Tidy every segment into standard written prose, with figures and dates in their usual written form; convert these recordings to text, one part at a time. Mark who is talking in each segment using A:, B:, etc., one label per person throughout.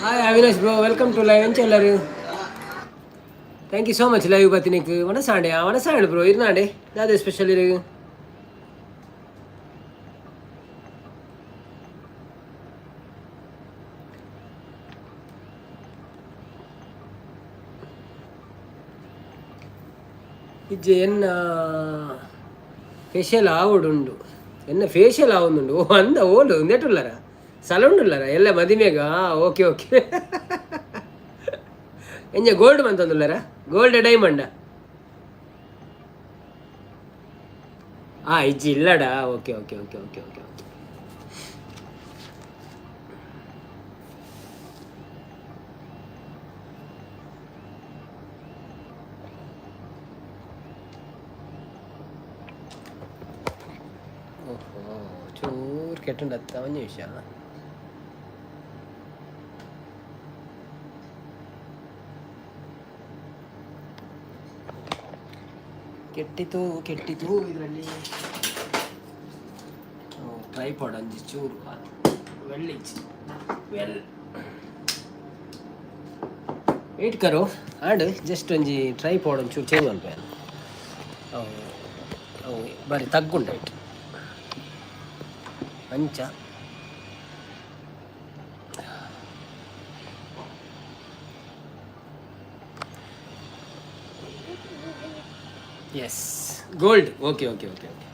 A: Hi Avinash bro, welcome to live. ಎಂಚ? Thank you so much live ಬತ್ತಿನಿಕ್. ವನಸಾಂಡೆ, ವನಸಾಂಡ್ ಬ್ರೋ, ಇರ್ನಾಂಡೆ. ದಾದೆ ಸ್ಪೆಷಲ್ ಇರು? ಇಜ್ಜೆ, ಎನ್ನ ಫೇಶಿಯಲ್ ಆವಡುಂಡು, ಎನ್ನ ಫೇಶಿಯಲ್ ಆವೊಂದುಂಡು. ಓ ಅಂದ, ಓಲು ಉಂದೆಟುಲ್ಲರ? ಸಲುಂಡುಲ್ಲರ ಎಲ್ಲ ಮದಿಮೆಗ? Okay okay. ಎಂಜ, ಗೋಲ್ಡ್ ಮಂತೊಂದುಲ್ಲರ? ಗೋಲ್ಡ್ ಡೈಮಂಡ? ಆ ಇಜ್ಜಿ, ಇಲ್ಲಡ. Okay okay okay okay okay okay. ಓಹೋ, ಚೂರು ಕೆಟ್ಟುಂಡತ್ತ, ಒಂಜಿ ನಿಮಿಷ. ಕೆಟ್ಟಿತು, ಕೆಟ್ಟಿತು. ಇದರಲ್ಲಿ ಟ್ರೈಪಾಡ್ ಅಂಜಿ ಚೂರು ವೆಲ್ ವೆಲ್ ವೇಟ್ ಕರೋ. ಆಂಡ್ ಜಸ್ಟ್ ಒಂಜಿ ಟ್ರೈಪಾಡ್ ಒಂಚೂರು ಚೇಂಜ್ ಮನ್ಪೆ. ಅವು ಅವು ಬಾರಿ ತಗ್ಗುಂಡೈಟ್ ಅಂಚ. Yes, gold. Okay okay okay okay.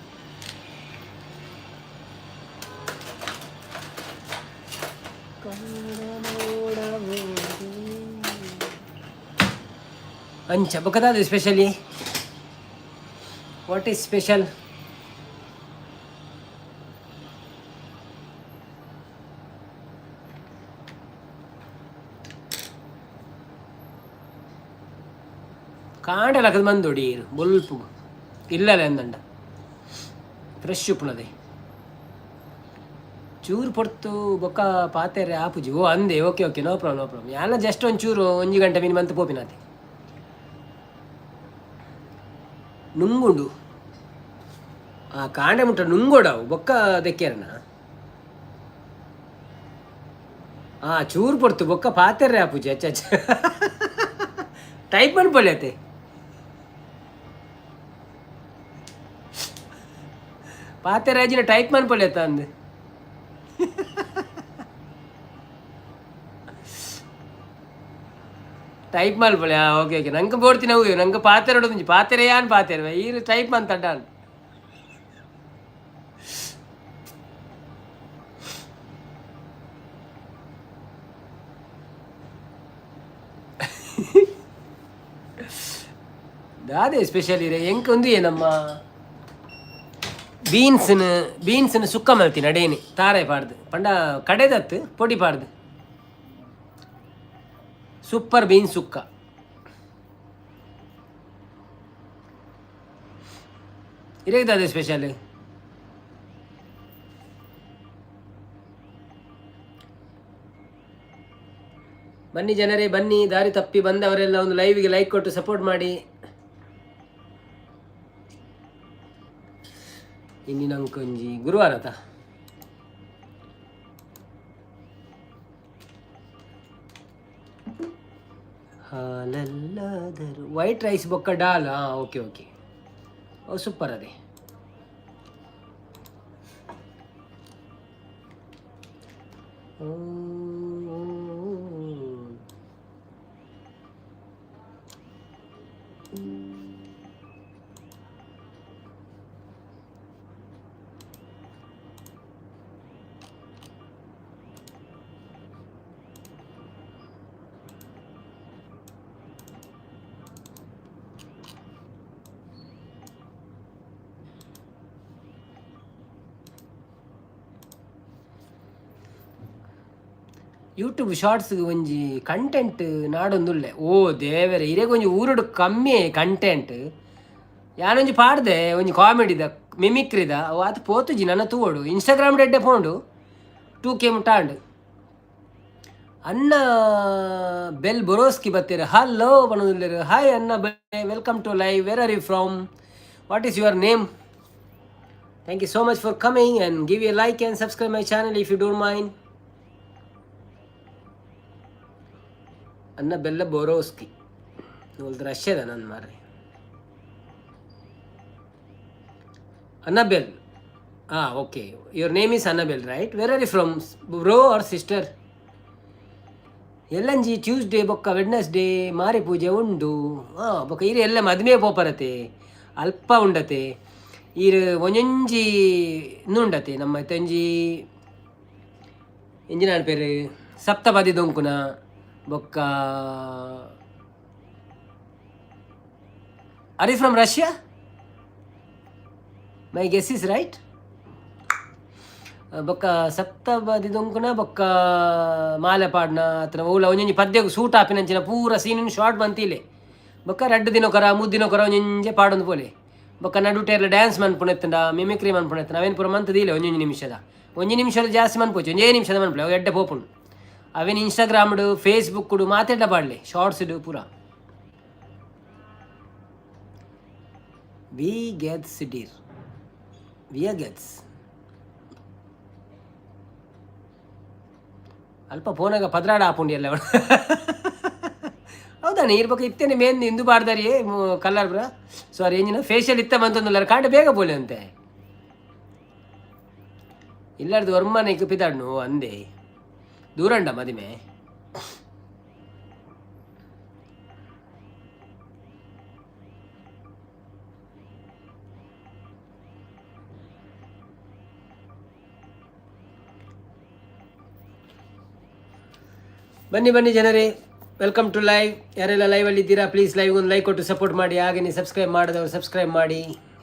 A: ಅಂಚ ಬೊಕದಾದ ಸ್ಪೆಷಲಿ? What is special? ಕಾಂಡೆ ಲಕ್ಕದ ಮಂದೊಡಿ ಬೊಲ್ಪು ಇಲ್ಲಲ್ಲ ಎಂದಂಡ ಫ್ರೆಶ್ ಉಪ್ಪುನದೆ. ಚೂರು ಪೊರ್ತು ಬೊಕ್ಕ ಪಾತೆರೆ ಆಪುಜಿ. ಓ ಅಂದೆ, okay okay, no problem, no problem. ಯಾನ ಜಸ್ಟ್ ಒಂಚೂರು ಒಂಜಿ ಗಂಟೆ ಮಿನಿಮಮ್ ಅಂತ ಪೋಪಿನಾತೆ. ನುಂಗುಂಡು, ಆ ಕಾಂಡೆ ಮುಟ್ಟ ನುಂಗೋಡವು, ಬೊಕ್ಕ ದೆಕ್ಕೆರನ. ಆ ಚೂರು ಪೊರ್ತು ಬೊಕ್ಕ ಪಾತೆರೆ ಆಪುಜಿ. ಅಚ್ಚ ಅಚ್ಚ, ಟೈಪ್ ಮನ್ಪೊಲಿ. ಪಾತೆರಾಜಿನ ಟೈಪ್ ಮನ್ಪೊಲಿ ಅತ್ತ ಅಂದ್. ಟೈಪ್ ಮಲ್ಪೊಲಿ. ಹಾಂ, ಓಕೆ ಓಕೆ. ನಂಗೆ ಬೋಡ್ತಿನ ಅವು, ನಂಗೆ ಪಾತೆರೊಂಜಿ ಪಾತೆರೆಯಾನ್ ಪಾತೆರ, ಈರು ಟೈಪ್ ಮಂತಡ್ಡಾನ್. ದಾದೆ ಸ್ಪೆಷಲ್ ಇರೆ? ಎಂಕ್ ಒಂದು ಏನಮ್ಮ, ಬೀನ್ಸ್ನ ಬೀನ್ಸ್ನ ಸುಕ್ಕ ಮಲ್ತೀನಿ ಅಡೇನಿ, ತಾರೆ ಪಾಡ್ದು, ಪಂಡ ಕಡೆದತ್ತು ಪೊಡಿ ಪಾಡ್ದು. Super beans sukka. ಇರೇಗ್ತದೆ ಸ್ಪೆಷಲ್? ಬನ್ನಿ ಜನರೇ, ಬನ್ನಿ. ದಾರಿ ತಪ್ಪಿ ಬಂದವರೆಲ್ಲ ಒಂದು ಲೈವ್ಗೆ ಲೈಕ್ ಕೊಟ್ಟು ಸಪೋರ್ಟ್ ಮಾಡಿ. ಇನ್ನು ನಂಕೊಂಜಿ ಗುರುವಾರ ತಾ. ಹಾಲಲ್ಲಾದರು ವೈಟ್ ರೈಸ್ ಬೊಕ್ಕ ಡಾಲ್. ಹಾಂ, ಓಕೆ ಓಕೆ. ಓ ಸೂಪರ್ ಅದೇ. ಯೂಟ್ಯೂಬ್ ಶಾರ್ಟ್ಸ್ ಒಂಜಿ ಕಂಟೆಂಟ್ ನಾಡೊಂದುಲ್ಲೆ. ಓ ದೇವರೇ, ಇರೆಗ್ ಒಂಜಿ ಊರುಡು ಕಮ್ಮಿ ಕಂಟೆಂಟ್. ಯಾನೊಂಜಿ ಪಾಡ್ದೆ, ಒಂಜಿ ಕಾಮಿಡಿದ, ಮಿಮಿಕ್ರಿದ. ಅವು ಆತ್ ಪೋತುಜಿ, ನನ್ನ ತೂವೊಡು. ಇನ್ಸ್ಟಾಗ್ರಾಮ್ ಎಡ್ಡೆ ಪೋಂಡು, 2K ಮುಟ್ಟಾಂಡು. ಅಣ್ಣ ಬೆಲ್ ಬೊರೋಸ್ಕಿ ಬತ್ತೀರ, ಹಲೋ ಪನೊಂದುಲ್ಲೆರ್. ಹಾಯ್ ಅಣ್ಣ, welcome to live. Where are you from? What is your name? Thank you so much for coming, and give a like and subscribe my channel if you don't mind. ಅನ್ನಬೆಲ್ಲ ಬೋರೋಸ್ಕಿ ಒಲ್ದು ರಷ್ಯಾದ ನನ್ನ ಮಾರ್ರೆ. Annabelle. Ah, okay, your name is Annabelle, right? Where are you from, bro or sister? ಎಲ್ಲಂಜಿ Tuesday ಬೊಕ್ಕ Wednesday ಮಾರಿ ಪೂಜೆ ಉಂಡು. ಹಾಂ, ಬೊಕ್ಕ ಈರು ಎಲ್ಲ ಮದುವೆ ಪೋಪರತೆ ಅಲ್ಪ ಉಂಡತೆ. ಈರು ಒಂಜೊಂಜಿ ಉಂಡತೆ ನಮ್ಮ ಇತ್ತೊಂಜಿ ಎಂಜಿನ ಪೇರು ಸಪ್ತಪದಿ ದೊಂಕುನ ಬೊಕ್ಕ. Are you from Russia? My guess is right. ಬೊಕ್ಕ ಸಪ್ತಪದಿ ದೊಂಕುನ ಬೊಕ್ಕ ಮಾಲೆ ಪಾಡ್ನ ಅತನ ಓಲ ಒಂಜೊಂಜಿ ಪದ್ಯಗ್ ಸೂಟ್ ಆಪಿನಂಚಿನ ಪೂರ ಸೀನ್ ಶಾರ್ಟ್ ಬಂತಿಲೆ. ಬೊಕ್ಕ ರಡ್ಡ್ ದಿನೊಕರ ಮೂರು ದಿನೊಕರ ಒಂಜೊಂಜೆ ಪಾಡೊಂದು ಪೋಲೆ. ಬೊಕ್ಕ ನಡುಟೆರ್ಲ ಡ್ಯಾನ್ಸ್ ಮನ್ಪುನ ಮಿಮಿಕ್ರಿ ಮನ್ಪುನ ಎತ್ತುಂಡ ಅವೇನು ಪೂರ ಮಂತ್ ದೀಲೆ. ಒಂಜೊಂಜಿ ನಿಮಿಷದ, ಒಂಜಿ ನಿಮಿಷದ ಜಾಸ್ತಿ ಮನ್ಪೋಚಿ, ಒಂಜೇ ನಿಮಿಷದ ಮನ್ಪುಲೆ, ಅವು ಎಡ್ಡೆ ಪೋಪುಂಡು. ಅವೇನು ಇನ್ಸ್ಟಾಗ್ರಾಮ್ಡು ಫೇಸ್ಬುಕ್ಡು ಮಾತೆಡ್ಲ ಪಾಡ್ಲೆ, ಶಾರ್ಟ್ಸ್ಡು ಪೂರ. ವಿ ಗೆಟ್ಸ್ ಡಿರ್ ವಿಯ ಗೆಟ್ಸ್ ಅಲ್ಪ ಫೋನಾಗ ಪದ್ರಾಡ ಆಪುಂಡು ಎಲ್ಲ. ಹೌದಾ? ನೀರು ಬೊಕ್ಕ ಇತ್ತೇನೆ ಮೇನ್ ಇಂದು ಬಾಡ್ದಾರಿ ಕಲರ್ ಬ್ರ ಸಾರಿ ಎಂಜಿನ ಫೇಶಿಯಲ್ ಇತ್ತ ಬಂತಂದುಲ್ಲಾರ ಕಾಂಡೆ ಬೇಗ ಪೋಲೆ ಅಂತೆ. ಇಲ್ಲಾರ್ದು ಒರ್ಮನೆಗ್ ಪಿದಾಡ್ನು ಅಂದೆ ದೂರಂಡ ಮದಿಮೆ. ಬನ್ನಿ ಬನ್ನಿ ಜನರೇ, welcome to live. ಯಾರೆಲ್ಲ ಲೈವಲ್ಲಿ ಇದ್ದೀರಾ, ಪ್ಲೀಸ್ ಲೈವ್ ಒಂದು ಲೈಕ್ ಕೊಟ್ಟು ಸಪೋರ್ಟ್ ಮಾಡಿ. ಹಾಗೆಯೇ ಸಬ್ಸ್ಕ್ರೈಬ್ ಮಾಡಿದವರು ಸಬ್ಸ್ಕ್ರೈಬ್ ಮಾಡಿ.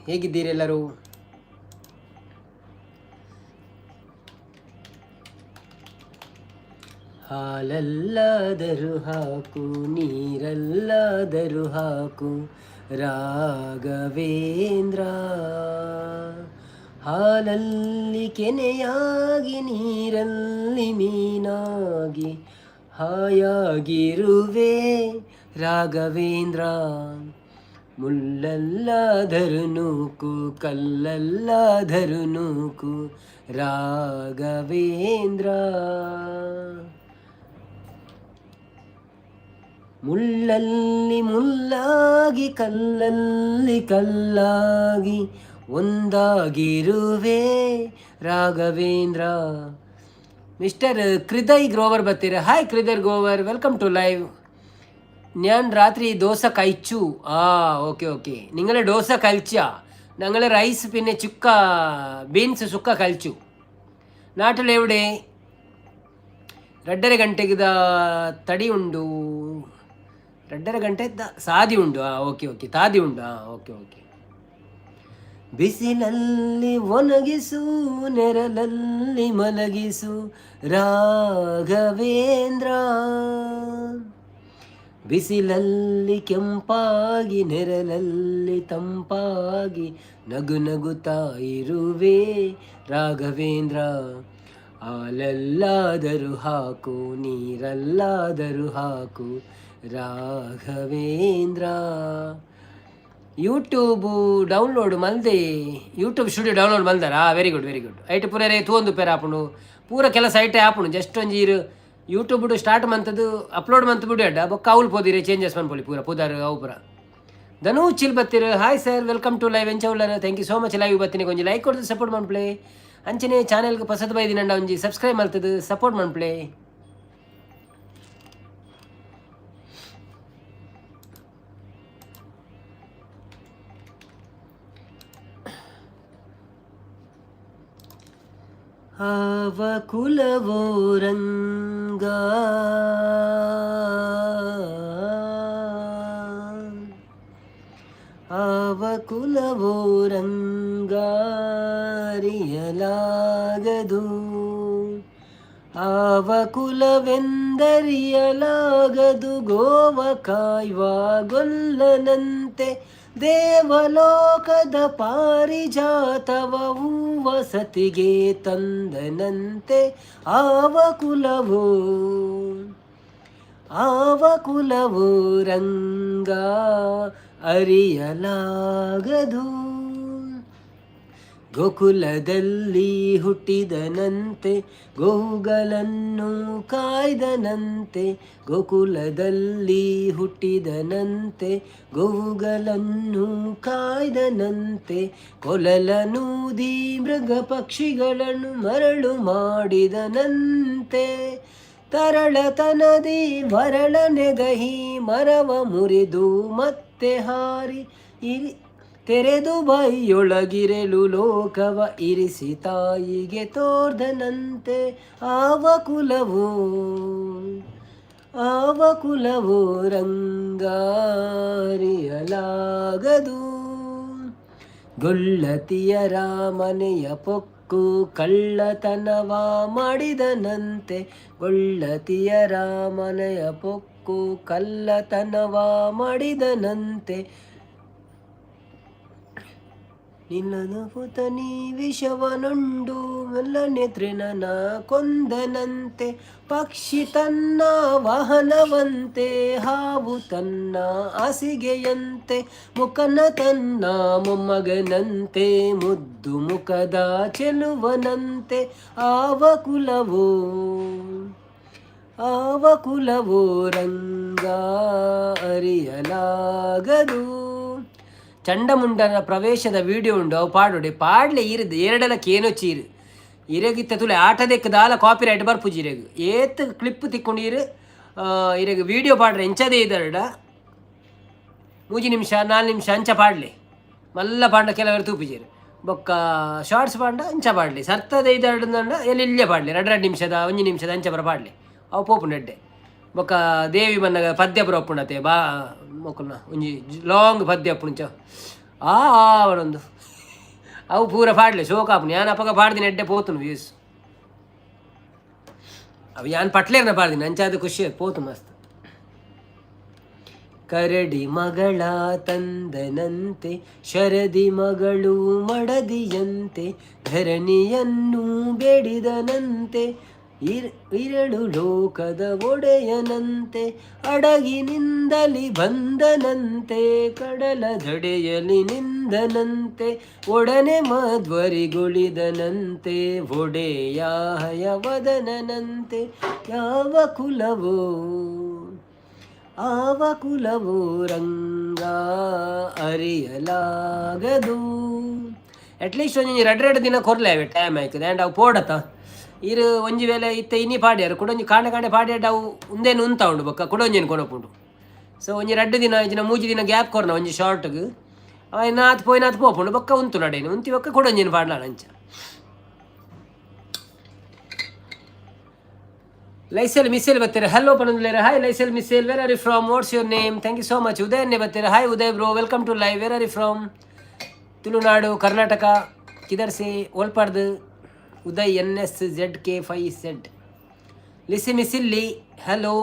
A: ಹೇಗಿದ್ದೀರಿ ಎಲ್ಲರೂ? ಹಾಲಲ್ಲಾದರೂ ಹಾಕು, ನೀರಲ್ಲಾದರೂ ಹಾಕು ರಾಘವೇಂದ್ರ, ಹಾಲಲ್ಲಿ ಕೆನೆಯಾಗಿ ನೀರಲ್ಲಿ ಮೀನಾಗಿ ಹಾಯಾಗಿರುವೆ ರಾಘವೇಂದ್ರ. ಮುಳ್ಳಲ್ಲಾದರೂ ನೂಕು, ಕಲ್ಲಲ್ಲಾದರೂ ನೂಕು ರಾಘವೇಂದ್ರ, ಮುಳ್ಳಲ್ಲಿ ಮುಲ್ಲಾಗಿ ಕಲ್ಲಲ್ಲಿ ಕಲ್ಲಾಗಿ ಒಂದಾಗಿರುವೆ ರಾಘವೇಂದ್ರ. ಮಿಸ್ಟರ್ ಕೃದಯ್ ಗ್ರೋವರ್ ಬರ್ತೀರ. Hi Kriday Grover, welcome to live. ഞാൻ ರಾತ್ರಿ ದೋಸೆ കഴിച്ചു. ಆ ಓಕೆ ಓಕೆ. നിങ്ങൾ ദോശ കഴിച്ചാ? ഞങ്ങൾ റൈസ് പിന്നെ ചുക്ക ബീൻസ് സുക്ക കഴിച്ചു. നാട്ടിലെവിടെ? 2.5 ಗಂಟೆಗೆ ತಡಿ ಉಂಡು, 2.5 ಗಂಟೆ ಸಾದಿ ಉಂಡು. ಹಾಂ ಓಕೆ ಓಕೆ, ತಾದಿ ಉಂಡು. ಹಾಂ ಓಕೆ ಓಕೆ. ಬಿಸಿಲಲ್ಲಿ ಒಣಗಿಸು, ನೆರಳಲ್ಲಿ ಮಲಗಿಸು ರಾಘವೇಂದ್ರ, ಬಿಸಿಲಲ್ಲಿ ಕೆಂಪಾಗಿ ನೆರಳಲ್ಲಿ ತಂಪಾಗಿ ನಗು ನಗುತ್ತಾ ಇರುವೆ ರಾಘವೇಂದ್ರ. ಹಾಲಲ್ಲಾದರೂ ಹಾಕು, ನೀರಲ್ಲಾದರೂ ಹಾಕು ರಾಘವೇಂದ್ರ. ಯೂಟ್ಯೂಬು ಡೌನ್ಲೋಡ್ ಮಲ್ದೆ, ಯೂಟ್ಯೂಬ್ ಸ್ಟುಡಿಯೋ ಡೌನ್ಲೋಡ್ ಮಲ್ದಾರಾ? Very good very good. ಐಟ್ ಪೂರ ತೂವೊಂದು ಪೇರ ಆಪುಂಡು, ಪೂರ ಕೆಲಸ ಐಟೆ ಆಪುಂಡು. ಜಸ್ಟ್ ಒಂಜಿ ಇರು ಯೂಟ್ಯೂಬ್ ಸ್ಟಾರ್ಟ್ ಮಂತದ್ದು ಅಪ್ಲೋಡ್ ಮಂತ್ ಬಿಡು ಅಡ್ಡ. ಬೊಕ್ಕ ಅವ್ಲು ಪೋದಿರಿ ಚೇಂಜಸ್ ಮನ್ಪೊಲಿ ಪೂರ ಪುದಾರು ಅವು ಪೂರ. ಧನು chill ಬತ್ತೀರು. Hi sir, welcome to live. ಎಂಚ ಉಲ್ಲರ್? Thank you so much. Live ಬತ್ತೀನಿ ಒಂಜಿ ಲೈಕ್ ಕೊಡ್ದು ಸಪೋರ್ಟ್ ಮನ್ಪ್ಲೆ. ಅಂಚನೆ ಚಾನೆಲ್ಗೆ ಪಸದ್ ಬೈದಿನಂಡ ಒಂಜಿ ಸಬ್ಸ್ಕ್ರೈಬ್ ಮಲ್ತದು ಸಪೋರ್ಟ್ ಮನ್ಪ್ಲೆ. ಆವ ಕುಲವೋ ರಂಗ, ಆವ ಕುಲವೋ ರಂಗಾರಿಯಲಾಗದು, ಆವ ಕುಲವೆಂದರಿಯಲಾಗದು, ಗೋವ ಕಾಯುವ ಗೊಲ್ಲನಂತೆ ದೇವಲೋಕದ ಪಾರಿಜಾತವ ವಸತಿಗೆ ತಂದನಂತೆ ಆವ ಕುಲವೋ, ಆವ ಕುಲವೋ ರಂಗ ಅರಿಯಲಾಗದು. ಗೋಕುಲದಲ್ಲಿ ಹುಟ್ಟಿದನಂತೆ, ಗೋವುಗಳನ್ನು ಕಾಯ್ದನಂತೆ. ಗೋಕುಲದಲ್ಲಿ ಹುಟ್ಟಿದನಂತೆ, ಗೋವುಗಳನ್ನು ಕಾಯ್ದನಂತೆ. ಕೊಲಲನೂದಿ ಮೃಗ ಪಕ್ಷಿಗಳನ್ನು ಮರಳು ಮಾಡಿದನಂತೆ. ತರಳತನದಿ ವರಳನೆಗಹಿ ಮರವ ಮುರಿದು ಮತ್ತೆ ಹಾರಿ ಇರಿ ತೆರೆದು ಬಾಯಿಯೊಳಗಿರಲು ಲೋಕವ ಇರಿಸಿ ತಾಯಿಗೆ ತೋರ್ದನಂತೆ. ಆವ ಕುಲವು, ಆವ ಕುಲವು ರಂಗಾರಿಯಲಾಗದು. ಗೊಲ್ಲತಿಯರ ಮನೆಯ ಪೊಕ್ಕು ಕಳ್ಳತನವ ಮಾಡಿದನಂತೆ. ಗೊಲ್ಲತಿಯರ ಮನೆಯ ಪೊಕ್ಕು ಕಳ್ಳತನವ ಮಾಡಿದನಂತೆ. ನಿನ್ನದು ಪುತನಿ ವಿಷವನುಂಡು ಮೆಲ್ಲನೆ ತೃಣನ ಕೊಂದನಂತೆ. ಪಕ್ಷಿ ತನ್ನ ವಾಹನವಂತೆ, ಹಾವು ತನ್ನ ಹಾಸಿಗೆಯಂತೆ, ಮುಕನ ತನ್ನ ಮೊಮ್ಮಗನಂತೆ, ಮುದ್ದು ಮುಖದ ಚೆಲುವನಂತೆ. ಆವ ಕುಲವೋ, ಆವ ಕುಲವೋ ರಂಗ ಅರಿಯಲಾಗದು. ಚಂಡಮುಂಡನ ಪ್ರವೇಶದ ವಿಡಿಯೋ ಉಂಡು, ಅವು ಪಾಡೋಡೆ ಪಾಡ್ಲೆ. ಇರದು ಎರಡಲ ಕೇನೋ ಚೀರು ಇರೆಗಿತ್ತ ತುಲೆ ಆಟದೆಕ್ ದಾಲ ಕಾಪಿ ರೈಟ್ ಬರ್ಪುಜಿ ಇರೆಗ್. ಏತ್ ಕ್ಲಿಪ್ ತಿಕ್ಕೊಂಡು ಇರು ಇರೆಗ್ ವಿಡಿಯೋ ಪಾಡ್ರೆ ಎಂಚದೇ ಇದ್ದಾರಡ. 3 ನಿಮಿಷ, 4 ನಿಮಿಷ ಅಂಚ ಪಾಡ್ಲೆ. ಮಲ್ಲ ಪಾಂಡ ಕೆಲವರು ತೂಪಿಜೇರು. ಬೊಕ್ಕ ಶಾರ್ಟ್ಸ್ ಪಾಂಡ ಅಂಚ ಪಾಡ್ಲಿ. ಸರ್ತದ ಐದರಡು ಎಲ್ಲಿ ಪಾಡ್ಲಿ, ರಡ್ಡು ರಡ್ಡು ನಿಮಿಷದ, 1 ನಿಮಿಷದ ಅಂಚ ಬರ ಪಾಡ್ಲಿ. ಅವು ಪೋಪುಂಡು ಎಡ್ಡೆ. ಬೊಕ್ಕ ದೇವಿ ಬನ್ನಗ ಪದ್ಯ ಬರೋಪುಂಡತೆ ಬಾ ಮೊಕ್ಕಲ್ನ ಒಂಜಿ ಲಾಂಗ್ ಪದ್ಯ ಅಪ್ಪುಂಚ ಆ ಅವನೊಂದು ಅವು ಪೂರ ಪಾಡ್ಲೆ, ಶೋಕ ಆಪುಂಡು. ಯಾನ್ ಅಪಗ ಪಾಡ್ದಿನ, ಎಡ್ಡೆ ಪೋತುನು ವ್ಯೂಸ್ ಅವು. ಯಾನ್ ಪಟ್ಲೇರ್ನ ಪಾಡ್ದಿನ, ಅಂಚಾದ ಖುಷಿ ಪೋತು ಮಸ್ತ್. ಕರಡಿ ಮಗಳ ತಂದನಂತೆ, ಶರದಿ ಮಗಳು ಮಡದಿಯಂತೆ, ಧರಣಿಯನ್ನು ಬೇಡಿದನಂತೆ, ಇರಳು ಲೋಕದ ಒಡೆಯನಂತೆ, ಅಡಗಿನಿಂದಲಿ ಬಂದನಂತೆ, ಕಡಲ ದಡೆಯಲಿ ನಿಂದನಂತೆ, ಒಡನೆ ಮಧ್ವರಿಗುಳಿದನಂತೆ, ಒಡೆಯ ಹಯವದನಂತೆ. ಯಾವ ಕುಲವೋ, ಆವ ಕುಲವೋ ರಂಗ ಅರಿಯಲಾಗದು. ಅಟ್ಲೀಸ್ಟ್ ಒಂಜಿ ರಡ್ಡು ರಡ್ಡು ದಿನ ಕೊರ್ಲೆ ಅವೆ ಟೈಮ್ ಆಯ್ತದೆ. ಆ್ಯಂಡ್ ಅವು ಪೋಡತ ಇರು ಒಂಜಿ ವೇಳೆ ಇತ್ತೆ ಇನಿ ಪಾಡ್ಯಾರು ಕುಡೊಂಜಿ ಕಾಂಡೆ ಕಾಂಡೆ ಪಾಡ್ಯಾಡ ಅವು ಉಂದೇನು ಉಂತ ಉಂಡು. ಬೊಕ್ಕ ಕುಡೊಂಜಿನ ಕೊನಪುಂಡು. ಸೊ ಒಂಜಿ ರಡ್ಡು ದಿನ ಇಜ್ಜಿನ 3 ದಿನ ಗ್ಯಾಪ್ ಕೊರ್ನ ಒಂಜಿ ಶಾರ್ಟ್ಗ್ ಅವ ನಾತ್ ಪೋಯಿನಾತ್ ಪೋಪುಂಡು. ಬೊಕ್ಕ ಉಂತು ನಡೇನು ಉಂತಿ ಬೊಕ್ಕ ಕುಡೊಂಜಿನ ಪಾಡ್ಲಾಣ ಅಂಚ. ಲೈಸೆಲ್ ಮಿಸೇಲ್ ಬರ್ತಾರೆ, ಹಲೋ ಪನಂದ್ಲೇರ. ಹಾಯ್ ಲೈಸೆಲ್ ಮಿಸೇಲ್, where are you from? What's your name? Thank you so much. ಉದಯನ್ನೇ ಬರ್ತಾರೆ. Hi Uday bro, welcome to live. Where are you from? Tulunadu, Karnataka, ಕಿದರ್ಸೆ ಓಲ್ಪಾಡ್ದು? Uday NSZK5Z. Lissy ಮಿಸಿಲ್ಲಿ, hello.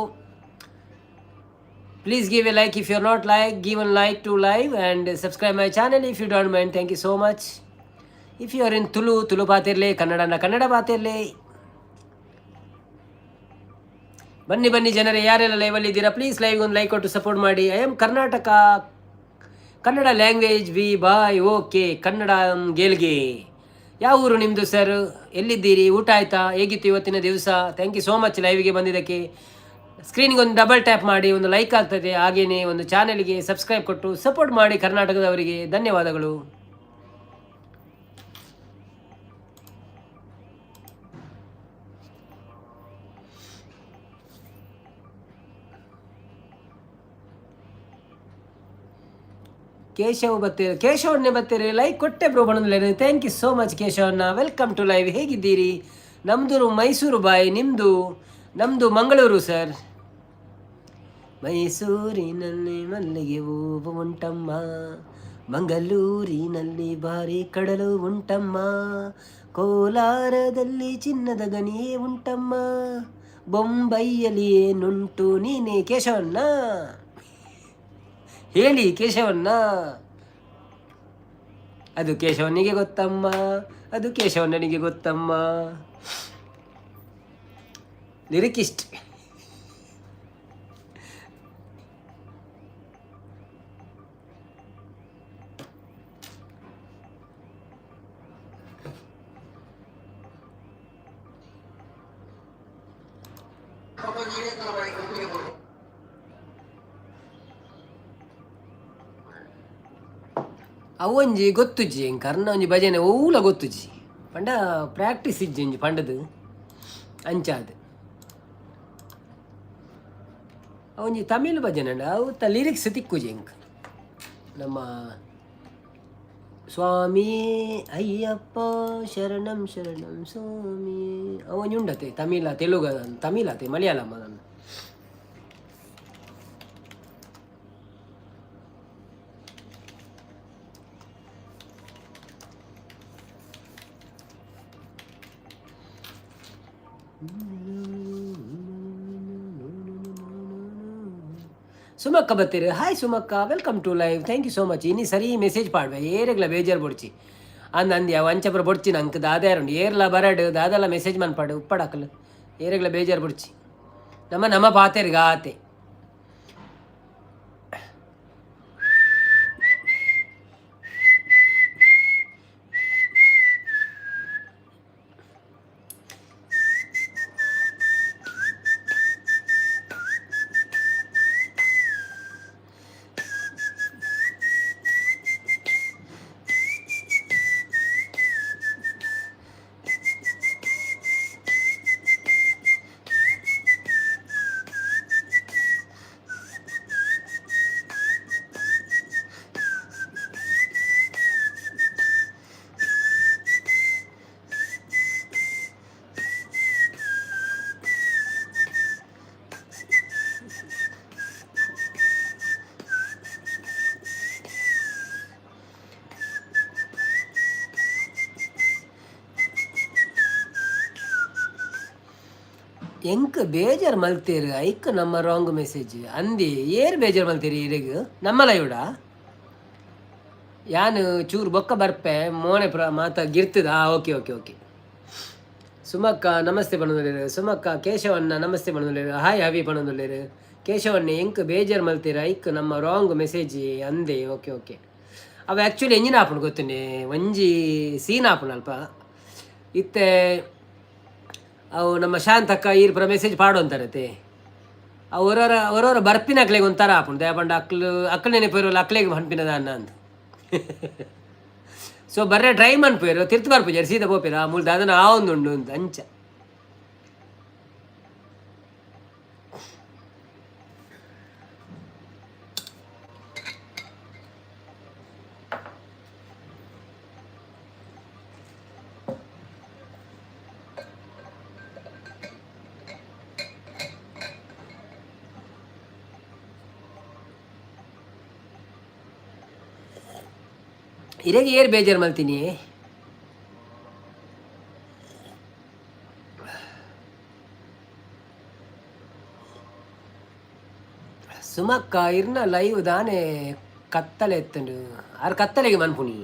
A: Please give a like. If you are not like, give one like to live and subscribe my channel if you don't mind. Thank you so much. If you are in Tulu, Tulu ಪಾತಿರ್ಲಿ. ಕನ್ನಡನ ಕನ್ನಡ ಪಾತಿರ್ಲಿ. ಬನ್ನಿ ಬನ್ನಿ ಜನರೇ, ಯಾರೆಲ್ಲ ಲೈವಲ್ಲಿ ಇದ್ದೀರಾ, please live ಒಂದು like ಕೊಟ್ಟು support ಮಾಡಿ. I am Karnataka, Kannada language we bye. Okay, Kannada ಗೇಲ್ಗೆ. ಯಾವ ಊರು ನಿಮ್ಮದು ಸರ್? ಎಲ್ಲಿದ್ದೀರಿ? ಊಟ ಆಯಿತಾ? ಹೇಗಿತ್ತು ಇವತ್ತಿನ ದಿವಸ? Thank you so much ಲೈವ್ಗೆ ಬಂದಿದ್ದಕ್ಕೆ. ಸ್ಕ್ರೀನ್ಗೆ ಒಂದು ಡಬಲ್ ಟ್ಯಾಪ್ ಮಾಡಿ, ಒಂದು ಲೈಕ್ ಆಗ್ತದೆ. ಹಾಗೆಯೇ ಒಂದು ಚಾನೆಲ್ಗೆ ಸಬ್ಸ್ಕ್ರೈಬ್ ಕೊಟ್ಟು ಸಪೋರ್ಟ್ ಮಾಡಿ. ಕರ್ನಾಟಕದವರಿಗೆ ಧನ್ಯವಾದಗಳು. ಕೇಶವ್ ಬತ್ತೀರಿ, ಕೇಶವನ್ನೇ ಬತ್ತೀರಿ. ಲೈಕ್ ಕೊಟ್ಟೆ ಬ್ರೋ ಬಣ್ಣದಲ್ಲಿ. Thank you so much ಕೇಶವಣ್ಣ, welcome to live. ಹೇಗಿದ್ದೀರಿ? ನಮ್ಮದು ಮೈಸೂರು ಬಾಯ್, ನಿಮ್ಮದು? ನಮ್ಮದು ಮಂಗಳೂರು ಸರ್. ಮೈಸೂರಿನಲ್ಲಿ ಮಲ್ಲಿಗೆ ಹೂವು ಉಂಟಮ್ಮ, ಮಂಗಳೂರಿನಲ್ಲಿ ಭಾರಿ ಕಡಲು ಉಂಟಮ್ಮ, ಕೋಲಾರದಲ್ಲಿ ಚಿನ್ನದ ಗನಿಯೇ ಉಂಟಮ್ಮ, ಬೊಂಬೈಯಲ್ಲಿ ಏನುಂಟು ನೀನೇ ಕೇಶವಣ್ಣ ಹೇಳಿ ಕೇಶವಣ್ಣ. ಅದು ಕೇಶವನಿಗೆ ಗೊತ್ತಮ್ಮ, ಅದು ಕೇಶವಣ್ಣನಿಗೆ ಗೊತ್ತಮ್ಮ. ಲಿರಿಕಿಸ್ಟ್. ಅವೊಂಜಿ ಗೊತ್ತುಜ್ಜಿ ಎಂಕ್ ಅರ್ನ ಒಂಜಿ ಭಜನೆ ಓಲ ಗೊತ್ತುಜ್ಜಿ. ಪಂಡ ಪ್ರಾಕ್ಟೀಸ್ ಇಜ್ಜಿ ಒಂಜಿ ಪಂಡದು ಅಂಚಾದ್. ಅವೊಂಜಿ ತಮಿಳ್ ಭಜನೆ ಅವುತ ಲಿರಿಕ್ಸ್ ತಿಕ್ಕುಜಿ ಎಂಕ್. ನಮ್ಮ ಸ್ವಾಮಿ ಅಯ್ಯಪ್ಪ ಶರಣಂ ಶರಣಂ ಸ್ವಾಮಿ ಅವೊಂಜಿ ಉಂಡತೆ ತಮಿಳ ತೆಲುಗ ತಮಿಳ್ ಅತೆ ಮಲಯಾಳಂ ಅದನ್ನು. ಸುಮಕ್ಕ ಬತ್ತೀರಿ. ಹಾಯ್ ಸುಮಕ್ಕ, welcome to live. Thank you so much. ಇನಿ ಸರಿ ಮೆಸೇಜ್ ಪಾಡ್ವೆ ಏರೆಗ್ಲ ಬೇಜಾರು ಬೊಡ್ಚಿ ಅಂದ್ ಅಂದಿ ಅವು ಅಂಚಪುರ ಬೊಡ್ಚಿ ನಂಕ್ ದಾದ ಏರ್ಲ ಬರಡ್ ದಾದಲ ಮೆಸೇಜ್ ಮನ್ಪಾಡು ಉಪ್ಪಡಾಕಲ್ ಏರೆಗ್ಲ ಬೇಜಾರು ಬೊಡ್ಚಿ. ನಮ್ಮ ನಮ್ಮ ಪಾತೆರ್ಗ ಆತೆ. ಎಂಕ್ ಬೇಜಾರು ಮಲ್ತೇರು ಐಕ್ ನಮ್ಮ ರಾಂಗ್ ಮೆಸೇಜ್ ಅಂದಿ. ಏರ್ ಬೇಜಾರು ಮಲ್ತೇರಿ ಇರೆಗ್ ನಮ್ಮ ಲೈವ್ಡ? ಯಾನ್ ಚೂರು ಬೊಕ್ಕ ಬರ್ಪೆ ಮೋನೆ ಪ್ರ ಮಾತ ಗಿರ್ತದ. Okay okay okay. ಸುಮಕ್ಕ ನಮಸ್ತೆ ಪನೊಂದುಲ್ಲೆರ್. ಸುಮಕ್ಕ ಕೇಶವಣ್ಣ ನಮಸ್ತೆ ಪನೊಂದುಲ್ಲೆರ್. ಹಾಯ್ ಹವಿ ಪನೊಂದುಲ್ಲೆರ್. ಕೇಶವಣ್ಣ ಎಂಕ್ ಬೇಜಾರು ಮಲ್ತೇರು ಐಕ್ ನಮ್ಮ ರಾಂಗ್ ಮೆಸೇಜ್ ಅಂದೆ. Okay okay. ಅವು ಆ್ಯಕ್ಚುಲಿ ಎಂಜಿನ ಆಪುಂಡು ಗೊತ್ತುಂಡೆ, ಒಂಜಿ ಸೀನ್ ಆಪುಂಡು ಅಲ್ಪ. ಇತ್ತೆ ಅವು ನಮ್ಮ ಶಾಂತಕ್ಕ ಈರ್ ಪೂರ ಮೆಸೇಜ್ ಪಾಡೊಂತಾರತೆ. ಅವು ಒರೊರ ಒರೊರ ಬರ್ಪಿನ ಅಕ್ಲೆಗ್ ಒಂಥರ ಆಪುಂಡು. ದಾಯೆ ಅಕ್ಲು ಅಕ್ಲು ನೆನಪಿರೋಲ್ಲ ಅಕ್ಲೆಗ್ ಪನ್ಪಿನ ದಾನ್ನ ಅಂದ್. ಸೊ ಬರ್ರೆ ಟ್ರೈ ಮನ್ಪುವೆರ್, ತಿರ್ತ್ ಬರ್ಪುಜೆರ್, ಸೀದಾ ಪೋಪೆರ್. ಆ ಮೂಲು ದಾದನ ಆವೊಂದುಂಡು ಅಂತ ಅಂಚ. ಇರೆಗ್ ಏರ್ ಬೇಜಾರು ಮಲ್ತೀನಿ? ಸುಮಕ್ಕ ಇರ್ನ ಲೈವ್ ದಾನೆ ಕತ್ತಲೆ ಎತ್ತುಂಡು. ಆರ್ ಕತ್ತಲೆಗೆ ಮನ್ಪುಣಿ.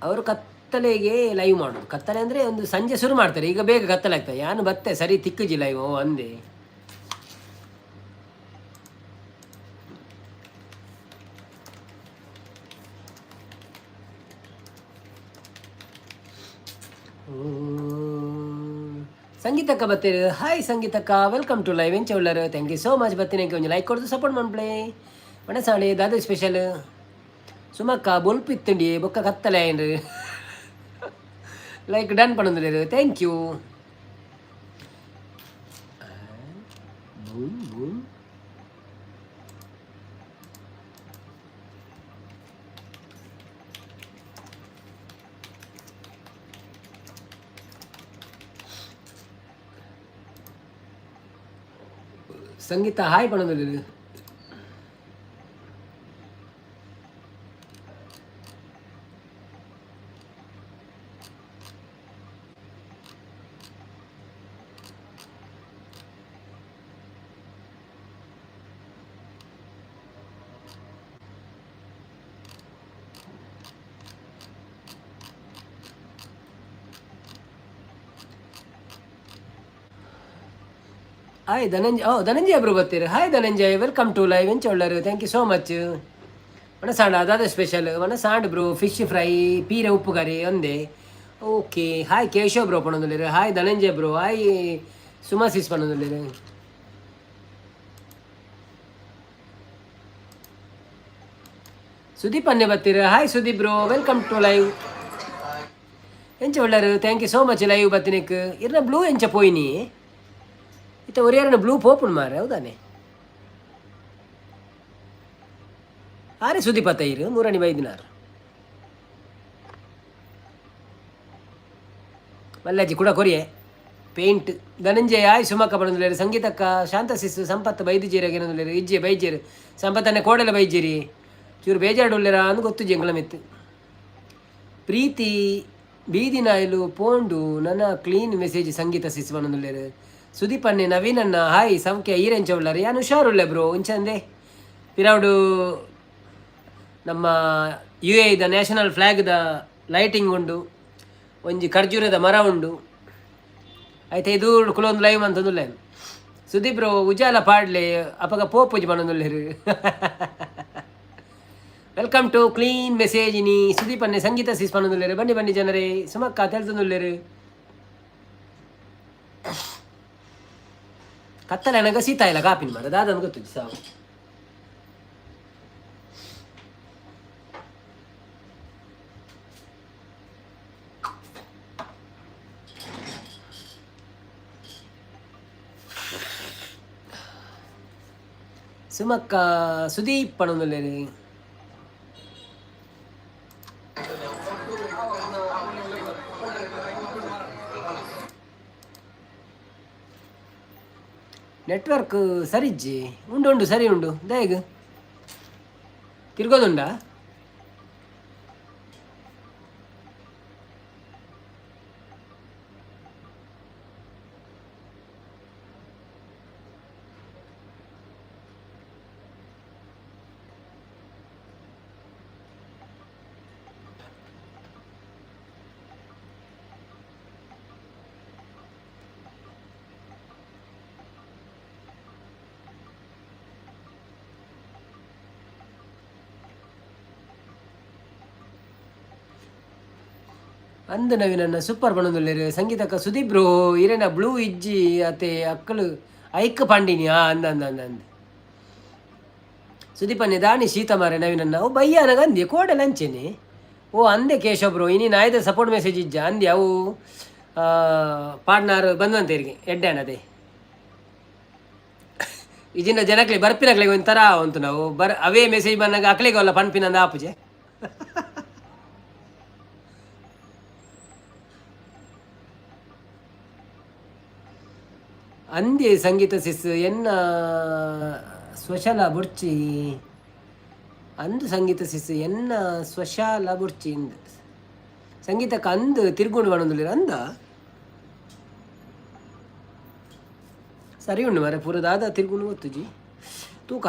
A: ಅವರು ಕತ್ತಲೆಗೆ ಲೈವ್ ಮಾಡೋದು. ಕತ್ತಲೆ ಅಂದರೆ ಒಂದು ಸಂಜೆ ಶುರು ಮಾಡ್ತಾರೆ, ಈಗ ಬೇಗ ಕತ್ತಲೆ ಆಗ್ತದೆ. ಯಾನು ಬತ್ತೆ ಸರಿ ತಿಕ್ಕುಜಿ ಲೈವ್ ಅಂದೆ. ಸಂಗೀತಕ್ಕ ಬತ್ತೀರಿ. ಹಾಯ್ ಸಂಗೀತಕ್ಕ, welcome to live. ಎಂಚ ಉಳ್ಳರು? Thank you so much. ಬತ್ತೀನಿ ಒಂಜಿ ಲೈಕ್ ಕೊಡ್ದು ಸಪೋರ್ಟ್ ಮನ್ಪ್ಲೆ. ಮಣಸಾಳಿ ದಾದ ಸ್ಪೆಷಲ್? ಸುಮಕ್ಕ ಬೊಲ್ಪು ಇತ್ತುಂಡಿ ಬೊಕ್ಕ ಕತ್ತಲೆ ಏನ್ರಿ. ಲೈಕ್ ಡನ್ ಪನೊಂದುಲ್ಲೆರ್. Thank you. Boom boom. Sangeetha hi ಪನೊಂದುಲ್ಲೆರ್. Hi Dhananjaya. ಓ ಧನಂಜಯ ಒಬ್ರು ಬರ್ತೀರಿ. Hi Dhananjay, welcome to live. ಎಂಚ ಉಳ್ಳರು? Thank you so much. ವನಸಾಂಡ್ ಅದಾದ ಸ್ಪೆಷಲ್? ವನಸಾಂಡ್ ಬ್ರೋ, ಫಿಶ್ ಫ್ರೈ, ಪೀರೆ ಉಪ್ಪು ಕರಿ ಒಂದೇ. ಓಕೆ, ಹಾಯ್ ಕೇಶವ್ ಬ್ರೋ ಪಣೊಂದುಲ್ಲೆರ್, hi Dhananjaya bro, hi Suma sis ಪಣೊಂದುಲ್ಲೆರ್. ಸುದೀಪ್ ಅನ್ನೆ ಬತ್ತೀರ್, hi Sudeep bro, welcome to live. ಎಂಚ ಉಳ್ಳರು? Thank you so much live ಬತ್ತಿನಿಕ್. ಇರ್ನ ಬ್ಲೂ ಎಂಚ ಪೋಯಿನಿ? ಇತ್ತ ಒರಿಯಾರನ ಬ್ಲೂ ಪೋಪುಂಡು ಮಾರೆ, ಹೌದಾನೆ? ಆರೆ ಸುದೀಪ್ ಅತ್ತ ಇರು ಮೂರಣಿ ಬೈದಿನಾರ್ ಮಲ್ಲಜ್ಜಿ ಕೂಡ ಕೊರಿಯೆ ಪೇಂಟ್. ಧನಂಜಯ ಆಯ್, ಸುಮಕ್ಕ ಪಣೊಂದುಲ್ಲೆರ್, ಸಂಗೀತಕ್ಕ, ಶಾಂತ ಸಿಸ್, ಸಂಪತ್ ಬೈದಿಜೇರಾಗ ಇಜ್ಜೆ ಬೈಜೇರು. ಸಂಪತ್ತನ್ನೆ ಕೋಡಲ ಬೈಜೇರಿ, ಚೂರು ಬೇಜಾರುಲ್ಲೆರಾ ಅಂದ್ ಗೊತ್ತುಜಿ ಎಂಕ್ಲ ಮಿತ್ತು. ಪ್ರೀತಿ ಬೀದಿ ನಾಯಿಲು ಪೋಂಡು ನನ ಕ್ಲೀನ್ ಮೆಸೇಜ್. ಸಂಗೀತ ಸಿಸ್ ಪಣೊಂದುಲ್ಲೆರ್. ಸುದೀಪ್ ಅಣ್ಣೆ, ನವೀನ್ ಅಣ್ಣ ಹಾಯ್. ಸೌಖ್ಯ, ಈರೆಂಚ ಉಳ್ಳಾರ? ಯಾನ್ ಹುಷಾರುಳ್ಳೆ ಬ್ರೋ. ಇಂಚಂದೆ ಪಿರವುಡು ನಮ್ಮ ಯುಎಇದ ನ್ಯಾಷನಲ್ ಫ್ಲ್ಯಾಗ್ದ ಲೈಟಿಂಗ್ ಉಂಡು, ಒಂಜಿ ಖರ್ಜೂರದ ಮರ ಉಂಡು. ಐತೆ ಇದು ಕುಲೊಂದು ಲೈವ್ ಅಂತಂದುಲ್ಲೆ. ಸುದೀಪ್ ಬ್ರೋ ಉಜಾಲ ಪಾಡ್ಲೆ, ಅಪಗ ಪೋಪುಜಿ ಪನೊಂದುಲ್ಲೆರ್. Welcome to clean message ಇನಿ. ಸುದೀಪ್ ಅನ್ನೆ, ಸಂಗೀತ ಸಿಸ್ ಪನೊಂದುಲ್ಲೆರ್. ಬನ್ನಿ ಬನ್ನಿ ಜನರೇ. ಸುಮಕ್ಕ ತೆಲ್ತೊಂದುಲ್ಲೆರ್. ಕತ್ತಲೆ ಅನಗ ಸೀತ ಇಲ್ಲ ಕಾಪಿನ ಮರ ದಾದನ್ ಗೊತ್ತುಜಿ ಸಾವು. ಸುಮಕ್ಕ, ಸುದೀಪ್ ಪನೊಂದುಲ್ಲೆರ್. ನೆಟ್ವರ್ಕ್ ಸರಿಜ್ಜಿ? ಉಂಡು ಉಂಡು, ಸರಿ ಉಂಡು. ದಾಯೆಗ್ ತಿರ್ಗೋದುಂಡಾ? ಅಂದು ನವೀನನ್ನ ಸೂಪರ್ ಪಣೊಂದುಲ್ಲೆರ್. ಸಂಗೀತಕ್ಕ, ಸುದೀಪ್ ಬ್ರೋ, ಇರೆನ ಬ್ಲೂ ಇಜ್ಜಿ ಅತೆ ಅಕ್ಕಲು ಐಕ್ ಪಾಂಡಿನಿ. ಆ ಅಂದ ಅಂದ ಅಂದ ಅಂದ. ಸುದೀಪ್ ಅನ್ನೆ ದಾನಿ ಶೀತ ಮಾರೆ ನವೀನನ್ನ. ಓ ಬಯ್ಯಾನಗ ಅಂದೆ ಕೋಡೆ ಲಂಚೇನೆ. ಓ ಅಂದೆ ಕೇಶವ್ ಬ್ರೋ, ಇನಿ ನಾಯ್ದ ಸಪೋರ್ಟ್ ಮೆಸೇಜ್ ಇಜ್ಜ ಅಂದೆ. ಅವು ಪಾಡ್ನಾರು ಬಂದಂತೇರಿಗೆ ಎಡ್ಡೆ ಅದೇ. ಇಜಿನ ಜನಕ್ಲೆ ಬರ್ಪಿನಕ್ಲೆಗೆ ಒಂಥರ ಉಂಟು. ನಾವು ಬರ್ ಅವೇ ಮೆಸೇಜ್ ಬಂದಾಗ ಅಕ್ಲೆಗೆ ಅಲ್ಲ ಪನ್ಪಿನಂದ ಆಪುಜೆ. ಅಂದೆ ಸಂಗೀತ ಸಿಸ್, ಎನ್ನ ಸ್ವಶಲ ಬುರ್ಚಿ ಅಂದು. ಸಂಗೀತ ಸಿಸ್, ಎನ್ನ ಸ್ವಶಾಲ ಬುರ್ಚಿ ಇಂದ್. ಸಂಗೀತಕ್ಕೆ ಅಂದು ತಿರ್ಗುಂಡು ಪನೊಂದುಲ್ಲೆರ್. ಅಂದ ಸರಿ ಉಂಡು ಮಾರೆ. ಪೂರ ದಾದ ತಿರ್ಗುಂಡು ಗೊತ್ತುಜಿ, ತೂಕ.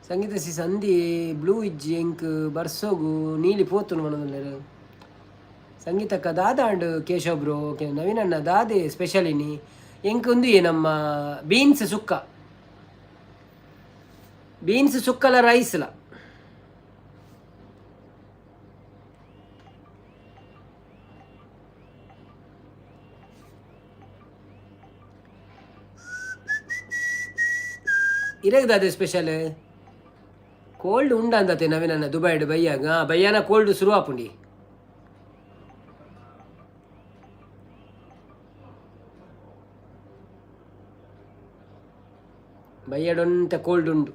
A: ಸಂಗೀತ ಸಿ ಸಂಧಿ ಬ್ಲೂ ಇಜ್ಜಿ ಎಂಕ್ ಬರ್ಸೋಗು ನೀಲಿ ಪೋತುನು ಪನೊಂದುಲ್ಲೆರ್. ಸಂಗೀತಕ್ಕ ದಾದಾಂಡ್ ಕೇಶವ್ ಬ್ರೋ? ಓಕೆ ನವೀನಣ್ಣ, ದಾದೆ ಸ್ಪೆಷಲ್ ಇನಿ? ಎಂಕ್ ಉಂದು ನಮ್ಮ ಬೀನ್ಸ್ ಸುಕ್ಕ, ಬೀನ್ಸ್ ಸುಕ್ಕಲ ರೈಸ್ಲ. ಇರೆಗ್ ದಾದೆ ಸ್ಪೆಷಲ್? ಕೋಲ್ಡ್ ಉಂಡಂದತೆ ನವೀನಣ್ಣ ದುಬೈಡ್ ಬಯ್ಯಾಗ. ಬಯ್ಯಾನ ಕೋಲ್ಡ್ ಶುರು ಆಪುಂಡಿ. ಬಯ್ಯಡೊಂತ ಕೋಲ್ಡ್ ಉಂಡು.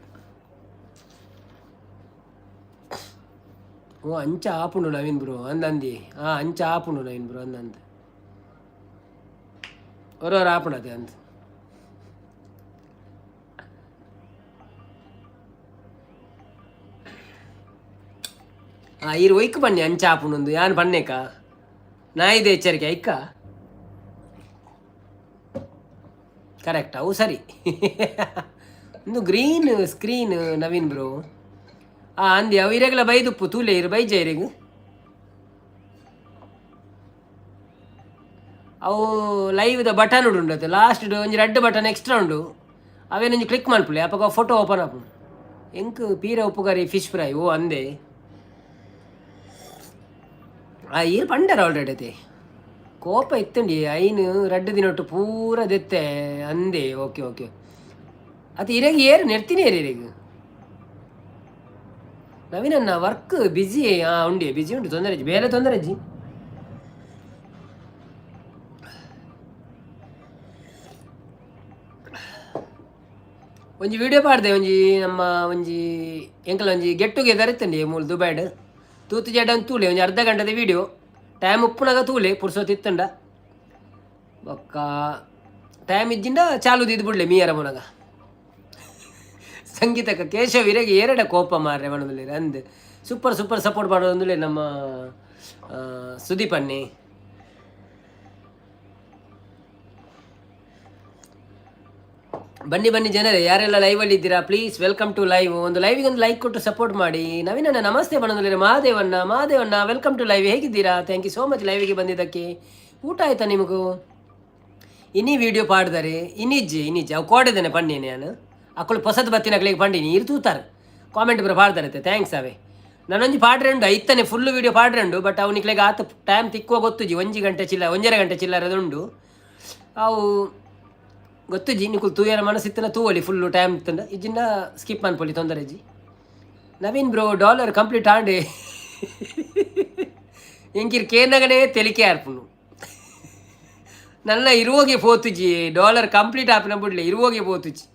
A: ಓ ಅಂಚ ಆಪುಂಡು ನವೀನ್ ಬ್ರೋ ಅಂದಂದಿ. ಆ ಅಂಚ ಆಪುಂಡು ನವೀನ್ ಬ್ರೋ ಅಂದಂದು. ಒರ ಆಪುಂಡು ಅದೇ ಅಂದ್. ಆ ಈರ್ ಒಯ್ಕ್ ಬನ್ನಿ ಅಂಚ ಆಪುಂಡು ಯಾನ್ ಪನ್ನೇಕ ನಾಯಿದ ಎಚ್ಚರಿಕೆ ಐಕ್ಕ ಕರೆಕ್ಟ್. ಅವು ಸರಿ. ಒಂದು ಗ್ರೀನ್ ಸ್ಕ್ರೀನ್ ನವೀನ್ ಬ್ರೋ. ಆ ಅಂದಿ ಅವು ಇರೆಗ್ಲ ಬೈದುಪ್ಪು ತೂಲೆ ಇರು ಬೈಜ ಇರೆಗ್. ಅವು ಲೈವ್ದ ಬಟನ್ ಉಂಡು ಲಾಸ್ಟ್ ಒಂಜಿ red button extra ಉಂಡು. ಅವೇನೊಂಜಿ ಕ್ಲಿಕ್ ಮನ್ಪುಲೆ, ಅಪಗ ಫೋಟೋ ಓಪನ್ ಆಪುಂಡು. ಎಂಕ್ ಪೀರ ಉಪ್ಪುಕರಿ, ಫಿಶ್ ಫ್ರೈ. ಓ ಅಂದೆ, ಆ ಈರ್ ಪಂಡರ ಆಲ್ರೆಡಿ ಅತೆ. ಕೋಪ ಇತ್ತುಂಡಿ, ಐನು ರಡ್ಡು ದಿನೊಟ್ಟು ಪೂರ ದೆತ್ತೆ ಅಂದೆ. ಓಕೆ ಓಕೆ, ಅತ್ತೆ ಇರೆಗ್ ಏರು ನೆರ್ತೀನಿ, ಏರು ಇರೆಗ್. ನವೀನನ್ನ ವರ್ಕ್ ಬಿಜಿ. ಹಾಂ, ಉಂಡಿ ಬಿಜಿ ಉಂಟು, ತೊಂದರೆ ಇಜ್ಜಿ, ಬೇರೆ ತೊಂದರೆ ಇಜ್ಜಿ. ಒಂಜಿ ವಿಡಿಯೋ ಪಾಡ್ದೆ, ಒಂಜಿ ನಮ್ಮ ಒಂಜಿ ಎಂಕಲ ಒಂಜಿ ಗೆಟ್ ಟುಗೆದರ್ ಇತ್ತಂಡಿ ಮೂಲು ದುಬೈಡ್. ತೂತು ಜಡ ತೂಲೆ, ಒಂಜಿ ಅರ್ಧ ಗಂಟೆದ ವಿಡಿಯೋ. ಟೈಮ್ ಉಪ್ಪುನಾಗ ತೂಲೆ, ಪುರ್ಸೊತ್ತು ಇತ್ತಂಡ. ಬೊಕ್ಕ ಟೈಮ್ ಇಜ್ಜಿಂಡ ಚಾಲು ದಿದ್ದು ಬಿಡ್ಲೆ ಮೀಯರ ಮುನಗ. ಸಂಗೀತಕ್ಕ ಕೇಶವ್ ಇರೆಗೆ ಏರಡ ಕೋಪ ಮಾರ್ರೆ ಮನದಲ್ಲಿ ಅಂದ್. Super super support ಮಾಡೋದಂದ್ರೆ ನಮ್ಮ ಸುದೀಪ್ ಅನ್ನಿ. ಬನ್ನಿ ಬನ್ನಿ ಜನರೇ, ಯಾರೆಲ್ಲ ಲೈವಲ್ಲಿ ಇದ್ದೀರಾ, please welcome to live. ಒಂದು ಲೈವಿಗೆ ಒಂದು ಲೈಕ್ ಕೊಟ್ಟು ಸಪೋರ್ಟ್ ಮಾಡಿ. ನವೀನಣ್ಣ ನಮಸ್ತೆ ಬಣ್ಣದಲ್ಲಿ. ಮಹಾದೇವಣ್ಣ, ಮಹಾದೇವಣ್ಣ, welcome to live. ಹೇಗಿದ್ದೀರಾ? Thank you so much ಲೈವಿಗೆ ಬಂದಿದ್ದಕ್ಕೆ. ಊಟ ಆಯ್ತಾ ನಿಮಗೂ? ಇನಿ ವಿಡಿಯೋ ಪಾಡ್ದಾರೆ ಇನಿಜ್ಜಿ ಇನಿಜ್ಜಿ. ಅವು ಕೋಡಿದ್ದೇನೆ ಪಂಡಿನಿ ನಾನು. ಅಕ್ಕಳು ಪೊಸತ್ ಬತ್ತಿನಕ್ಳಿಗೆ ಪಂಡಿನಿ, ಇರು ತೂತಾರೆ, ಕಾಮೆಂಟ್ ಬರ ಪಾಡ್ದಾರೆ. Thanks ಅವೇ. ನಾನೊಂಜಿ ಪಾಡ್ರೆ ಉಂಡು ಐತನೆ, ಫುಲ್ ವೀಡಿಯೋ ಪಾಡ್ರೆ ಉಂಡು. ಬಟ್ ಅವನಿಕ್ಲೆಗೆ ಆತ ಟೈಮ್ ತಿಕ್ಕುವ ಗೊತ್ತುಜಿ. 1 ಗಂಟೆ ಚಿಲ್ಲ, 1.5 ಗಂಟೆ ಚಿಲ್ಲರದುಂಡು ಅವು. ಗೊತ್ತುಜಿ, ನಿಕುಲು ತೂಯರ ಮನಸ್ಸಿತ್ತನ ತೂವಲಿ. ಫುಲ್ಲು ಟೈಮ್ ಇತ್ತಂಡ ಇಜ್ಜಿಂಡ ಸ್ಕಿಪ್ ಅನ್ಪೊಲಿ, ತೊಂದರೆ ಇಜ್ಜಿ. Naveen bro, dollar complete ಆಂಡೆ. ಎಂಕಿರ್ ಕೇನಗನೇ ತೆಲಿಕೆ ಆರ್ಪುಂಡು. ನನ್ನ ಇರುವೋಗೆ ಪೋತುಜಿ, ಡಾಲರ್ ಕಂಪ್ಲೀಟ್ ಆಪಿನ ಬಿಡ್ಲೆ, ಇರುವೋಗೆ ಪೋತುಜಿ.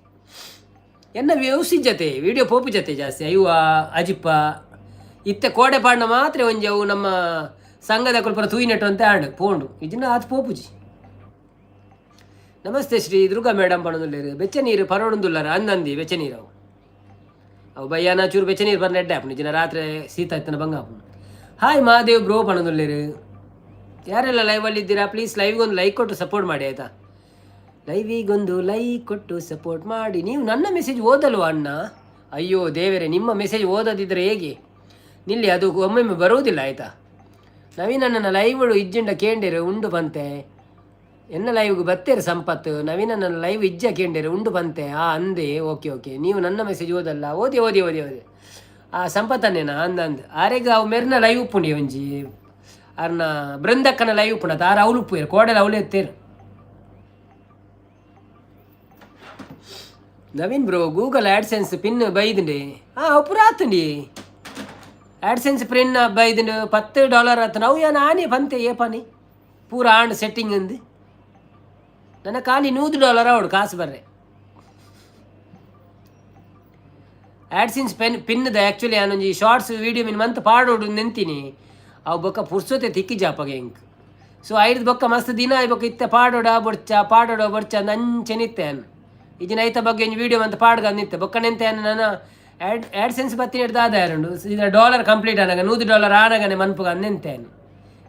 A: ಎನ್ನ ವ್ಯೂಸ್ ಜತೆ ವಿಡಿಯೋ ಪೋಪು ಜತೆ ಜಾಸ್ತಿ ಅಯ್ಯುವ ಅಜಿಪ್ಪ ಇತ್ತೆ ಕೋಡೆ ಪಾಡ್ನ ಮಾತ್ರ ಒಂಜಿ ಅವು ನಮ್ಮ ಸಂಘದ ಕೊಲ್ಪರ ತೂಯಿನೆಟ್ಟು ಅಂತ ಆಂಡು ಪೋಂಡು ಇಜಿನ ಆತ್ ಪೋಪುಜಿ. ನಮಸ್ತೆ ಶ್ರೀ ದುರ್ಗಾ ಮೇಡಮ್ ಪಣದುಲ್ಲೇರು. ಬೆಚ್ಚ ನೀರು ಪರೋಡುಂದುಲ್ಲರ ಅಂದಂದಿ. ಬೆಚ್ಚ ನೀರು ಅವು ಅವು ಬಯ್ಯಾನ ಚೂರು ಬೆಚ್ಚ ನೀರು ಬರ್ನ ಎಡ್ಡೆ ಆಪುಂಡು. ಇಜಿನ ರಾತ್ರಿ ಶೀತ ಇತ್ತನ ಬಂಗ ಆಪುಂಡು. ಹಾಯ್ ಮಹಾದೇವ್ ಬ್ರೋ ಪಣದುಲ್ಲೇರು. ಯಾರೆಲ್ಲ ಲೈವಲ್ಲಿ ಇದ್ದೀರಾ, ಪ್ಲೀಸ್ ಲೈವ್ಗೊಂದು ಲೈಕ್ ಕೊಟ್ಟು ಸಪೋರ್ಟ್ ಮಾಡಿ, ಆಯಿತಾ? ಲೈವಿಗೊಂದು ಲೈಕ್ ಕೊಟ್ಟು ಸಪೋರ್ಟ್ ಮಾಡಿ. ನೀವು ನನ್ನ ಮೆಸೇಜ್ ಓದಲ್ವಾ ಅಣ್ಣ? ಅಯ್ಯೋ ದೇವರೇ, ನಿಮ್ಮ ಮೆಸೇಜ್ ಓದದಿದ್ದರೆ ಹೇಗೆ? ನಿಲ್ಲಿ, ಅದು ಒಮ್ಮೊಮ್ಮೆ ಬರುವುದಿಲ್ಲ, ಆಯಿತಾ? ನವೀನ್ ಅಣ್ಣನ ಲೈವ್ಗಳು ಇಜ್ಜಿಂಡ ಕೇಂಡಿರು ಉಂಡು ಬಂತೆ. ಎನ್ನ ಲೈವ್ಗೆ ಬತ್ತೇರು ಸಂಪತ್ತು. ನವೀನ ನನ್ನ ಲೈವ್ ಇಜ್ಜ ಕೇಂಡಿರು ಉಂಡು ಬಂತೆ. ಆ ಅಂದೆ. ಓಕೆ ಓಕೆ, ನೀವು ನನ್ನ ಮೆಸೇಜ್ ಓದಲ್ಲ. ಓದಿ ಓದಿ ಓದಿ ಓದಿ. ಆ ಸಂಪತ್ತನ್ನೇನಾ? ಅಂದ ಅಂದ್ ಆರೆಗ್ ಅವು ಮೆರ್ನ ಲೈವ್ ಉಪ್ಪುಂಡಿ. ಒಂಜಿ ಅರ್ನ ಬೃಂದಕ್ಕನ ಲೈವ್ ಉಪ್ಪುಂಡ ಆರು ಅವಳು ಉಪ್ಪು ಕೋಡಲ ಅವಳು ಎತ್ತೇರು. Naveen bro, Google AdSense pin ಬೈದಿಂಡೆ. ಹಾಂ, ಅವು ಆತುಂಡಿ. ಆಡ್ಸೆನ್ಸ್ ಪಿನ್ ಬೈದಿಂಡು, $10 ಆತನ. ಅವು ಯಾನ್ ಆನೆ ಬಂತೆ ಏಪಾನಿ ಪೂರ ಆಂಡ್ ಸೆಟ್ಟಿಂಗ್ ಅಂದು. ನನ್ನ ಖಾಲಿ $100 ಅವಡು ಕಾಸು ಬರ್ರೆ. ಆಡ್ಸಿನ್ಸ್ ಪೆನ್ ಪಿನ್ದ ಆ್ಯಕ್ಚುಲಿ ನಾನೊಂಜಿ ಶಾರ್ಟ್ಸ್ ವೀಡಿಯೋ ಮಿನ್ ಮಂತ್ ಪಾಡೋಡು ನೆಂತೀನಿ. ಅವು ಬೊಕ್ಕ ಪುರ್ಸೊತೆ ತಿಕ್ಕಿ ಜಾಪಗೆ ಎಂಕ್. ಸೊ ಐದು ಬೊಕ್ಕ ಮಸ್ತ್ ದಿನ ಆಯ್ ಬೊಕ್ಕ ಇತ್ತೆ ಪಾಡೋಡ ಬೊಡ್ಚ, ಪಾಡೋಡ ಬೊಡ್ಚ ಅಂದ್ ಅಂಚೆ ನಿತ್ತೆ ಅನ್. ಇಜಿನ ಐತ ಬಗ್ಗೆ ಒಂಜಿ ವೀಡಿಯೋ ಮಂತ್ ಪಾಡ್ಗ ನಿತ್ತೆ. ಬೊಕ್ಕ ನೆಂತೆ ನಾನು ಆಡ್ಸೆನ್ಸ್ ಬತ್ತಿನ ದಾದ ಯಾರುಂಡು ಇದರ ಡಾಲರ್ ಕಂಪ್ಲೀಟ್ ಆನಾಗ, $100 ಆನಗನೆ ಮನ್ಪುಗ ನೆಂತೆ.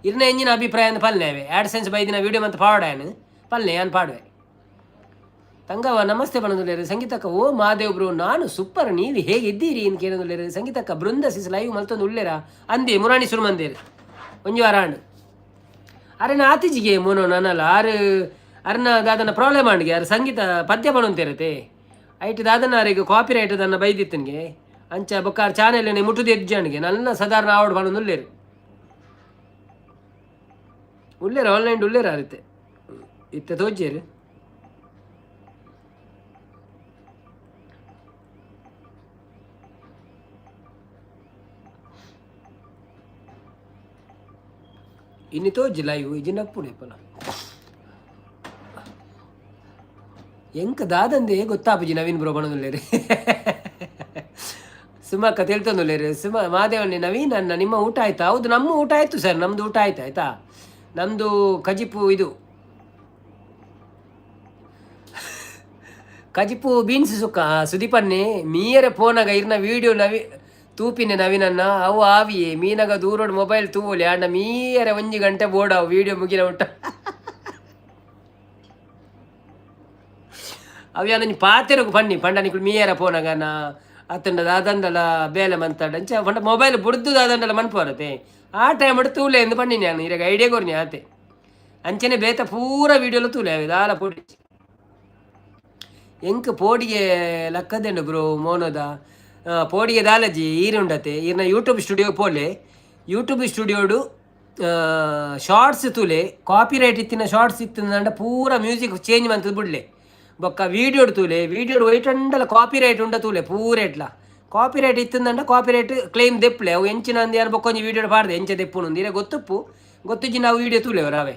A: ಇರ್ನ ಎಂಜಿನ ಅಭಿಪ್ರಾಯ ಅಂದ್ ಪಲ್ಲೆ. ಆಡ್ಸೆನ್ಸ್ ಬೈದಿನ ವೀಡಿಯೋ ಮಂತ್ ಪಾಡಾನು ಪಲ್ಲೆ, ಯಾನ್ ಪಾಡುವೆ. ತಂಗವ ನಮಸ್ತೆ ಬಣ್ಣದುಲ್ಲೇರು. ಸಂಗೀತಕ್ಕ, ಓ ಮಹಾದೇವ್ ಬ್ರೋ, ನಾನು ಸೂಪರ್, ನೀವು ಹೇಗಿದ್ದೀರಿ ಅಂತ ಕೇಳೋದುಲ್ಲೇರು. ಸಂಗೀತಕ್ಕ, ಬೃಂದ ಸಿಸ್ ಲೈವ್ ಮಲ್ತೊಂದು ಉಲ್ಲೇರ ಅಂದೆ. ಮುರಾಣಿ ಸುರು ಮಂದೇರು ಒಂಜಿ ವಾರ ಆಂಡ್. ಅರೆ ಆತಿಜಿಗೆ ಮೋನೋ ನನ್ನಲ್ಲ ಆರು ಅರ್ನ ದಾದನ ಪ್ರಾಬ್ಲಮ್ ಆಂಡ್ಗೆ. ಅರ್ ಸಂಗೀತ ಪದ್ಯ ಪಣಂತಿರತೆ ಐಟ್ ದಾದನ ಅರೆಗ್ ಕಾಪಿ ರೈಟ್ ದನ್ನ ಬೈದಿತ್ತನ್ಗೆ. ಅಂಚ ಬೊಕ್ಕ ಆರ್ ಚಾನೆಲ್ ಮುಟ್ಟುದು ಎಜ್ಜಾಣ್ಗೆ. ನನ್ನ ಸಾಧಾರಣ ಆವಡ್ ಪಣೊಂದು ಉಲ್ಲೇರು ಉಲ್ಲೇರು ಆನ್ಲೈನ್ ಉಲ್ಲೇರು ಆರಿತ್ತೆ ಇತ್ತೆ ತೋಜ್ಜೇರು. ಇನ್ನು ತೋಜಿ ಲೈವ್ ಇಜಿನ ಪುಣೆಪಲ. ಎಂಕ ದಾದಂದೆ ಗೊತ್ತಾಪುಜಿ ನವೀನ್ ಬ್ರೋ ಬಣದುಲ್ಲೇರಿ. ಸುಮಕ್ಕ ತಿಳ್ತೊಂದುಲ್ಲೇರಿ. ಸುಮ ಮಹಾದೇವನ್ನೇ. ನವೀನ್ ಅಣ್ಣ, ನಿಮ್ಮ ಊಟ ಆಯ್ತಾ? ಹೌದು, ನಮ್ಮ ಊಟ ಆಯ್ತು ಸರ್, ನಮ್ಮದು ಊಟ ಆಯ್ತು, ಆಯ್ತಾ? ನಮ್ಮದು ಕಜಿಪು, ಇದು ಕಜಿಪು ಬೀನ್ಸ್ ಸುಕ್ಕ. ಸುದೀಪನ್ನೇ ಮೀಯರೆ ಫೋನಾಗ ಇರ್ನ ವೀಡಿಯೋ ನವಿ ತೂಪಿನ ನವೀನನ್ನ ಅವು ಆವಿಯೇ. ಮೀನಾಗ ದೂರೋಡ್ ಮೊಬೈಲ್ ತೂವೊಲಿ ಅಣ್ಣ. ಮೀಯರೆ 1 ಗಂಟೆ ಬೋರ್ಡ್ ಅವು ವೀಡಿಯೋ ಮುಗಿನ ಉಂಟ. ಅವು ಯಾನ ಪಾತೆರಗು ಪನ್ನಿ ಪಂಡ ನಿಕುಲು ಮೀಯರ ಫೋನಾಗನ ಅತ್ತಂಡ ದಾದಂಡಲ ಬೇಲೆ ಮಂತಾಡ ಅಂಚ ಪಂಡ ಮೊಬೈಲ್ ಬುಡ್ದು ದಾದಂಡಲ ಮನ್ಪು ಬರತ್ತೆ. ಆ ಟೈಮ್ ತೂಲೆ ಎಂದು ಪನ್ನಿ ನಾನು. ಇರಾಗ ಐಡಿಯಾ ಕೊರ್ನಿ ಆತೆ. ಅಂಚನೆ ಬೇತ ಪೂರ ವೀಡಿಯೋಲು ತೂಲೆ ದಾಲ ಪೋಡಿ. ಎಂಕ್ ಪೋಡಿಗೆ ಲಕ್ಕದೆಂಡು ಬ್ರೋ ಮೋನೋದ ಪೋಡಿಗೆ ದಾಲಜಿ ಈರುಂಡತೆ. ಈರ್ನ ಯೂಟ್ಯೂಬ್ ಸ್ಟುಡಿಯೋ ಪೋಲೆ, ಯೂಟ್ಯೂಬ್ ಸ್ಟುಡಿಯೋಡು ಶಾರ್ಟ್ಸ್ ತೂಲೆ. ಕಾಪಿರೈಟ್ ಇತ್ತಿನ ಶಾರ್ಟ್ಸ್ ಇತ್ತಿನ ಪೂರ ಮ್ಯೂಸಿಕ್ ಚೇಂಜ್ ಮಂತದ ಬುಡ್ಲೆ. ಬೊಕ್ಕ ವೀಡಿಯೋಡ್ ತೂಲೆ, ವೀಡಿಯೋಡ್ ಒಯ್ಟಂಡಲ ಕಾಪಿರೈಟ್ ಉಂಡ ತೂಲೆ. ಪೂರ ಎಟ್ಲ ಕಾಪಿರೈಟ್ ಇತ್ತಿಂದಂಡ ಕಾಪಿರೈಟ್ ಕ್ಲೇಮ್ ದೆಪ್ಪಲೆ. ಅವು ಎಂಚಿನ ಅಂದ್ ಯಾರು ಬೊಕ್ಕೊಂಜಿ ವೀಡಿಯೋ ಪಾಡ್ದೆ ಎಂಚ ದೆಪ್ಪುನು ಇರೆ ಗೊತ್ತುಪ್ಪು. ಗೊತ್ತಿಜ್ಜಿ ನಾವು ವೀಡಿಯೋ ತೂಲೆ ಅವರಾವೆ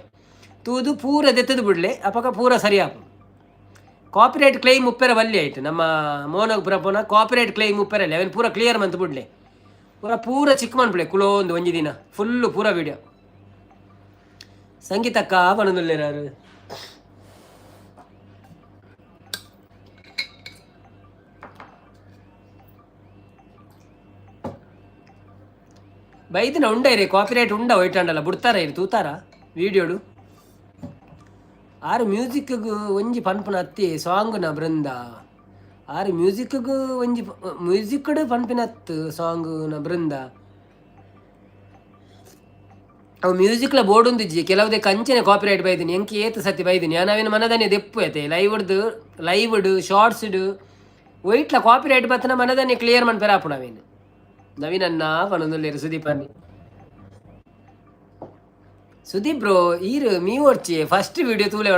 A: ತೂದು ಪೂರ ದೆತ್ತದು ಬಿಡ್ಲೆ. ಅಪಗ ಪೂರ ಸರಿ ಆಪು. ಕಾಪಿರೈಟ್ ಕ್ಲೇಮ್ ಉಪ್ಪೆರ ಬಲ್ಲಿ ಆಯ್ತು. ನಮ್ಮ ಮೋನಗ್ ಪುರ ಪೋನ ಕಾಪಿರೈಟ್ ಕ್ಲೇಮ್ ಉಪ್ಪೆರಲ್ಲಿ ಅವೇನು ಪೂರ ಕ್ಲಿಯರ್ ಮಂತ್ ಬಿಡ್ಲೆ. ಪೂರ ಪೂರ ಚಿಕ್ಕ ಮನ್ಪುಲೆ ಕುಲೋಂದು ಒಂಜಿ ದಿನ ಫುಲ್ಲು ಪೂರ ವೀಡಿಯೋ. ಸಂಗೀತಕ್ಕ ಪನೊಂದುಲ್ಲೆರ್. ಬೈದಿನ ಉಂಡ ಇರಿ ಕಾಪಿರೈಟ್ ಉಂಡ ಒಯ್ಟಂಡಲ್ಲ ಬುಡ್ತಾರ ಇರಿ ತೂತಾರ ವೀಡಿಯೋಡು. ಆರು ಮ್ಯೂಸಿಕ್ಗ್ ಒಂಜಿ ಪನ್ಪುನ ಅತ್ತಿ ಸಾಂಗ್ನ ಬೃಂದ. ಆರು ಮ್ಯೂಸಿಕ್ಗ್ ಒಂಜಿ ಮ್ಯೂಸಿಕ್ಡ್ ಪನ್ಪಿನತ್ತು ಸಾಂಗ್ನ ಬೃಂದ. ಅವು ಮ್ಯೂಸಿಕ್ಲ ಬೋರ್ಡ್ ಉಂದಿಜ್ಜಿ ಕೆಲವುದೇ ಕಂಚನೆ ಕಾಪಿರೈಟ್ ಬೈದಿನಿ. ಎಂಕ್ ಏತ್ ಸತಿ ಬೈದಿನಿ ನಾವಿನ ಮನದನೆ ದೆಪ್ಪು ಐತೆ. ಲೈವ್ಡ್ದು ಲೈವ್ಡ್ ಶಾರ್ಟ್ಸ್ಡ್ ಒಯ್ಟ್ಲ ಕಾಪಿರೈಟ್ ಬತ್ತನ ಮನದನೆ ಕ್ಲಿಯರ್ ಮನ್ಪೆರ ಆಪುಂಡು ಅವೇನು. ನವೀನ್ ಅನ್ನ ಪನೊಂದುಲ್ಲೆರ್ ಸುದೀಪ್ ಅನ್ನಿ. ಸುದೀಪ್ ಬ್ರೋ ಈರ್ ಮೀ ಒರ್ಚಿ ಫಸ್ಟ್ ವಿಡಿಯೋ ತೂಲೆ.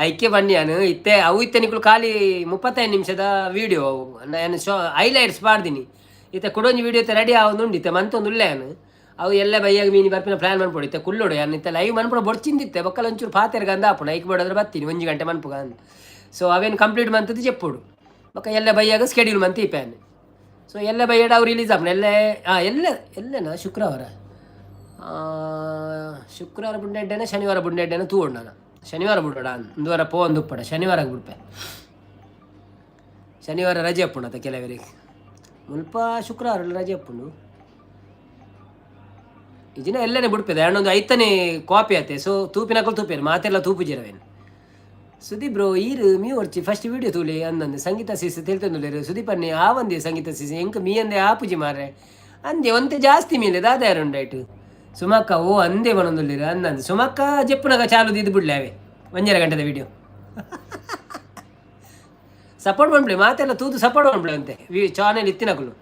A: ಐಕೆ ಬನ್ನಿ ಇತ್ತೆ ಅವು ಇತ್ತೆ ನಿಕುಲು ಖಾಲಿ 35 ನಿಮಿಷದ ವಿಡಿಯೋ ಅವು. ನಾನು ಶೋ ಹೈಲೈಟ್ಸ್ ಪಾಡ್ದಿನಿ. ಇತ್ತೆ ಕುಡೊಂಜಿ ವಿಡಿಯೋ ಇತ್ತೆ ರೆಡಿ ಆವೊಂದುಂಡು. ಇತ್ತೆ ಮಂತೊಂದುಲ್ಲೆ ಯಾನ್. ಅವು ಎಲ್ಲ ಬಯ್ಯಾಗ ಮೀನಿ ಬರ್ಪಿನ ಪ್ಲಾನ್ ಮನ್ಪೊಡು. ಇತ್ತೆ ಕುಲ್ಲೊಡು ಯಾನ್. ಇತ್ತೆ ಲೈವ್ ಮನ್ಪೊಡು ಬೊಡ್ಚಿಂದಿತ್ತೆ. ಬೊಕ್ಕಲ ಒಂಚೂರು ಪಾತೆರ್ಗ ಅಂದ ಆಪುಂಡು. ಐಕ್ ಬೋಡಾದ್ರೆ ಬತ್ತೀನಿ ಒಂಜಿ ಗಂಟೆ ಮನ್ಪುಗ ಅಂದ್. ಸೊ ಅವೇನು ಕಂಪ್ಲೀಟ್ ಮಂತದ್ದು ಚೆಪ್ಪೊಡು. ಬೊಕ್ಕ ಎಲ್ಲ ಬಯ್ಯಾಗ ಸ್ಕೆಡ್ಯೂಲ್ ಮಂತ್ ಇಪ್ಪ ಯಾನ್. ಸೊ ಎಲ್ಲ ಬಯ್ಯಡ ಅವು ರಿಲೀಸ್ ಆಪುಂಡು. ಎಲ್ಲೆ ಎಲ್ಲ ಎಲ್ಲೆನಾ ಶುಕ್ರವಾರ ಶುಕ್ರವಾರ ಬುಂಡೆಡ್ಡೆನ ಶನಿವಾರ ಬುಂಡೆಡ್ಡೆನ ತೂವೊಡು. ನಾನು ಶನಿವಾರ ಬುಡೋಡ ಒಂದುವಾರ ಪೋ ಒಂದು ಉಪ್ಪಡ ಶನಿವಾರ ಬಿಡ್ಪೆ. ಶನಿವಾರ ರಜೆ ಅಪ್ಪುಂಡು ಅತ್ತ ಕೆಲವರಿಗೆ. ಮುಲ್ಪ ಶುಕ್ರವಾರ ರಜೆ ಅಪ್ಪುಂಡು. ಈ ದಿನ ಎಲ್ಲನೇ ಬಿಡ್ಪೆದೆ ಒಂದು ಐತನೇ ಕಾಪಿ ಆತೆ. ಸೊ ತೂಪಿನಕಲ್ ತೂಪೇರು ಮಾತೆಲ್ಲ ತೂಪುಜಿರವೇನು. ಸುದೀಪ್ ಬ್ರೋ ಈರ್ ಮೀ ಒರ್ಚಿ ಫಸ್ಟ್ ವಿಡಿಯೋ ತೂಲೆ ಅಂದಂದೆ. ಸಂಗೀತ ಸೀಸ ತೆಲ್ತೊಂದುಲ್ಲೆರ್ ಸುದೀಪ್ ಅನ್ನೆ. ಆವಂದೆ ಸಂಗೀತ ಸೀಸ ಎಂಕ್ ಮೀ ಅಂದೆ ಆಪುಜಿ ಮಾರ್ರೆ ಅಂದೆ. ಒಂತೆ ಜಾಸ್ತಿ ಮೀಲೆ ದಾದ ಯಾರುಂಡೈಟ್. ಸುಮಕ್ಕ ಓ ಅಂದೆ ಪನೊಂದುಲ್ಲೆರ್ ಅಂದಂದೆ. ಸುಮಕ್ಕ ಜೆಪ್ಪುನಗ ಚಾಲು ದಿದ್ದು ಬಿಡ್ಲೆ ಅವೆ 1.5 ಗಂಟೆದ ವಿಡಿಯೋ. ಸಪೋರ್ಟ್ ಮನ್ಪುಲೆ ಮಾತೆಲ್ಲ ತೂದು ಸಪೋರ್ಟ್ ಮನ್ಪುಲೆ ಅಂತೆ ವಿ ಚಾನೆಲ್ ಇತ್ತಿನಕುಲು.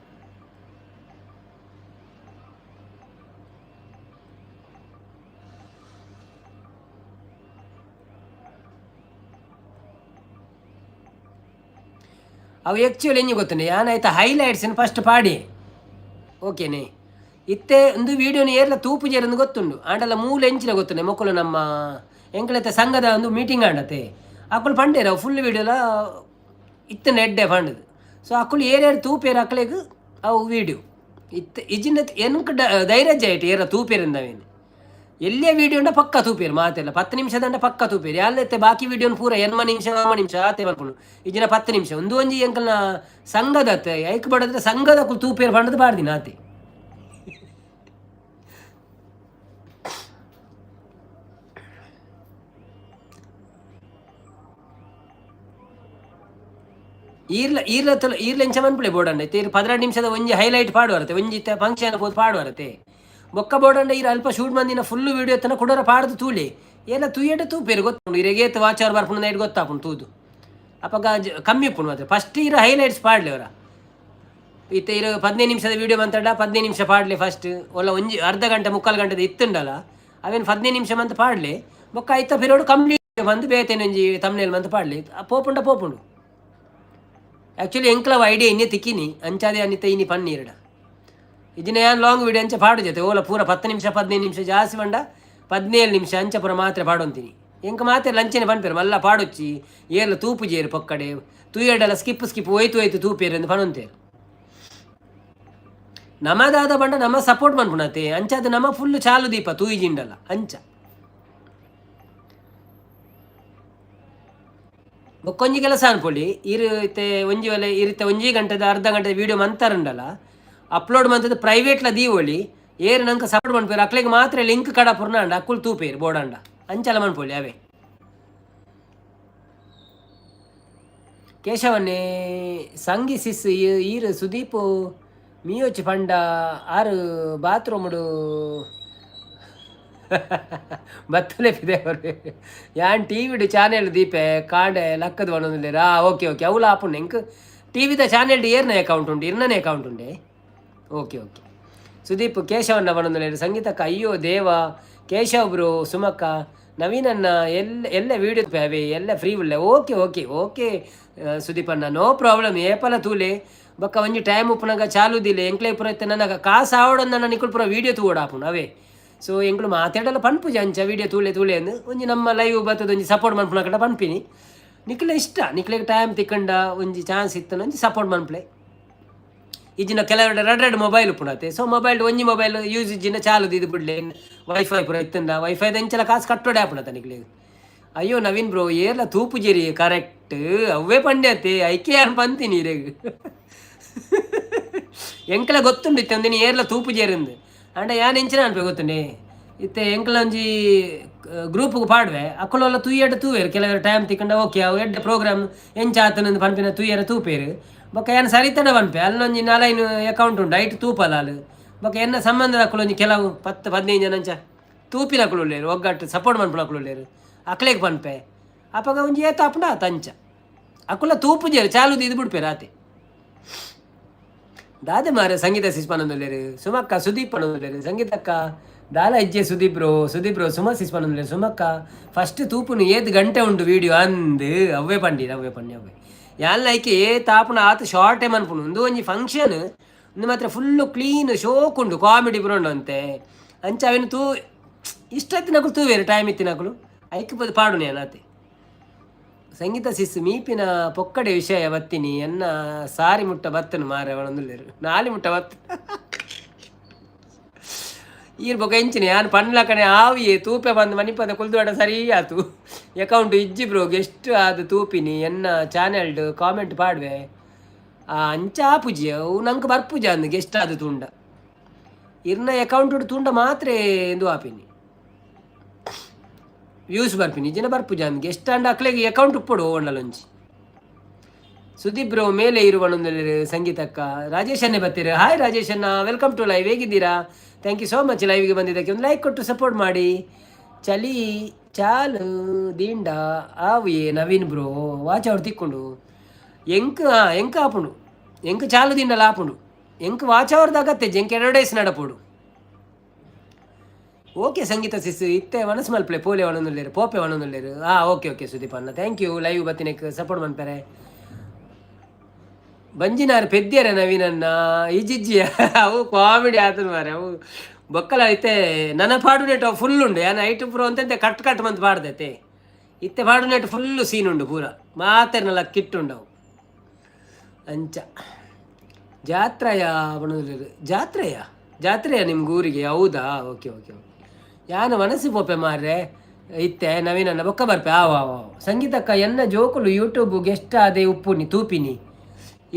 A: ಅವು ಆ್ಯಕ್ಚುಲಿ ಎಂಜಿ ಗೊತ್ತುಂಡು ಯಾನ್ ಐತ ಹೈಲೈಟ್ಸ್ ಫಸ್ಟ್ ಪಾಡಿ ಓಕೆನೆ. ಇತ್ತೆ ಒಂದು ವೀಡಿಯೋನ ಏರ್ಲ ತೂಪುಜೆರಂದು ಗೊತ್ತುಂಡು. ಆಂಡಲ ಮೂಲ ಎಂಚಿನ ಗೊತ್ತುಂಡೆ ಮೊಕ್ಕಲು ನಮ್ಮ ಎಂಕಲത്തെ ಸಂಘದ ಒಂದು ಮೀಟಿಂಗ್ ಆಂಡತೆ. ಅಕುಲು ಪಂಡೇರು ಅವು ಫುಲ್ ವೀಡಿಯೋಲ ಇತ್ತನ ಎಡ್ಡೆ ಪಂಡದು. ಸೊ ಅಕುಲು ಏರೇರು ತೂಪೇರು ಅಕ್ಲೆಗ್ ಅವು ವೀಡಿಯೋ ಇತ್ತೆ ಇಜಿನ ಎನ್ಕ್ ಧೈರ್ಯ ಐಟ್ ಏರ ತೂಪೇರಿಂದವೇನು. ಎಲ್ಲಿಯ ವೀಡಿಯೋ ಉಂಡ ಪಕ್ಕ ತೂಪೇರು ಮಾತೆಲ್ಲ 10 ನಿಮಿಷದಂಡ ಪಕ್ಕ ತೂಪೇರು. ಯಾಲತ್ತೆ ಬಾಕಿ ವೀಡಿಯೋನ ಪೂರ ಎನ್ಮ ನಿಮಿಷ 9 ನಿಮಿಷ ಆತೆ ಬರ್ಪುಂಡು. ಇಜಿನ 10 ನಿಮಿಷ ಒಂದು ಒಂಜಿ ಎಂಕಲ್ನ ಸಂಘದತ್ತೆ ಐಕ್ ಬಡದ್ರೆ ಸಂಘದ ಅಕುಲು ತೂಪೇರು ಪಂಡದು ಪಾಡ್ದಿನ ಆತೆ. ಈರ್ಲ ಈರ್ಲ ತುಲ ಈರ್ಲ ಎಂಚ ಮನ್ಪುಲೆ ಬೋಡಂಡ ಇತ್ತೆ. ಈರ್ 12 ನಿಮಿಷದ ಒಂಜಿ ಹೈಲೈಟ್ ಪಾಡುವರತೆ. ಒಂಜಿ ಇತ್ತೆ ಫಂಕ್ಷನ್ ಪೋದು ಪಾಡುವರತೆ. ಬೊಕ್ಕ ಬೋಡಂಡ ಈರ್ ಅಲ್ಪ ಶೂಟ್ ಮಂದಿನ ಫುಲ್ ವೀಡಿಯೋ ತನ ಕುಡೋರ ಪಾಡ್ದು ತೂಲೆ. ಏಲ ತೂಯೆಡ ತೂಪೇರು ಗೊತ್ತುಂಡು. ಇರೆಗೇತ್ ವಾಚ್ ಅವರ್ ಬರ್ಪುಂಡು ನೈಟ್ ಗೊತ್ತಾಪುಂಡು ತೂದು. ಅಪಗ ಕಮ್ಮಿ ಉಪ್ಪುಂಡು ಮಾತ್ರ. ಫಸ್ಟ್ ಈರ್ ಹೈಲೈಟ್ಸ್ ಪಾಡ್ಲೆ ಅವರ. ಇತ್ತೆ ಇರು 15 ನಿಮಿಷದ ವೀಡಿಯೋ ಮಂತಡ 15 ನಿಮಿಷ ಪಾಡ್ಲೆ ಫಸ್ಟ್. ಒಲ್ಲ ಒಂಜಿ ಅರ್ಧ ಗಂಟೆ ಮುಕ್ಕಾಲು ಗಂಟೆದ ಇತ್ತುಂಡಲ ಅವೇನು 15 ನಿಮಿಷ ಮಂತ್ ಪಾಡ್ಲೆ. ಬೊಕ್ಕ ಐತ ಪಿರಿಯಡ್ ಕಂಪ್ಲೀಟ್ ಬಂದು ಬೇತೇನೆ ಒಂಜಿ ತಮ್ನೇಲ್ ಮಂತ್ ಪಾಡ್ಲೆ. ಪೋಪುಂಡ ಪೋಪುಂಡು. ಆ್ಯಕ್ಚುಲಿ ಎಂಕ್ಲವ ಐಡಿಯಾ ಇನ್ನೇ ತಿಕ್ಕಿನಿ ಅಂಚಾದೆ ಅನಿತ ಇನಿ ಪನ್ನೀರಡ. ಇದಿನ ಯಾನ್ ಲಾಂಗ್ ವಿಡಿಯೋ ಅಂಚ ಪಾಡು ಜೊತೆ ಓಲ ಪೂರ 10 ನಿಮಿಷ 15 ನಿಮಿಷ ಜಾಸ್ತಿ ಬಂಡ 17 ನಿಮಿಷ ಅಂಚ ಪೂರ ಮಾತ್ರೆ ಪಾಡೊಂತೀನಿ. ಎಂಕ ಮಾತ್ರೆ ಲಂಚನೆ ಪನ್ಪೇರು ಮಲ್ಲ ಪಾಡೊಚ್ಚಿ ಏರ್ಲ ತೂಪು ಜೇರು ಪೊಕ್ಕಡೆ ತೂಯಡಲ ಸ್ಕಿಪ್ ಸ್ಕಿಪ್ ಹೋಯ್ತು ಹೋಯ್ತು ತೂಪೇರು ಎಂದು ಪನೊಂತೇರು. ನಮದಾದ ಬಂಡ ನಮ್ಮ ಸಪೋರ್ಟ್ ಮನ್ಪುಣತೆ ಅಂಚಾದ ನಮ್ಮ ಫುಲ್ ಚಾಲು ದೀಪ ತೂಯಿಜಿಂಡಲ ಅಂಚ. ಬೊಕ್ಕೊಂಜಿ ಕೆಲಸ ಅನ್ಪೊಲಿ. ಇರು ಇತ್ತೆ ಒಂಜಿ ವೇಳೆ ಇರುತ್ತೆ ಒಂಜಿ ಗಂಟೆದ ಅರ್ಧ ಗಂಟೆದ ವೀಡಿಯೋ ಮಂತಾರುಂಡಲ ಅಪ್ಲೋಡ್ ಮಂತದ ಪ್ರೈವೇಟ್ಲ ದೀವೊಲಿ. ಏರು ನಂಗೆ ಸಪೋರ್ಟ್ ಮನ್ಪೇರು ಅಕ್ಲೆಗ್ ಮಾತ್ರ ಲಿಂಕ್ ಕಡ ಪುರ್ನಾಂಡ ಅಕ್ಕುಲ್ ತೂಪೇರು ಬೋಡಂಡ ಅಂಚಲ ಮನ್ಪೊಲಿ ಅವೇ. ಕೇಶವನ್ನೇ ಸಂಗಿ ಸಿಸ್ ಈರ್ ಸುದೀಪ್ ಮೀಯೊಚ್ಚಿ ಪಂಡ ಆರು ಬಾತ್ರೂಮ್ಡು ಬತ್ತಲೆ ಪಿದೆ. ಯಾನ್ ಟಿವಿಡ್ ಚಾನೆಲ್ ದೀಪೆ ಕಾಂಡೆ ಲಕ್ಕದ ಪನೊಂದುಲ್ಲೆರ್. ಆ ಓಕೆ ಓಕೆ, ಅವುಲ ಆಪುಂಡು. ಎಂಕ್ ಟಿವಿದ ಚಾನೆಲ್ ಏರ್ನ ಅಕೌಂಟ್ ಉಂಡು, ಇರ್ನನೇ ಅಕೌಂಟ್ ಉಂಡೆ. Okay okay. ಸುದೀಪ್ ಕೇಶವನ್ನ ಪನೊಂದುಲ್ಲೆರ್. ಸಂಗೀತಕ್ಕ ಅಯ್ಯೋ ದೇವ. ಕೇಶವ್ ಬ್ರೋ, ಸುಮಕ್ಕ, ನವೀನನ್ನ ಎಲ್ಲ ಎಲ್ಲ ವೀಡಿಯೋ ಅವೇ ಎಲ್ಲ ಫ್ರೀ ಉಳ್ಳೆ. ಓಕೆ ಓಕೆ ಓಕೆ ಸುದೀಪ್ ಅಣ್ಣ, ನೋ ಪ್ರಾಬ್ಲಮ್. ಏಪಲ ತೂಲೆ ಬೊಕ್ಕ ಒಂಜಿ ಟೈಮ್ ಉಪ್ಪುನಗ ಚಾಲುದಿಲ್ಲ ಎಂಕ್ಲೆ ಪೂರ ಇತ್ತೆ ನನಗ ಕಾಸು ಆವಡೊಂದು ನಿಕುಲು ಪೂರ ವೀಡಿಯೋ ತೂವೊಡು ಆಪುಂಡು ಅವೇ. ಸೊ ಎಂಕ್ಲು ಮಾತಾಡಲ ಪನ್ಪುಜಿ ಅಂಚ ವೀಡಿಯೋ ತೂಲೆ ತೂಲೆ ಅಂದ್. ಒಂಜಿ ನಮ್ಮ ಲೈವ್ ಬತ್ತದ ಒಂಜಿ ಸಪೋರ್ಟ್ ಮನ್ಪುನಕಟ ಪನ್ಪಿನಿ. ನಿಕ್ಲೆ ಇಷ್ಟ, ನಿಕ್ಲೆಗ್ ಟೈಮ್ ತಿಕ್ಕಂಡ ಒಂಜಿ ಚಾನ್ಸ್ ಇತ್ತನ ಒಂಜಿ ಸಪೋರ್ಟ್ ಮನ್ಪುಲೆ. ಇಜ್ಜಿನ ಕೆಲವೆರಡು ರಡ್ ರಡ್ ಮೊಬೈಲ್ ಉಪ್ಪುನತೆ. ಸೊ ಮೊಬೈಲ್ ಒಂಜಿ ಮೊಬೈಲ್ ಯೂಸ್ ಇಜ್ಜಿನ ಚಾಲು ಇದು ಬಿಡ್ಲೆ. ವೈಫೈ ಪೂರ ಇತ್ತಂಡ ವೈಫೈದ ಎಂಚಲ ಕಾಸು ಕಟ್ಟೋಡೆ ಆಪುನತ ನಿಕ್ಲೆಗ್. ಅಯ್ಯೋ ನವೀನ್ ಬ್ರೋ, ಏರ್ಲ ತೂಪುಜೆರಿ. ಕರೆಕ್ಟ್, ಅವೇ ಪಂಡ್ಯತೆ ಐಕೆ ಯಾನ್ ಪಂತೀನಿ ಇರೆಗ್. ಎಂಕಲ ಗೊತ್ತುಂಡು ಇತ್ತೆ ಒಂದಿನಿ ಏರ್ಲ ತೂಪುಜೆರಿಂದು. ಅಂಡ ಯಾನ್ ಎಂಚಿನ ಅನ್ಪೆ ಗೊತ್ತುಂಡೆ, ಇತ್ತೆ ಎಂಕಲ ಒಂಜಿ ಗ್ರೂಪ್ಗೆ ಪಾಡ್ವೆ, ಅಕುಲೆಲ್ಲ ತೂಯೆಡ್ ತೂವೇರು. ಕೆಲವರು ಟೈಮ್ ತಿಕ್ಕಂಡ ಓಕೆ ಅವು ಎಡ್ಡೆ ಪ್ರೋಗ್ರಾಮ್ ಎಂಚ ಆತನಂದು ಪನ್ಪಿನ ತೂಯೆರ ತೂಪೇರು. ಬೊಕ್ಕ ಯಾನ್ ಸರಿತಡ ಪನ್ಪೆ, ಅಲ್ಲೊಂಜಿ ನಾಲೈನ್ ಅಕೌಂಟ್ ಉಂಡು, ಐಟ್ ತೂಪಲ ಅಲ್. ಬೊಕ್ಕ ಎನ್ನ ಸಂಬಂಧದ ಅಕುಲೊಂಜಿ ಕೆಲವು 10-15 ಜನ ಅಂಚ ತೂಪಿನಕುಲು ಉಲ್ಲೇರು, ಒಗ್ಗಟ್ಟು ಸಪೋರ್ಟ್ ಮನ್ಪುನಕುಲು ಉಲ್ಲೇರು, ಅಕ್ಲೆಗ್ ಪನ್ಪೆ. ಅಪಗ ಒಂಜಿ ಏತ್ ಆಪುಂಡ ಆತ ಅಂಚ. ಅಕುಲ ತೂಪುಜೆರ್, ಚಾಲು ಇದು ಬಿಡ್ಪೇರು ಆತೆ. ದಾದೆ ಮಾರೆ ಸಂಗೀತ ಸಿಸ್ ಪನೊಂದುಲ್ಲೆರ್. ಸುಮಕ್ಕ ಸುದೀಪ್ ಪನೊಂದುಲ್ಲೆರ್. ಸಂಗೀತಕ್ಕ ದಾಲ ಇಜ್ಜೆ. ಸುದೀಪ್ ಬ್ರೋ, ಸುದೀಪ್ ಬ್ರೋ, ಸುಮ ಸಿಸ್ ಪನೊಂದುಲ್ಲೆರ್. ಸುಮಕ್ಕ ಫಸ್ಟ್ ತೂಪುನು ಏತ್ ಗಂಟೆ ಉಂಡು ವೀಡಿಯೋ ಅಂದ್. ಅವ್ವೇ ಪಂಡಿ, ಅವ್ವೇ ಪಂಡಿ, ಅವ್ವೇ. ಯಾನ್ ಐಕೆ ಏತ್ ಆಪುನ ಆತ್ ಶಾರ್ಟ್ ಮನ್ಪುನು. ಉಂದು ಒಂಜಿ ಫಂಕ್ಷನ್, ಉಂದು ಮಾತ್ರ ಫುಲ್ಲು ಕ್ಲೀನ್ ಶೋಕ್ ಉಂಡು, ಕಾಮಿಡಿ ಪೂರ ಉಂಡು ಅಂತೆ. ಅಂಚ ಅವೆನ್ ತೂ ಇಷ್ಟ ಇತ್ತಿನಕುಲು ತೂವೇರು, ಟೈಮ್ ಇತ್ತಿನಕುಲು ಐಕ್ ಪಾಡುನೆ ಆತೆ. ಸಂಗೀತ ಸಿಸ್ ಮೀಪಿನ ಪೊಕ್ಕಡೆ ವಿಷಯ ಬತ್ತೀನಿ ಎನ್ನ ಸಾರಿ ಮುಟ್ಟ ಬತ್ತನು ಮಾರೆ ಅವಳೊಂದುಲ್ಲೆರ್. ನಾಲಿ ಮುಟ್ಟ ಬತ್ತು ಈರ್ ಬೊಕ ಎಂಚಿನ ಯಾನ್ ಪನ್ಲಕನೆ ಆವಿಯೇ ತೂಪೆ ಬಂದು ಮನಿಪದ ಕುಲ್ದುವಾಡ ಸರಿ ಆತು. ಅಕೌಂಟ್ ಇಜ್ಜಿ ಬ್ರೋ, ಗೆಸ್ಟ್ ಆದ್ ತೂಪಿನಿ ಎನ್ನ ಚಾನೆಲ್ಡ್ ಕಾಮೆಂಟ್ ಪಾಡ್ವೆ. ಆ ಅಂಚ ಆಪುಜಿ ಅವು, ನಂಕ್ ಬರ್ಪುಜಿ ಅಂದ್ ಗೆಸ್ಟ್ ಆದ್ ತೂಂಡ. ಇರ್ನ ಅಕೌಂಟ್ ತೂಂಡ ಮಾತ್ರ ಇಂದು ಆಪಿನಿ, ವ್ಯೂಸ್ ಬರ್ಪಿನಿ, ಇಜ್ಜಿಂಡ ಬರ್ಪುಜಿ ಅಂದ್. ಗೆಸ್ಟ್ ಆಂಡ ಅಕ್ಲೆಗ್ ಅಕೌಂಟ್ ಉಪ್ಪೊಡು ಓಂಡಲೊಂಜಿ. ಸುದೀಪ್ ಬ್ರೋ ಮೇಲೆ ಇರುವನೊಂದು. ಸಂಗೀತಕ್ಕ ರಾಜೇಶ್ ಅನ್ನೇ ಬರ್ತೀರ. ಹಾಯ್ ರಾಜೇಶ್ ಅಣ್ಣ, welcome to live. ಹೇಗಿದ್ದೀರಾ? Thank you so much ಲೈವ್ಗೆ ಬಂದಿದ್ದಕ್ಕೆ. ಒಂದು ಲೈಕ್ ಕೊಟ್ಟು ಸಪೋರ್ಟ್ ಮಾಡಿ. ಚಲಿ ಚಾಲು ದಿಂಡ ಆವಿಯೇ ನವೀನ್ ಬ್ರೋ, ವಾಚ್ ಅವ್ರು ತಿಕ್ಕೊಂಡು ಎಂಕ್ ಎಂಕ್ ಆಪುಂಡು, ಎಂಕ್ ಚಾಲು ದಿಂಡಲ ಆಪುಂಡು. ಎಂಕ್ ವಾಚ್ ಅವ್ರದ್ದು ಅಗತ್ಯ, ಎಂಕ್ ಅಡ್ವರ್ಟೈಸ್ ನಡಪೋಡು. ಓಕೆ ಸಂಗೀತ ಸಿಸ್, ಇತ್ತೆ ಮನಸ್ಸು ಮಲ್ಪಲೆ ಪೋಲೆ ಒಣೊಂದುಲ್ಲೇರು, ಪೋಪೆ ಒಣೊಂದುಲ್ಲೇರು. ಆ ಓಕೆ ಓಕೆ ಸುದೀಪ್ ಅಣ್ಣ, thank you. Live ಬತ್ತಿನಕ್ ಸಪೋರ್ಟ್ ಮನ್ಪರೆ. ಬಂಜಿನಾರ್ ಪೆದ್ಯರ ನವೀನನ್ನ ಇಜ್ಜಿಜ್ಜಿ, ಅವು ಕಾಮಿಡಿ ಆತನ ಮಾರೆ. ಅವು ಬೊಕ್ಕಲ ಇತ್ತೆ ನನ್ನ ಪಾಡುನೆಟ್ ಫುಲ್ ಉಂಡು. ಯಾನ್ ಐಟ್ ಪೂರ ಒಂತೆಂತೆ ಕಟ್ ಕಟ್ ಮಂತ್ ಪಾಡ್ದೈತೆ. ಇತ್ತೆ ಪಾಡುನೆಟ್ ಫುಲ್ ಸೀನ್ ಉಂಡು ಪೂರ, ಮಾತೆರ್ನಲ ಕಿಟ್ಟುಂಡು ಅವು ಅಂಚ. ಜಾತ್ರೆಯ ಪನೊಂದುಲ್ಲೆರ್. ಜಾತ್ರೆಯ ಜಾತ್ರೆಯ ನಿಮ್ಗೆ ಊರಿಗೆ? ಹೌದಾ? Okay okay okay. ಯಾನ್ ಮನಸ್ಸು ಪೋಪೆ ಮಾರ್ರೆ ಇತ್ತೆ ನವೀನನ್ನ ಬೊಕ್ಕ ಬರ್ಪೆ. ಆವ್ ಆವ್ ಆವ್. ಸಂಗೀತಕ್ಕ ಎನ್ನ ಜೋಕುಲು ಯೂಟ್ಯೂಬ್ ಗೆಸ್ಟ್ ಆದೆ ಉಪ್ಪುನಿ ತೂಪಿನಿ.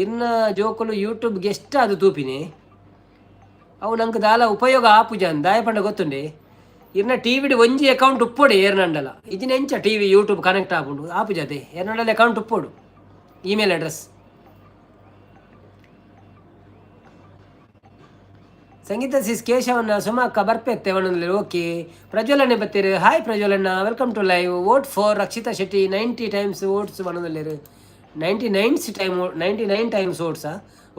A: ಇರ್ನ ಜೋಕುಲು ಯೂಟ್ಯೂಬ್ ಗೆಸ್ಟ್ ಆದ್ ತೂಪಿನಿ, ಅವು ನಂಗೆ ದಾಲ ಉಪಯೋಗ ಆಪುಜ ಅಂದ್. ದಾಯ ಪಂಡ ಗೊತ್ತುಂಡೆ, ಇರ್ನ ಟಿವಿಡ್ ಒಂಜಿ ಅಕೌಂಟ್ ಉಪ್ಪೊಡು ಏರ್ನಂಡಲ. ಇಜ್ಜಿನ ಎಂಚ ಟಿವಿ ಯೂಟ್ಯೂಬ್ ಕನೆಕ್ಟ್ ಆಪುಂಡು? ಆಪುಜತೆ. ಏರ್ನಂಡಲ ಅಕೌಂಟ್ ಉಪ್ಪೊಡು, ಇಮೇಲ್ ಅಡ್ರೆಸ್. ಸಂಗೀತ ಸಿಸ್ ಕೇಶವನ್ನ ಸುಮಕ್ಕ ಬರ್ಪೆತ್ತೆ ಒಣಂದ್ರೆ. ಓಕೆ ಪ್ರಜ್ವಲನೆ ಬತ್ತೀರು. ಹಾಯ್ ಪ್ರಜ್ವಲಣ್ಣ, welcome to live. Vote for Rakshita Shetty 90 times votes ಒಣಂದುಲ್ಲೇರು. 99 time, 99 times ವೋಟ್ಸಾ?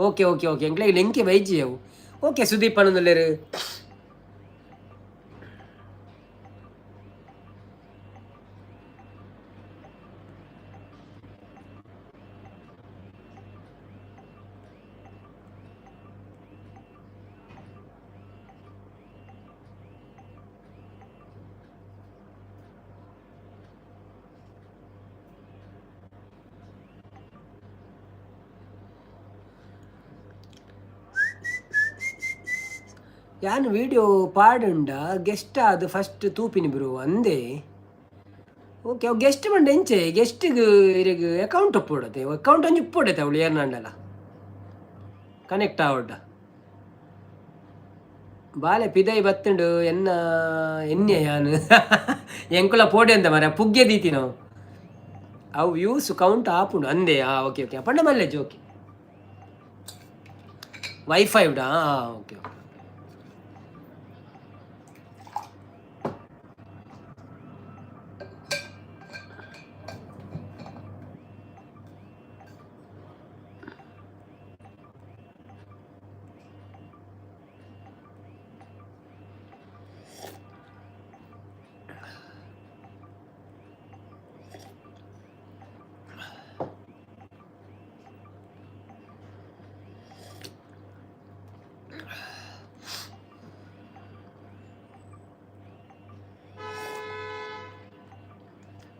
A: Okay okay okay. ಎಂಕ್ಲೆ ಲಿಂಕೆ ಬೈಜಿ ಅವು. ಓಕೆ ಸುದೀಪ್ ಪನೊಂದುಲ್ಲೆರ್. ಯಾನ್ ವೀಡಿಯೋ ಪಾಡುಂಡ ಗೆಸ್ಟ್ ಅದು ಫಸ್ಟ್ ತೂಪಿನಿ ಬ್ರೋ ಅಂದೆ. ಓಕೆ, ಅವು ಗೆಸ್ಟ್ ಪಂಡ ಎಂಚೆ? ಗೆಸ್ಟಿಗ್ ಇರೆಗ್ ಅಕೌಂಟ್ ಉಪ್ಪೊಡತೆ, ಅಕೌಂಟ್ ಒಂಜಿ ಉಪ್ಪೊಡತೆ ಅವಳು ಏರ್ನಂಡಲ ಕನೆಕ್ಟ್ ಆವೊಡ್ಡ. ಬಾಲೆ ಪಿದೈ ಬತ್ತುಂಡು ಎನ್ನ ಎನ್ನೆ ಯಾನ್ ಎಂಕುಲ ಪೋಡೆ ಅಂತ ಮಾರ್ರೆ ಪುಗ್ಗೆ ದೀತಿ ನಾವು. ಅವು ವ್ಯೂಸ್ ಕೌಂಟ್ ಆಪುಂಡು ಅಂದೆ. ಆ ಓಕೆ ಓಕೆ, ಪಂಡ ಮಲ್ಲೆಜ್ಜಿ. ಓಕೆ ವೈಫೈ ಉಡಾ. Okay okay.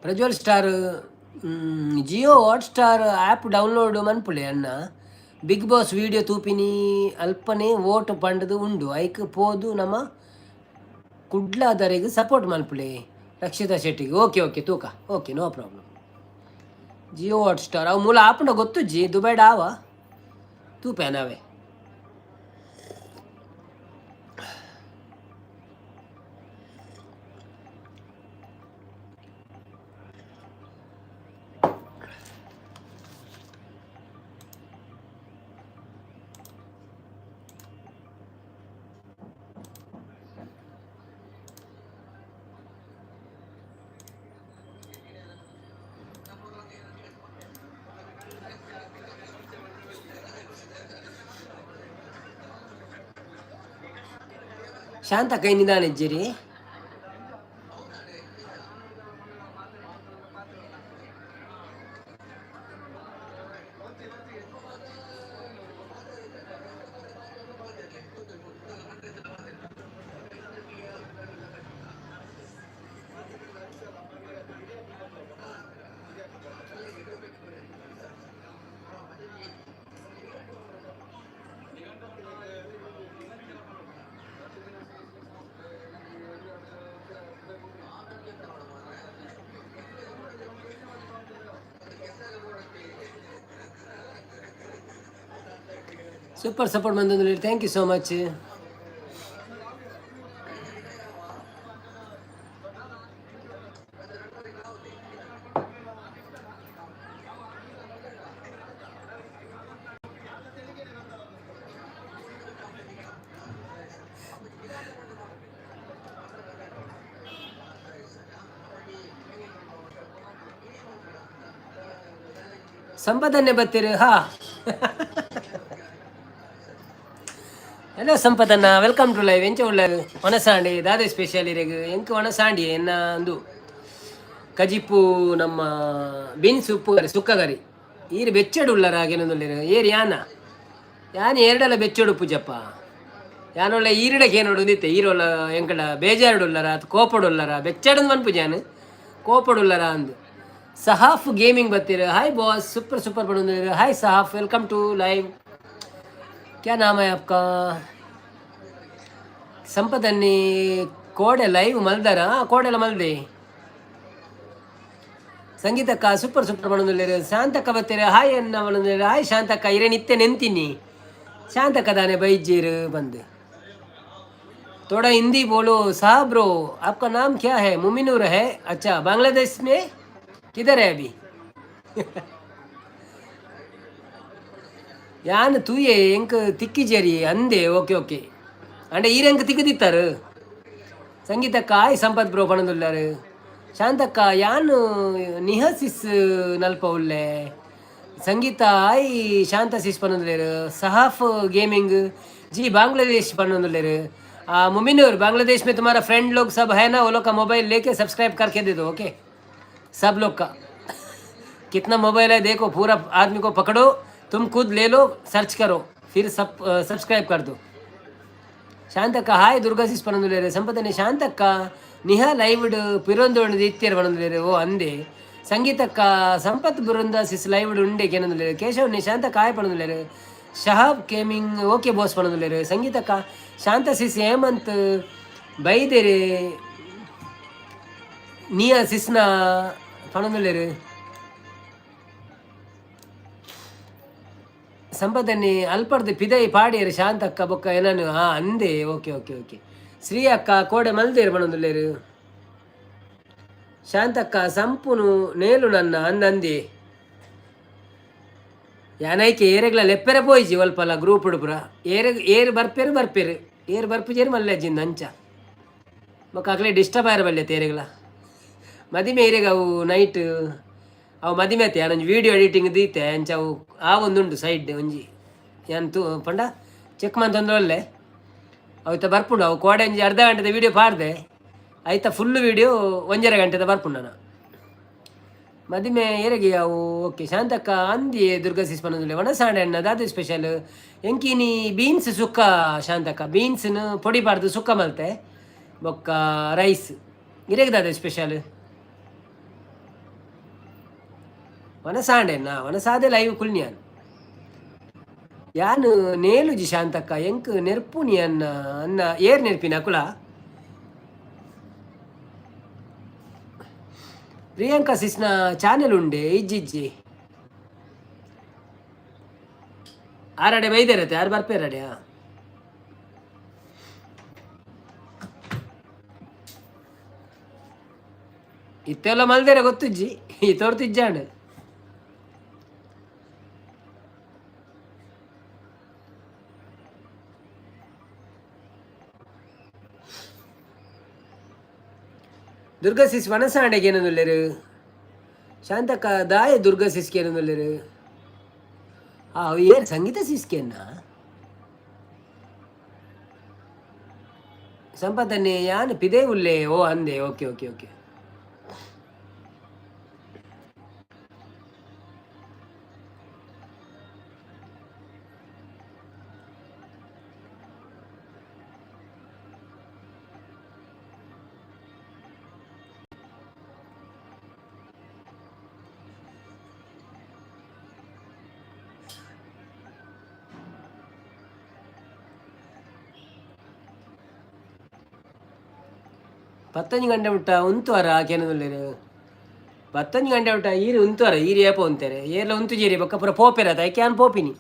A: Prajwal star Jio Hotstar app download ಮನ್ಪುಲೆ ಅಣ್ಣ. ಬಿಗ್ ಬಾಸ್ ವೀಡಿಯೋ ತೂಪಿನಿ ಅಲ್ಪನೆ ವೋಟ್ ಪಂಡದು ಉಂಡು. ಐಕ್ ಪೋದು ನಮ ಕುಡ್ಲಾದರೆಗ್ ಸಪೋರ್ಟ್ ಮನ್ಪುಲೆ ರಕ್ಷಿತಾ ಶೆಟ್ಟಿಗೆ. ಓಕೆ ಓಕೆ ತೂಕ. Okay, no problem. Jio Hotstar ಅವು ಮೂಲ ಆಪುಂಡ ಗೊತ್ತುಜ್ಜಿ. ದುಬೈಡ್ ಆವ ತೂಪೆ ನಾವೇ. ಶಾಂತ ಕೈ ನಿಧಾನ ಇಜ್ಜಿರಿ. ಸೂಪರ್ ಸಪೋರ್ಟ್ ಬಂದಂದ್ರೆ thank you so much. ಸಂಪಾದನೆ ಬತ್ತೀರಿ. ಹಾ, ಹಲೋ ಸಂಪತಣ್ಣ, welcome to live. ಎಂಚ ಉಳ್ಳರು? ಒಣಸಾಂಡಿ ದಾದೆ ಸ್ಪೆಷಲ್ ಇರೆಗ್? ಎಂಕ್ ಒಣಸಾಂಡಿ ಎನ್ನ ಅಂದು ಕಜಿಪು, ನಮ್ಮ ಬೀನ್ಸ್ ಉಪ್ಪು ಕರಿ, ಸುಕ್ಕ ಕರಿ. ಈರು ಬೆಚ್ಚಡು ಉಳ್ಳರ ಹಾಗೇನೊಂದುಲ್ಲೇರು ಏರು ಯಾನ ಯಾನ್ ಏರ್ಡಲ ಬೆಚ್ಚಡು ಪೂಜಪ್ಪ. ಯಾನೊಳ್ಳೆ ಈರಿಡಕ್ಕೆ ಏನೋಡು ನಿತ್ತೆ ಈರೋಲ ಎಂಕಡ ಬೇಜಾರುಡುಲ್ಲರ ಅದು ಕೋಪಡುಲ್ಲರ ಬೆಚ್ಚಡಂದು ಮನ್ಪುಜಾನು ಕೋಪಡುಲ್ಲರ ಅಂದು. ಸಹಾಫ್ ಗೇಮಿಂಗ್ ಬತ್ತೀರ. ಹಾಯ್ ಬಾಸ್, ಸೂಪರ್ ಸೂಪರ್ ಪಡೊಂದು. ಹಾಯ್ ಸಹಾಫ್, welcome to live. क्या नाम है आपका? ಸಂಪದನ್ನಿ ಕೋಡೆ ಲೈವ್ ಮಲ್ದಾರ? ಕೋಡೆಲ ಮಲ್ದೆ. ಸಂಗೀತಕ್ಕ ಸೂಪರ್ ಸೂಪರ್ ಪಡೊಂದುಲ್ಲೆರ್. ಶಾಂತಕ್ಕ ಬತ್ತೀರ. ಹಾಯ್ ಅನ್ನ ಪಡೊಂದುಲ್ಲೆರ್. ಹಾಯ್ ಶಾಂತಕ್ಕ, ಇರೆ ನಿತ್ಯ ನೆಂತೀನಿ ಶಾಂತಕ್ಕ ದಾನೆ ಬೈಜೀರ್ ಬಂದು. थोड़ा हिंदी बोलो साहब। ब्रो, आपका नाम क्या है? मुमिनूर है। अच्छा, बांग्लादेश में किधर है अभी? ಯಾನ್ ತೂಯೆ, ಎಂಕ್ ತಿಕ್ಕಿಜೇರಿ ಅಂದೆ. ಓಕೆ ಓಕೆ, ಅಂಡೆ ಈರೆಂಕ್ ತಿಕ್ಕದಿತ್ತಾರು. ಸಂಗೀತಕ್ಕ ಆಯ್ ಸಂಪತ್ ಬ್ರೋ ಪಣದುಲ್ಲಾರು. ಶಾಂತಕ್ಕ ಯಾನ್ ನಿಹಸಿಸ್ ನಲ್ಪ ಉಲ್ಲೆ. ಸಂಗೀತ ಆಯ್ ಶಾಂತ ಸಿಸ್ ಪನೊಂದುಲ್ಲೆರ್. ಸಹಾಫ್ गेमिंग जी बांग्लादेश पनोंदुल्लेर. मुमिनूर, बांग्लादेश में तुम्हारा फ्रेंड लोग सब है ना? वो लोग का मोबाइल लेके सब्सक्राइब करके दे दो। ओके, सब लोग का कितना मोबाइल है देखो, पूरा आदमी को पकड़ो, तुम खुद ले लो, सर्च करो, फिर सब सब्सक्राइब कर दो. ಶಾಂತಕ್ಕ ಹಾಯ್ ದುರ್ಗಾ ಸಿಸ್ ಪನೊಂದುಲ್ಲೆರ್. ಸಂಪದನೆ ಶಾಂತಕ್ಕ ನಿಹ ಲೈವ್ಡ್ ಪಿರೊಂದೊಂಡು ಇತ್ತೆರ್ ಪನೊಂದುಲ್ಲೆರ್. ಓ ಅಂದೆ. ಸಂಗೀತಕ್ಕ ಸಂಪತ್ ಬೃಂದ ಸಿಸ್ ಲೈವ್ಡ್ ಉಂಡೆ ಕೇನೊಂದುಲ್ಲೆರ್. ಕೇಶವ್ ಶಾಂತಕ್ಕ ಹಾಯ್ ಪನೊಂದುಲ್ಲೆರ್. ಶಹಾಬ್ ಗೇಮಿಂಗ್ ಓಕೆ ಬಾಸ್ ಪನೊಂದುಲ್ಲೆರ್. ಸಂಗೀತಕ್ಕ ಶಾಂತ ಸಿಸ್ ಹೇಮಂತ್ ಬೈದೆರೆ ನಿಯಾ ಸಿಸ್ನ ಪನೊಂದುಲ್ಲೆರ್. ಸಂಪದನ್ನಿ ಅಲ್ಪರ್ದು ಪಿದೈ ಪಾಡಿಯರು ಶಾಂತಕ್ಕ ಬೊಕ್ಕ ಏನನು. ಹಾ ಅಂದೆ. Okay okay okay. ಶ್ರೀ ಅಕ್ಕ ಕೋಡೆ ಮಲ್ದೇರು ಪನೊಂದುಲ್ಲೆರ್. ಶಾಂತಕ್ಕ ಸಂಪುನು ನೇಲು ನನ್ನ ಅಂದಂದಿ. ಯಾನೈಕೆ ಏರೆಗ್ಲ ಲೆಪ್ಪೆರೆ ಪೋಯಿಜಿ ಒಲ್ಪಲ ಗ್ರೂಪ್ ಪೂರ. ಏರ್ ಏರ್ ಬರ್ಪೇರು ಬರ್ಪೇರು, ಏರ್ ಬರ್ಪುಜೇರು ಮಲ್ಲೆ ಅಜ್ಜಿಂದ ಅಂಚ. ಬೊಕ್ಕ ಅಕ್ಲೆ ಡಿಸ್ಟರ್ಬ್ ಆಯರ ಬಲ್ಲೆ ತೇರೆಗ್ಲ. ಮದಿಮೆ ಏರೆಗ್ ಅವು ನೈಟ್ ಅವು ಮದಿಮೆ ಆತೆ. ಯಾನೊಂಜಿ ವೀಡಿಯೋ ಎಡಿಟಿಂಗ್ ದೀತೆ ಅಂಚ. ಅವು ಆ ಒಂದುಂಡು ಸೈಡ್ ಒಂಜಿ ಯಾನ್ ತೂ ಪಂಡ ಚೆಕ್ ಮಂತೊಂದು ಒಲ್ಲೆ. ಅವು ಇತ್ತ ಬರ್ಪುಂಡು. ಅವು ಕೋಡೆ ಒಂಜಿ ಅರ್ಧ ಗಂಟೆದ ವೀಡಿಯೋ ಪಾಡ್ದೆ. ಐತ ಫುಲ್ ವೀಡಿಯೋ ಒಂಜರೆ ಗಂಟೆದ ಬರ್ಪುಂಡು. ನಾನು ಮದಿಮೆ ಏರೆಗೆ ಅವು. ಓಕೆ ಶಾಂತಕ್ಕ ಅಂದಿ ದುರ್ಗಾ ಸಿಸ್ ಪನೊಂದುಲ್ಲೆ. ಒಣಸಾಂಡೆ ಅಣ್ಣ ದಾದ ಸ್ಪೆಷಲ್? ಎಂಕಿನಿ ಬೀನ್ಸ್ ಸುಕ್ಕ ಶಾಂತಕ್ಕ. ಬೀನ್ಸ್ನು ಪೊಡಿ ಪಾಡ್ದು ಸುಕ್ಕ ಮಲ್ತೆ, ಬೊಕ್ಕ ರೈಸ್. ಇರೆಗ್ ದಾದ ಸ್ಪೆಷಲ್? ವನಸಾಂಡೆನ ವನಸಾದೆ ಲೈವ್ ಕುಲ್ನಿಯಾನ್ ಯಾನ್ ನೇಲುಜಿ ಶಾಂತಕ್ಕ. ಎಂಕ್ ನೆರ್ಪುನಿ ಅನ್ನ. ಅನ್ನ ಏರ್ ನೆರ್ಪಿನ ಅಕುಲ? ಪ್ರಿಯಾಂಕಾ ಸಿಸ್ನ ಚಾನೆಲ್ ಉಂಡೆ? ಇಜ್ಜಿ ಇಜ್ಜಿ. ಆರಡೆ ಬೈದೇರತ್ತೆ, ಯಾರು ಬರ್ಪೇರಡೆ? ಇತ್ತೆಲ್ಲ ಮಲ್ದೇರೆ ಗೊತ್ತುಜ್ಜಿ, ಈ ತೋರ್ತಿಜ್ಜಾಂಡ್. ದುರ್ಗಾ ಸಿಸ್ ವನಸಾಂಡೆಗೆ ಏನೊಂದುಲ್ಲೆರು? ಶಾಂತಕ್ಕ ದಾಯ ದುರ್ಗಾ ಸಿಸ್ಗೆ ಏನೊಂದುಲ್ಲೆರು? ಆ ಏರ್ ಸಂಗೀತ ಸಿಸ್ಕೆನ್ನ ಸಂಪತ್ತನ್ನೇ ಯಾನ್ ಪಿದೆ ಉಲ್ಲೆ. ಓ ಅಂದೆ. Okay okay okay. ಪತ್ತೊಂಜಿ ಗಂಟೆ ಮುಟ್ಟ ಉಂತುವಾರ ಕೇನೊಂದುಲ್ಲೆರ್? ಪತ್ತೊಂಜಿ ಗಂಟೆ ಮುಟ್ಟ ಈರು ಉಂತುವಾರ? ಈರು ಏಪ ಉಂತಾರೆ? ಏರ್ಲ ಉಂತುಜೇರಿ, ಬೊಕ್ಕ ಪೂರ ಪೋಪೆರ ಐಕೆ ಯಾನ್ ಪೋಪಿನಿ.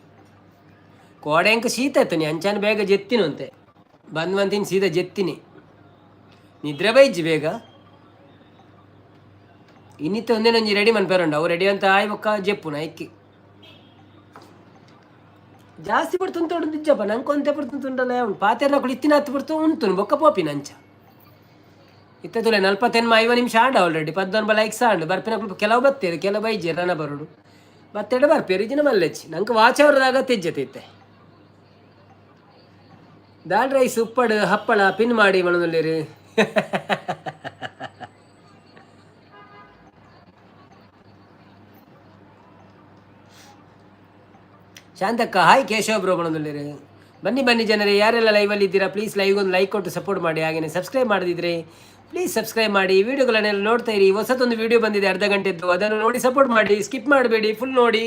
A: ಕೋಡೆ ಎಂಕ್ ಶೀತ ಇತ್ತನಿ, ಅಂಚಾನ ಬೇಗ ಜೆತ್ತಿನ ಅಂತೆ. ಬಂದ್ ಬಂತೀನಿ ಸೀದಾ ಜೆತ್ತಿನಿ, ನಿದ್ರೆ ಬೈಜ್ಜಿ ಬೇಗ. ಇನ್ನಿತ್ತ ಒಂದೇನೊಂಜಿ ರೆಡಿ ಮನ್ಪೇರುಂಡು. ಅವು ರೆಡಿ ಅಂತ ಆಯ್ ಬೊಕ್ಕ ಜೆಪ್ಪುನ. ಐಕ್ಕಿ ಜಾಸ್ತಿ ಪಡ್ತು ಉಂಟು ಇಜ್ಜಪ್ಪ. ನಂಗೆ ಒಂತೆ ಪಡ್ತು ಉಂಟಲ್ಲ ಉಂಟು. ಪಾತೆರ್ನಕುಲು ಇತ್ತಿನ ಹತ್ತು ಪಡ್ತು ಉಂಟು, ಬೊಕ್ಕ ಪೋಪಿನ ಅಂಚ. ಇತ್ತ ತುಲೆ ನಲ್ವತ್ತೆನ್ಮ 50 ನಿಮಿಷ ಆಂಡ ಆಲ್ರೆಡಿ. 19 ಲೈಕ್ಸ್ ಆಂಡು. ಬರ್ಪಿನಕುಲು ಕೆಲವು ಬತ್ತೇರು, ಕೆಲವು ಬೈಜೇರು. ರನ ಬರುಡು ಬತ್ತೆಡ ಬರ್ಪೇರು ಇಜಿನ ಮಲ್ಲೆಚ್ಚಿ. ನಂಗೆ ವಾಚ್ ಅವರದಾಗ ತೆಜ್ಜತೆ ಇತ್ತೆ. ದಾಲ್ ರೈಸ್ ಉಪ್ಪಡು ಹಪ್ಪಳ ಪಿನ್ ಮಾಡಿ ಮಣದಲ್ಲಿರು. ಶಾಂತಕ್ಕ ಹಾಯ್. ಕೇಶವ ಬ್ರೋ ಮಣದಲ್ಲಿರು. ಬನ್ನಿ ಬನ್ನಿ ಜನರೇ, ಯಾರೆಲ್ಲ ಲೈವಲ್ಲಿ ಇದ್ದೀರಾ ಪ್ಲೀಸ್ ಲೈವ್ ಒಂದು ಲೈಕ್ ಕೊಟ್ಟು ಸಪೋರ್ಟ್ ಮಾಡಿ. ಹಾಗೆಯೇ ಸಬ್ಸ್ಕ್ರೈಬ್ ಮಾಡದಿದ್ರೆ ಪ್ಲೀಸ್ ಸಬ್ಸ್ಕ್ರೈಬ್ ಮಾಡಿ. ವಿಡಿಯೋಗಳನ್ನೆಲ್ಲ ನೋಡ್ತಾ ಇರಿ. ಹೊಸದೊಂದು ವಿಡಿಯೋ ಬಂದಿದೆ ಅರ್ಧ ಗಂಟೆದ್ದು, ಅದನ್ನು ನೋಡಿ ಸಪೋರ್ಟ್ ಮಾಡಿ. ಸ್ಕಿಪ್ ಮಾಡಬೇಡಿ, ಫುಲ್ ನೋಡಿ.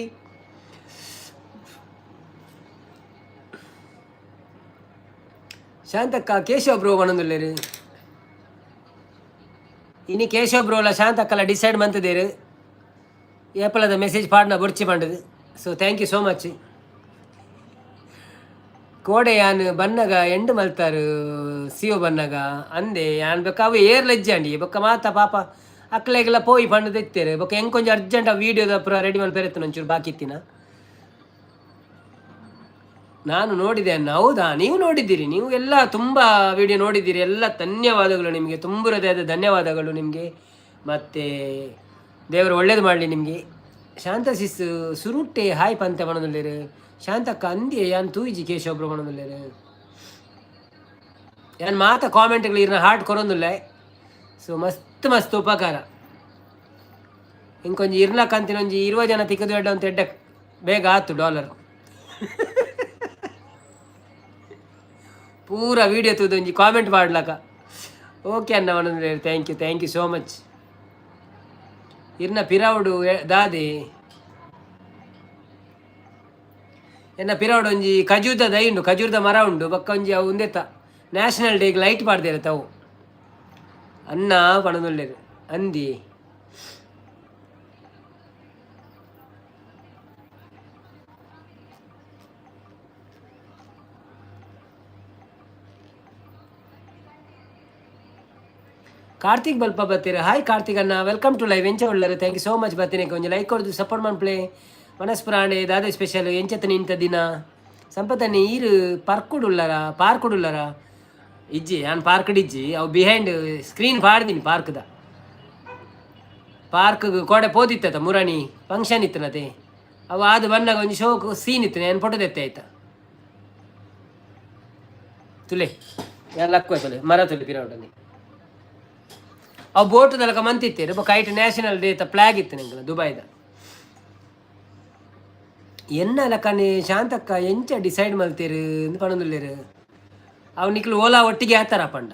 A: ಶಾಂತಕ್ಕ ಕೇಶವ ಬ್ರೋ ಮಣಂದುಲ್ಲೇರು. ಇನಿ ಕೇಶವ ಬ್ರೋ ಅಲ್ಲ ಶಾಂತಕ್ಕಲ್ಲ ಡಿಸೈಡ್ ಮಂತದೇರು ಏಪಲದ ಮೆಸೇಜ್ ಪಾಡ್ನ ಬೊರ್ಚಿ ಪಂಡದು. So thank you so much. ಕೋಡೆ ಯಾನ್ ಬನ್ನಗ ಎಂಡು ಮಲ್ತಾರು ಸಿಒ ಬನ್ನಗ ಅಂದೆ ಯಾನ್. ಬೊಕ್ಕ ಅವು ಏರ್ ಲಜ್ಜಾಂಡಿ. ಬೊಕ್ಕ ಮಾತ ಪಾಪ ಅಕ್ಲೆಗೆಲ್ಲ ಪೋಯಿ ಪಂಡದು ಇತ್ತೇರು. ಬೊಕ್ಕ ಎಂಕ್ ಒಂಜಿ ಅರ್ಜೆಂಟ್ ಆ ವೀಡಿಯೋದ ಪೂರ ರೆಡಿ ಮಲ್ಪೆರೆತ್ತು ಒಂಚೂರು ಬಾಕಿ ಇತ್ತಿನ. ನಾನು ನೋಡಿದೆ ಅನ್ನ. ಹೌದಾ? ನೀವು ನೋಡಿದ್ದೀರಿ. ನೀವು ಎಲ್ಲ ತುಂಬ ವಿಡಿಯೋ ನೋಡಿದ್ದೀರಿ ಎಲ್ಲ. ಧನ್ಯವಾದಗಳು ನಿಮಗೆ, ತುಂಬ ಹೃದಯದ ಧನ್ಯವಾದಗಳು ನಿಮಗೆ. ಮತ್ತು ದೇವರು ಒಳ್ಳೇದು ಮಾಡಲಿ ನಿಮಗೆ. ಶಾಂತ ಸಿಸ್ ಸುರುಟ್ಟೆ ಹಾಯ್ ಪಂತೆ ಮನದಲ್ಲಿರು. ಶಾಂತಕ್ಕ ಅಂದಿ ಯಾನ್ ತೂಯಿಜಿ. ಕೇಶವ ಮನದಲ್ಲಿರು. ಯಾನ್ ಮಾತ ಕಾಮೆಂಟ್ಗಳು ಇರ್ನ ಹಾರ್ಟ್ ಕೊರೊಂದುಲ್ಲೆ. ಸೊ ಮಸ್ತ್ ಮಸ್ತ್ ಉಪಕಾರ. ಇಂಕೊಂಜಿ ಇರ್ಲಕ್ಕ ಅಂತಿನ ಒಂಜಿ 20 ಜನ ತಿಕ್ಕದು ಎಡ್ಡ ಅಂತ ಎಡ್ಡ ಬೇಗ ಆತು ಡಾಲರ್. ಪೂರ ವೀಡಿಯೋ ತೂದು ಒಂಜಿ ಕಾಮೆಂಟ್ ಮಾಡ್ಲಕ. ಓಕೆ ಅನ್ನ ಮನಂದ್ರೆ. Thank you, thank you so much. ಇರ್ನ ಪಿರವುಡು ದಾದೆ? ಎನ್ನ ಪಿರವುಡು ಒಂಜಿ ಖಜೂರದ ದೈ ಉಂಡು, ಖಜೂರದ ಮರ ಉಂಡು. ಬೊಕ್ಕ ಒಂಜಿ ಅವು ಉಂದೆತ್ತ ನ್ಯಾಷನಲ್ ಡೇಗೆ ಲೈಟ್ ಪಾಡ್ದಿರತ್ತ ಅವು. ಅನ್ನ ಪಣದುಲ್ಲೆರ್ ಅಂದಿ. ಕಾರ್ತಿಕ್ ಬಲ್ಪ ಬತ್ತೀರ. ಹಾಯ್ ಕಾರ್ತಿಕ್ ಅಣ್ಣ, welcome to live. ಎಂಚ ಉಳ್ಳರು? Thank you so much. ಬತ್ತೀನಿ ಒಂಜಿ ಲೈಕ್ ಕೊಡ್ದು ಸಪೋರ್ಟ್ ಮನ್ಪ್ಲೆ. ಮನಸ್ಪುರಾಂಡೆ ದಾದ ಸ್ಪೆಷಲ್ ಎಂಚತ್ತ ನಿಂತ ದಿನ? ಸಂಪತನ್ನೆ ಈರು ಪರ್ಕುಡುಲ್ಲರ ಪಾರ್ಕುಡುಲ್ಲರ? ಇಜ್ಜಿ, ಯಾನ್ ಪಾರ್ಕ್ಡ್ ಇಜ್ಜಿ. ಅವು ಬಿಹೈಂಡ್ ಸ್ಕ್ರೀನ್ ಪಾಡ್ದಿನಿ ಪಾರ್ಕ್ದ. ಪಾರ್ಕ್ ಕೋಡೆ ಪೋದಿತ್ತ, ಮುರಣಿ ಫಂಕ್ಷನ್ ಇತ್ತನತೆ. ಅವು ಅದು ಬನ್ನಾಗ ಒಂಜಿ ಶೋಕ್ ಸೀನ್ ಇತ್ತು, ನಾನು ಫೋಟೋ ತೆತ್ತೆ ಆಯ್ತಾ. ತುಲೆ ಯಾನ್ ಲಕ್ಕುವ ತುಲೆ ಮರ ತುಲೆ ಪಿರೌಟಲ್ಲಿ. ಅವು ಬೋಟ್ ದಲಕ ಮಂತಿತ್ತೇರು. ಬೊಕ ಐಟ್ ನ್ಯಾಷನಲ್ ಡೇ ಫ್ಲಾಗ್ ಇತ್ತು ನಿಂಕಲ ದುಬೈದ. ಎನ್ನ ಲಕ್ಕನೆ ಶಾಂತಕ್ಕ ಎಂಚ ಡಿಸೈಡ್ ಮಲ್ತೇರು ಅಂದ್ ಪನೊಂದುಲ್ಲೆರ್. ಅವು ನಿಕ್ಲು ಓಲಾ ಒಟ್ಟಿಗೆ ಆತಾರ ಪಂಡ.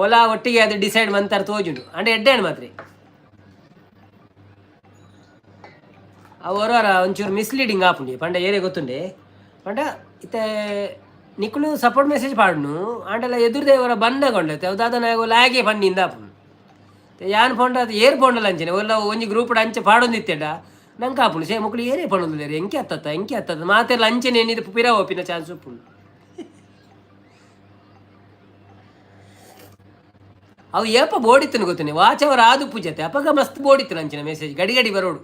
A: ಓಲಾ ಒಟ್ಟಿಗೆ ಅದು ಡಿಸೈಡ್ ಮಂತಾರ ತೋಜುಂಡು. ಅಂಡ ಎಡ್ಡೆ ಮಾತ್ರೆ ಅವು ಹೊರವರ ಒಂಚೂರು ಮಿಸ್ಲೀಡಿಂಗ್ ಆಪುಂಡು ಪಂಡ ಏರೇ ಗೊತ್ತುಂಡೆ ಪಂಡ. ಇತ್ತೆ ನಿಕುಲು ಸಪೋರ್ಟ್ ಮೆಸೇಜ್ ಪಾಡ್ನು ಆಂಡಲ ಎದುರುದೇವರ ಬನ್ನಗೊಂಡತೆ ಅವು ದಾದ ಲಾಗೆ ಪಂಡಿಂದ ಆಪುಂಡು. ಯಾನ್ ಪೋಂಡ ಅದು ಏರ್ ಪೋಂಡಲ ಅಂಚನೆ ಒಲ್ಲ ಒಂಜಿ ಗ್ರೂಪ್ ಅಂಚೆ ಪಾಡೊಂದಿತ್ತೆಡ ನಂಗೆ ಆಪುಂಡು. ಸೇ ಮೊಕ್ಲು ಏರೇ ಪಡೊಂದುಲ್ಲೆರ್, ಎಂಕೆ ಅತ್ತತ್ತ ಎಂಕೆ ಅತ್ತತ್ತ ಮಾತೆರ್ಲ ಅಂಚನೆ ಏನಿದು ಪಿರ ಓಪಿನ ಚಾನ್ಸ್ ಉಪ್ಪುಂಡು. ಅವು ಏಪ ಬೋಡಿತ್ತನು ಗೊತ್ತನೆ ವಾಚ್ ಅವರ ಆದು ಪೂಜತೆ ಅಪಗ ಮಸ್ತ್ ಬೋಡಿತ್ತು ಅಂಚಿನ ಮೆಸೇಜ್ ಗಡಿ ಗಡಿ ಬರೋಡು.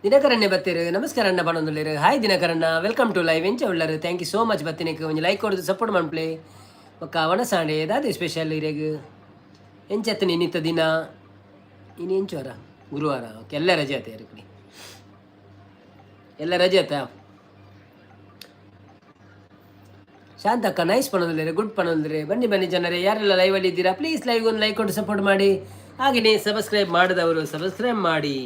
A: ದಿನಕರಣ್ಣೆ ಬತ್ತೀರು, ನಮಸ್ಕಾರ ಅಣ್ಣ ಪನೊಂದುಲ್ಲೆರ್. ಹಾಯ್ ದಿನಕರಣ್ಣ, welcome to live. ಎಂಚ ಉಳ್ಳರು? Thank you so much ಬತ್ತಿನಕ್ಕೆ. ಒಂಜಿ ಲೈಕ್ ಕೊಡ್ದು ಸಪೋರ್ಟ್ ಮನ್ಪ್ಲೆ. ಬೊಕ್ಕ ವನಸಾಂಡೆ ದಾದೆ ಸ್ಪೆಷಲ್ ಇರೆಗ್? ಎಂಚತ್ತ ನಿನ್ನಿತ್ತ ದಿನ? ಇನ್ನು ಎಂಚುವರ? ಗುರುವಾರ. ಓಕೆ, ಎಲ್ಲ ರಜೆ ಆತ ಯಾರು ಎಲ್ಲ ರಜೆ ಆತ. Shantakka nice ಪನೊಂದುಲ್ಲೆರ್, good ಪನೊಂದುಲ್ಲೆರ್. ಬನ್ನಿ ಬನ್ನಿ ಜನರೇ, ಯಾರೆಲ್ಲ ಲೈವಲ್ಲಿ ಇದ್ದೀರಾ ಪ್ಲೀಸ್ ಲೈವ್ ಒಂದು ಲೈಕ್ ಕೊಟ್ಟು ಸಪೋರ್ಟ್ ಮಾಡಿ. ಹಾಗೆಯೇ ಸಬ್ಸ್ಕ್ರೈಬ್ ಮಾಡಿದವರು ಸಬ್ಸ್ಕ್ರೈಬ್ ಮಾಡಿ.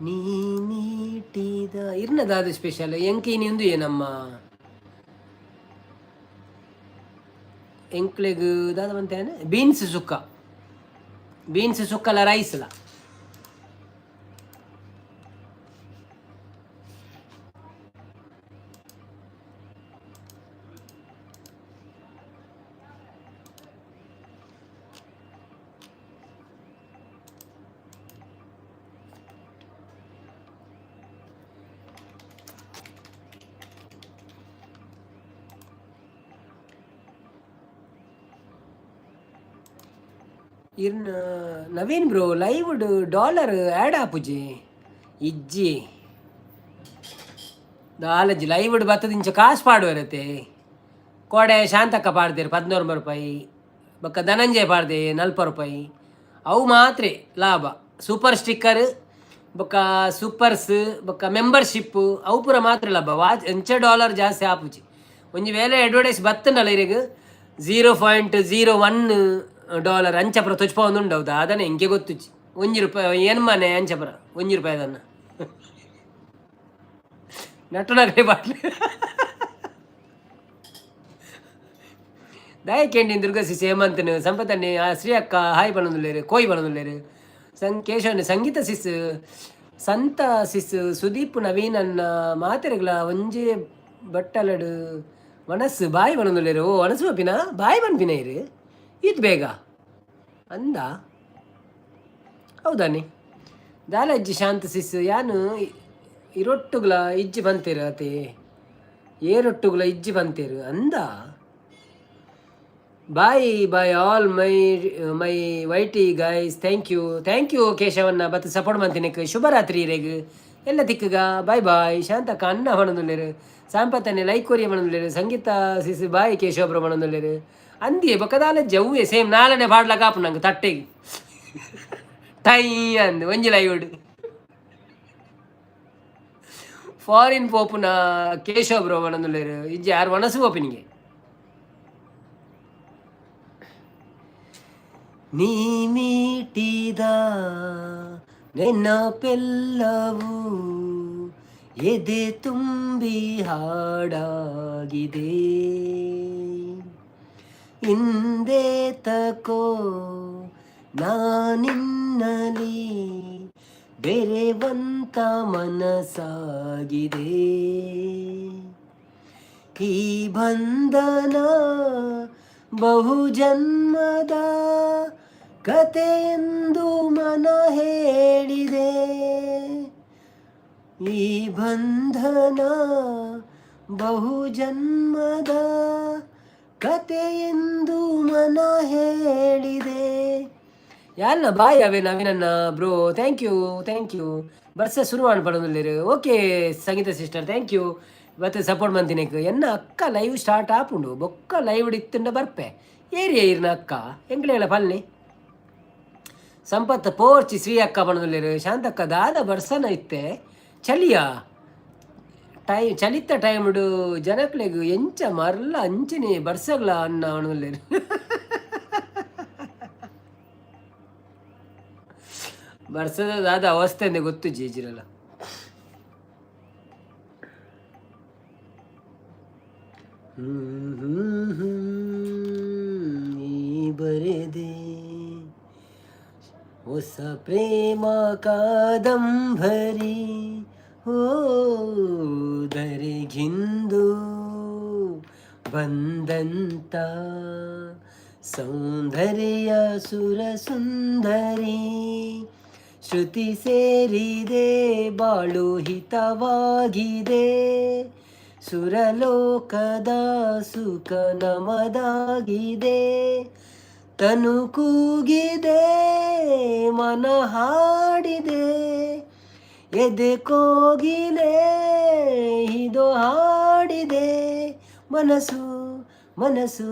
A: ನೀ ಮೀಟಿದ ಇರ್ನದಾದ ಸ್ಪೆಷಲ್ ಎಂಕ್ ಇನಿ ಉಂದು ಏನಮ್ಮ ಎಂಕ್ಲೆಗ್ ದಾದ ಬಂತೇನೆ ಬೀನ್ಸ್ ಸುಕ್ಕ, ಬೀನ್ಸ್ ಸುಕ್ಕಲ ರೈಸ್ಲ. ಇರ್ನ Naveen bro live dollar add ಆಪುಜಿ? ಇಜ್ಜಿ, ದಾಲಜ್ಜಿ. ಲೈವ್ ಬತ್ತದಿಂಚ ಕಾಸು ಪಾಡುವರತೆ. ಕೋಡೆ ಶಾಂತಕ್ಕ ಪಾಡ್ದೇರು 11 ರೂಪಾಯಿ, ಬೊಕ್ಕ ಧನಂಜಯ ಪಾಡ್ದೆ 40 ರೂಪಾಯಿ. ಅವು ಮಾತ್ರೆ ಲಾಭ. ಸೂಪರ್ ಸ್ಟಿಕ್ಕರ್ ಬೊಕ್ಕ ಸೂಪರ್ಸ್ ಬೊಕ್ಕ ಮೆಂಬರ್ಶಿಪ್ ಅವು ಪೂರ ಮಾತ್ರ ಲಾಭ. ವಾಚ್ ಎಂಚ ಡಾಲರ್ ಜಾಸ್ತಿ ಆಪುಜಿ. ಒಂಜಿ ವೇಳೆ ಅಡ್ವರ್ಟೈಸ್ ಬತ್ತಂಡಲ್ಲ ಇರೆಗ್ $0.01 ಅಂಚ ಪೂರ ತೊಚ್ಪಾವೊಂದು ಹೌದಾ? ಅದನ್ನ ಎಂಕೆ ಗೊತ್ತುಜ್ಜಿ. 1 ರೂಪಾಯಿ ಏನು ಮನೆ ಅಂಚ ಪೂರ 1 ರೂಪಾಯಿ ಅದನ್ನು ನಟುನಗರೆ ಬಾಟ್ಲಿ. ದಯಕೇಂಡಿನ ದುರ್ಗಾ ಸಿಸ್ ಹೇಮಂತನು ಸಂಪತನ್ನೆ ಶ್ರೀ ಅಕ್ಕ ಹಾಯ್ ಪನೊಂದುಲ್ಲೆರ್, ಕೋಯಿ ಪನೊಂದುಲ್ಲೆರ್. ಸಂ ಕೇಶವನ್ ಸಂಗೀತ ಸಿಸ್ ಸಂತ ಸಿಸ್ ಸುದೀಪ್ ನವೀನ್ ಅನ್ನ ಮಾತೆರೆಗ್ಲ ಒಂಜೇ ಬಟ್ಟಲಡು ಮನಸ್ಸು ಬಾಯಿ ಪನೊಂದುಲ್ಲೆರ್. ಓ ವನಸು ಪಪಿನ ಬಾಯಿ ಪನ್ಪಿನ ಇರು ಈತ್ ಬೇಗ ಅಂದ ಹೌದಾನಿ. ದಾಲಜ್ಜಿ ಶಾಂತ ಸಿಸ್ ಯಾನು ಇರೊಟ್ಟುಗ್ಲ ಇಜ್ಜಿ ಬಂತೇರು ಅತೆ ಏರೊಟ್ಟುಗ್ಲ ಇಜ್ಜಿ ಬಂತೇರು ಅಂದ. Bye bye all my my YT guys. Thank you, thank you ಕೇಶವನ್ನ ಬತ್ತು ಸಪೋರ್ಟ್ ಮಂತಿನಕ್. ಶುಭರಾತ್ರಿ ಇರೆಗ್ ಎಲ್ಲ ತಿಕ್ಕಗ. Boy bye. ಶಾಂತಕ್ಕ ಅನ್ನ ಪಣೊಂದುಲ್ಲೆರ್. ಸಾಂಪತ್ತನೆ ಲೈಕ್ ಕೊರಿಯ ಪಣೊಂದುಲ್ಲೆರ್. ಸಂಗೀತ ಸಿಸ್ ಬಾಯ್ ಕೇಶವಬ್ರ ಪಣೊಂದುಲ್ಲೆರ್. ಅಂದಿಯೇ ಬೊಕ್ಕದಾಲ ಜವ್ವೆ ಸೇಮ್ ನಾಲನೆ ಪಾಡ್ಲಕ ಆಪುಂಡು ನಂಗೆ ತಟ್ಟೆಗ್ ಟೈ ಅಂದ್ ಒಂಜಿ ಲೈವ್ಡ್. ಫಾರಿನ್ ಪೋಪುನ ಕೇಶವ ಬ್ರೋ ಪಣೊಂದುಲ್ಲೆರ್. ಇಜ್ಜಿ, ಆರ್ ವನಸು ಪೋಪಿನಿಗೆ. ನೀ ಮೀಟಿದ ನೆನಪೆಲ್ಲವೂ ಎದೆ ತುಂಬಿ ಹಾಡಾಗಿದೆ. ಇಂದೇತಕೋ ನಾನಿನ್ನಲಿ. ಬೆರೆವಂತ ಮನಸಾಗಿದೆ. ಈ ಬಂಧನ ಬಹುಜನ್ಮದ ಕಥೆಯೆಂದು ಮನ ಹೇಳಿದೆ. ಈ ಬಂಧನ ಬಹುಜನ್ಮದ ಕಥೆಯೆಂದು ಮನ ಹೇಳಿದೆ. ಯಾಲ್ಲ ಬಾಯ್ ಅವೇ ನವೀನಣ್ಣ bro, thank you, thank you. ಬರ್ಸ ಶುರು ಪಡೊಂದುಲ್ಲೆರ್. ಓಕೆ ಸಂಗೀತ ಸಿಸ್ಟರ್, thank you. ಮತ್ತೆ ಸಪೋರ್ಟ್ ಮಂತಿನೇಕ್. ಎನ್ನ ಅಕ್ಕ ಲೈವ್ ಸ್ಟಾರ್ಟ್ ಆಪುಂಡು ಬೊಕ್ಕ ಲೈವ್ ಇತ್ತುಂಡ ಬರ್ಪೆ. ಏರಿಯ ಇರ್ನ ಅಕ್ಕ ಎಂಕ್ಲೆಗಳ ಪಲ್ನಿ. ಸಂಪತ್ ಪೋರ್ಚಿ ಶ್ರೀ ಅಕ್ಕ ಪಣದುಲ್ಲೆರ್. ಶಾಂತಕ್ಕ ದಾದ ಬರ್ಸನ ಇತ್ತೆ ಚಳಿಯ ಟೈ ಚಳಿತ ಟೈಮ್ಡು ಜನಕ್ಲೆಗ್ ಎಂಚ ಮರ್ಲ ಅಂಚನೆ ಬರ್ಸಗ್ಲ ಅನ್ನ ಪಣದುಲ್ಲೆರ್. ಬರ್ಸದ ದಾದ ಅವಸ್ಥೆ ಅಂದೆ ಗೊತ್ತು ಜೀಜಿರಲ್ಲ. ನೀ ಬರೆದೆ ಹೊಸ ಪ್ರೇಮ ಕಾದಂಬರಿ, ಹೋದರೆಗಿಂದು ಬಂದಂತ ಸೌಂದರ್ಯ ಸುರಸುಂದರಿ. ಶ್ರುತಿ ಸೇರಿದೆ, ಬಾಳು ಹಿತವಾಗಿದೆ, ಸುರಲೋಕದ ಸುಖ ನಮದಾಗಿದೆ. ತನು ಕೂಗಿದೆ, ಮನ ಹಾಡಿದೆ, ಎದೆ ಕೋಗಿಲೆ ಇದು ಹಾಡಿದೆ. ಮನಸ್ಸು ಮನಸ್ಸು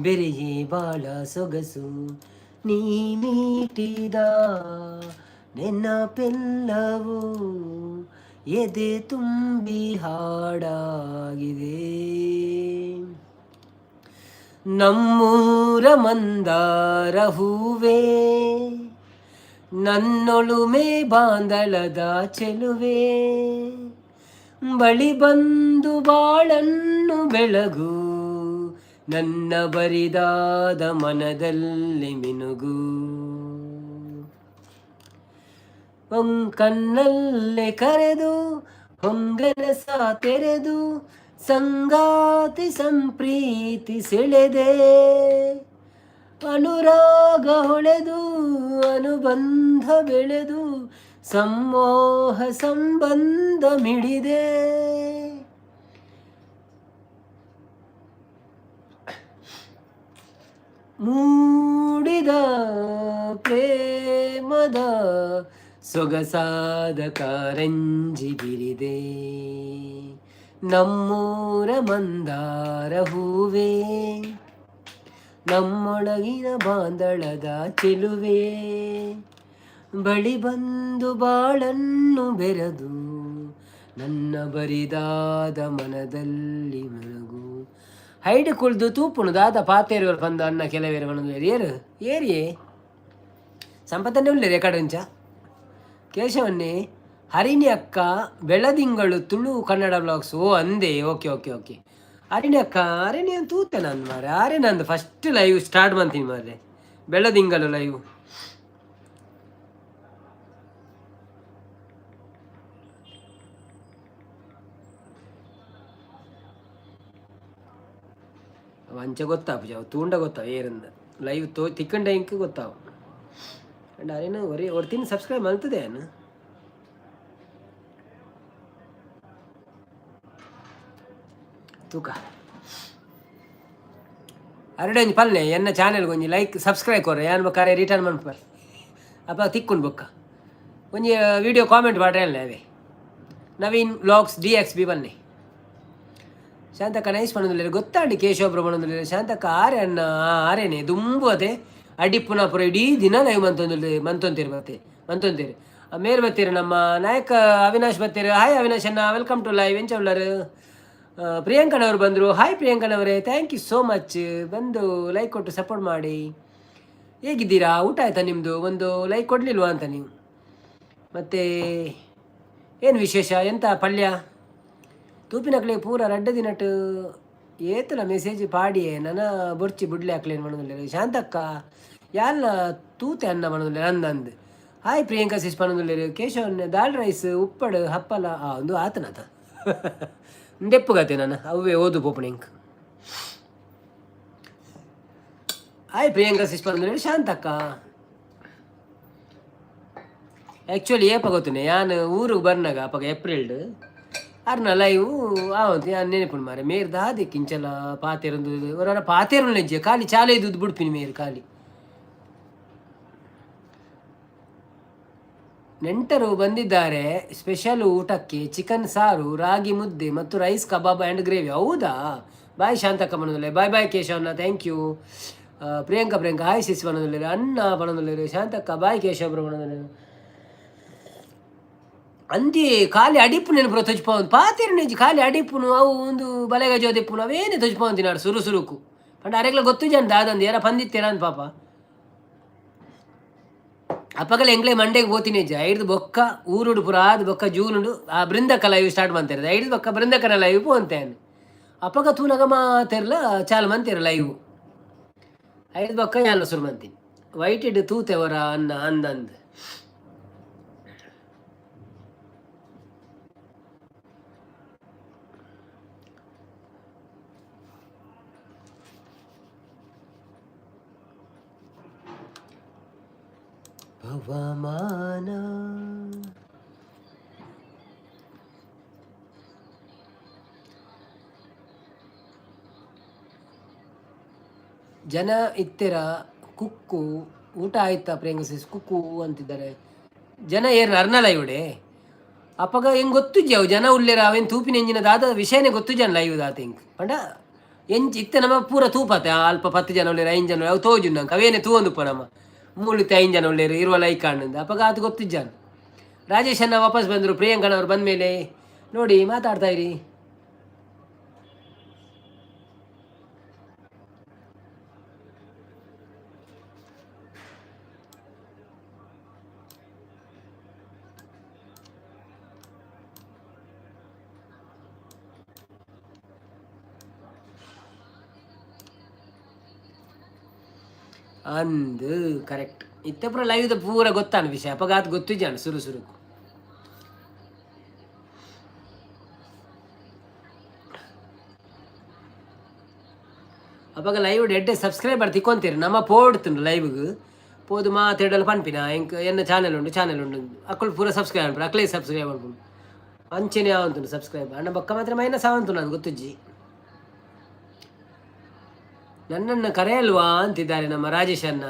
A: ಬೆರೆಯೇ ಬಾಳ ಸೊಗಸು. ನೀ ಮೀಟಿದ ನೆನಪೆಲ್ಲವೂ ಎದೆ ತುಂಬಿ ಹಾಡಾಗಿದೆ. ನಮ್ಮೂರ ಮಂದಾರ ಹೂವೇ, ನನ್ನೊಳುಮೆ ಬಾಂದಳದ ಚೆಲುವೆ, ಬಳಿ ಬಂದು ಬಾಳನ್ನು ಬೆಳಗು, ನನ್ನ ಬರಿದಾದ ಮನದಲ್ಲಿ ಮಿನುಗು. ಕಣ್ಣಲ್ಲೇ ಕರೆದು ಹೊಂಗನಸ ತೆರೆದು ಸಂಗಾತಿ ಸಂಪ್ರೀತಿ ಸೆಳೆದೆ. ಅನುರಾಗ ಹೊಳೆದು ಅನುಬಂಧ ಬೆಳೆದು ಸಮ್ಮೋಹ ಸಂಬಂಧ ಮಿಡಿದೆ. ಮೂಡಿದ ಪ್ರೇಮದ ಸೊಗಸಾದ ಕಾರಂಜಿ ಬಿರಿದೆ. ನಮ್ಮೂರ ಮಂದಾರ ಹೂವೇ, ನಮ್ಮೊಳಗಿನ ಬಾಂದಳದ ಚೆಲುವೆ, ಬಳಿ ಬಂದು ಬಾಳನ್ನು ಬೆರೆದು ನನ್ನ ಬರಿದಾದ ಮನದಲ್ಲಿ ಮನಗು. ಹೈಡ್ ಕುಳ್ದು ತೂಪುಣು ದಾದ ಪಾತೇರು ಬಂದು ಅನ್ನ ಕೆಲವೇರು ಮನದು ಏರು ಏರಿಯೇ ಸಂಪತ್ತನ್ನೇ ಉಳ್ಳೇರಿ ಕಡಂಚ ಕೇಶವನ್ನೇ. ಹರಿಣಿ ಅಕ್ಕ ಬೆಳದಿಂಗಳು ತುಳು ಕನ್ನಡ ಬ್ಲಾಗ್ಸ್. ಓ ಅಂದೆ, ಓಕೆ ಓಕೆ ಓಕೆ. ಹರಿಣಿ ಅಕ್ಕ, ಹರಿಣಿ ಅಂತ ತೂತೆ ನಾನು ಮಾರೆ. ಆರೆ ನಂದು ಫಸ್ಟ್ ಲೈವ್ ಸ್ಟಾರ್ಟ್ ಮಾಡ್ತೀನಿ ಮಾರೆ, ಬೆಳದಿಂಗಳು ಲೈವ್. ಅಂಚೆ ಗೊತ್ತಾಪುಜಿ ಅವು ತೂಂಡ ಗೊತ್ತಾವ ಏರಂದ ಲೈವ್ ತೋ ತಿಕ್ಕಂಡ ಇಂಕ್ ಗೊತ್ತಾವು. ಅಂಡ್ ಅರೇನು ಒರಿ ಒರ್ತಿನ ಸಬ್ಸ್ಕ್ರೈಬ್ ಮಲ್ತದೆ ಏನು ತೂಕ. ಅರಡೆ ಒಂಜಿ ಪಲ್ಲೆ ಎನ್ನ ಚಾನೆಲ್ಗೆ ಒಂಜಿ ಲೈಕ್ ಸಬ್ಸ್ಕ್ರೈಬ್ ಕೊರ್ರೆ, ಯಾನ್ ಬೊಕ್ಕ ಅರೆ ರಿಟರ್ನ್ ಮನ್ಪರ್ ಅಪ್ಪ ತಿಕ್ಕುಂಡು. ಬೊಕ್ಕ ಒಂಜಿ ವಿಡಿಯೋ ಕಾಮೆಂಟ್ ಪಾಡ್ರೆ ಅವೇ Naveen vlogs D X B ಬನ್ನಿ. ಶಾಂತಕ್ಕ ನೈಸ್ ಪಣೊಂದುಲ್ಲೆರ್ ಗೊತ್ತಾಂಡ್. ಕೇಶವಬ್ರ ಪಣೊಂದುಲ್ಲೆರ್. ಶಾಂತಕ್ಕ ಆರೆ ಅನ್ನ ಆರೇನೆ ದುಂಬು ಅದೇ ಅಡಿಪ್ಪುನ ಪುರ ಇಡೀ ದಿನ ಲೈವ್ ಮಂತೊಂದುಲ್ಲೆ ಮಂತೊಂತೇರು ಬತ್ತೆ ಮಂತೊಂತೇರು ಮೇರ್ ಬತ್ತೀರು. ನಮ್ಮ ನಾಯಕ ಅವಿನಾಶ್ ಬತ್ತೀರು. ಹಾಯ್ ಅವಿನಾಶ್ ಅಣ್ಣ, welcome to live. ಎಂಚ ಉಳ್ಳರು? ಪ್ರಿಯಾಂಕನವರು ಬಂದರು. ಹಾಯ್ ಪ್ರಿಯಾಂಕನವರೇ, thank you so much. ಬಂದು ಲೈಕ್ ಕೊಟ್ಟು ಸಪೋರ್ಟ್ ಮಾಡಿ. ಹೇಗಿದ್ದೀರಾ? ಊಟ ಆಯ್ತಾ ನಿಮ್ಮದು? ಒಂದು ಲೈಕ್ ಕೊಡಲಿಲ್ವಾ ಅಂತ ನೀವು. ಮತ್ತು ಏನು ವಿಶೇಷ? ಎಂತ ಪಲ್ಯ? ತೂಪಿನಕ್ಲೆ ಪೂರ ರಡ್ಡ ದಿನಟ್ ಏತಲ ಮೆಸೇಜ್ ಪಾಡಿಯೇ ನನ ಬೊರ್ಚಿ ಬುಡ್ಲೆ ಹಾಕ್ಲೇನು ಮಾಡೋದಿಲ್ಲ. ಶಾಂತಕ್ಕ ಯಾಲ್ನ ತೂತೆ ಅನ್ನ ಮಾಡೋದಿಲ್ಲ. ಅಂದ ಅಂದ್ ಹಾಯ್ ಪ್ರಿಯಾಂಕಾ ಸಿಸ್ ಪನೊಂದುಲ್ಲೆರ್. ಕೇಶವನ್ ದಾಲ್ ರೈಸ್ ಉಪ್ಪಡ್ ಹಪ್ಪಲ ಆ ಉಂದು ಆತನತ ಉಂದೆಪ್ಪುಗತೆ ನನ ಅವ್ವೆ ಓದು ಪೋಪುನ ಎಂಕ್. ಹಾಯ್ ಪ್ರಿಯಾಂಕಾ ಸಿಸ್ ಪನೊಂದುಲ್ಲೆರ್ ಶಾಂತಕ್ಕ. ಆ್ಯಕ್ಚುಲಿ ಏಪ ಗೊತ್ತುನೆ ಯಾನ್ ಊರುಗು ಬರ್ನಗ ಅಪಗ ಏಪ್ರಿಲ್ಡ್ ಅರ್ನ ಲೈವ್ ಆವಂತು ಯಾನ್ ನೆನಪುಂಡು ಮಾರೆ. ಮೇರ್ ದಾದೆಕ್ ಇಂಚಲ ಪಾತೆರೊಂದು ಒರ ಪಾತೆರುಂಡು ಖಾಲಿ ಚಾಲೆ ಇದ್ದು ಬುಡ್ಪಿನಿ ಮೇರ್ ಖಾಲಿ. ನೆಂಟರು ಬಂದಿದ್ದಾರೆ ಸ್ಪೆಷಲ್ ಊಟಕ್ಕೆ ಚಿಕನ್ ಸಾರು, ರಾಗಿ ಮುದ್ದೆ ಮತ್ತು ರೈಸ್ ಕಬಾಬ್ ಆ್ಯಂಡ್ ಗ್ರೇವಿ. ಹೌದಾ? ಬಾಯ್ ಶಾಂತಕ್ಕ ಪನೊಂದುಲ್ಲೆ. ಬಾಯ್ ಬಾಯ್ ಕೇಶವಣ್ಣ, thank you. Priyanka Priyanka hi sis ಪನೊಂದುಲ್ಲೆರ್. ಅಣ್ಣ ಪನೊಂದುಲ್ಲೆರ್. ಶಾಂತಕ್ಕ ಬಾಯ್ ಕೇಶವ ಪನೊಂದುಲ್ಲೆರ್. ಅಂದಿ ಖಾಲಿ ಅಡಿಪುನೇನು ಪೂರ ತೊಜ್ಪಾವೊಂದು ಪಾತೆರುನಿಜ್ಜಿ. ಖಾಲಿ ಅಡಿಪುನು ಅವು ಒಂದು ಬಲೆಗ ಜೋದೆಪ್ಪುನು ಅವೇನೆ ತೊಜ್ಪಾವೊಂದಿನಾರು ಸುರು ಸುರುಕು. ಪಂಡ ಅರೆಗ್ಲ ಗೊತ್ತುಜಾನ್ ದಾದಂದು ಏರ ಪಂದಿತ್ತೇರಂದ್ ಪಾಪ. ಅಪಗಲ ಎಂಗ್ಲೆ ಮಂಡೆಗೆ ಪೋತಿನಿ ಇಜ್ಜಿ. ಐಡ್ದ್ ಬೊಕ್ಕ ಊರುಡು ಪೂರ ಆದ್ ಬೊಕ್ಕ ಜೂನುಡು ಆ ಬೃಂದಕ್ಕ ಲೈವ್ ಸ್ಟಾರ್ಟ್ ಮಂತೆರ್. ಐಡ್ದ್ ಬೊಕ್ಕ ಬೃಂದಕ್ಕನ ಲೈವ್ ಪೋಂತೆ ಯಾನ್. ಅಪಗ ತೂನಗ ಮಾತೆರ್ಲ ಚಾಲು ಮಂತೆರ್ ಲೈವ್. ಐಡ್ದ್ ಬೊಕ್ಕ ಯಾನ್ಲ ಸುರು ಮಂತಿನಿ. ವೈಟಿಡ್ ತೂತೆ ಒರ ಅನ್ನ ಅಂದಂದ್. ಪವಮಾನ ಜನ ಇತ್ತೆರ ಕುಕ್ಕು ಊಟ ಆಯ್ತಾ ಪ್ರಿಯಾಂಕ ಸಿಸ್ ಕುಕ್ಕು ಅಂತಿದ್ದಾರೆ. ಜನ ಏರ್ ಅರ್ನಲ ಇವಡೆ ಅಪಗ ಹೆಂಗೆ ಗೊತ್ತುಜ್ಜಿ ಅವು ಜನ ಉಲ್ಲೇರ ಅವೇನು ತೂಪಿನ ಎಂಜಿನ ದಾದ ವಿಷಯನೇ ಗೊತ್ತುಜ್ಜಾನ ಲೈವ್ ದಾತ ಎಂಕ್. ಪಂಡ ಎಂಚ್ ಇತ್ತೆ ನಮ್ಮ ಪೂರ ತೂಪತೆ ಅಲ್ಪ 10 ಜನ ಉಲ್ಲೇರ 5 ಜನ ಅವು ತೋಜು ನಂಗೆ ಅವೇನೆ ತೂವೊಂದುಪ್ಪ ನಮ್ಮ ಮೂಲಿತ್ತೆ 5 ಜನ ಉಲ್ಲೇರು ಇರುವ ಲೈಕ್ ಆಂಡ್ ಅಪಗ ಅದು ಗೊತ್ತಿಜ್ಜಾನ್. ರಾಜೇಶ್ ಅಣ್ಣ ವಾಪಸ್ ಬಂದರು. ಪ್ರಿಯಾಂಕನವ್ರು ಬಂದ ಮೇಲೆ ನೋಡಿ ಮಾತಾಡ್ತಾ ಇರಿ. ಅಂದು ಕರೆಕ್ಟ್ ಇತ್ತೆ ಪೂರ ಲೈವ್ದ ಪೂರ ಗೊತ್ತಾನ ವಿಷಯ. ಅಪಗ ಆತ್ ಗೊತ್ತಿಜ್ಜಾನ ಸುರು ಸುರುಕು. ಅಪಗ ಲೈವ್ ಎಡ್ಡೆ ಸಬ್ಸ್ಕ್ರೈಬರ್ ತಿಕ್ಕೊಂತೀರಿ. ನಮ್ಮ ಪೋಡ್ತುಂಡು ಲೈವ್ಗ್ ಪೋದು ಮಾತೆಡಲ ಪನ್ಪಿನ ಎಂಕ್ ಎನ್ನ ಚಾನೆಲ್ ಉಂಡು ಚಾನೆಲ್ ಉಂಡು ಅಕ್ಕಳು ಪೂರ ಸಬ್ಸ್ಕ್ರೈಬ್ ಅನ್ಪುಂಡು ಅಕ್ಲೇ ಸಬ್ಸ್ಕ್ರೈಬ್ ಅನ್ಪುಂಡು ಅಂಚೆನೆ ಆವಂತುಂಡು ಸಬ್ಸ್ಕ್ರೈಬ್. ಅಣ್ಣ ಬೊಕ್ಕ ಮಾತ್ರ ಮೈನಸ್ ಆವಂತು ನಾನು ಗೊತ್ತುಜ್ಜಿ. ನನ್ನನ್ನು ಕರೆಯಲ್ವಾ ಅಂತಿದ್ದಾರೆ ನಮ್ಮ ರಾಜೇಶ್ ಅಣ್ಣ.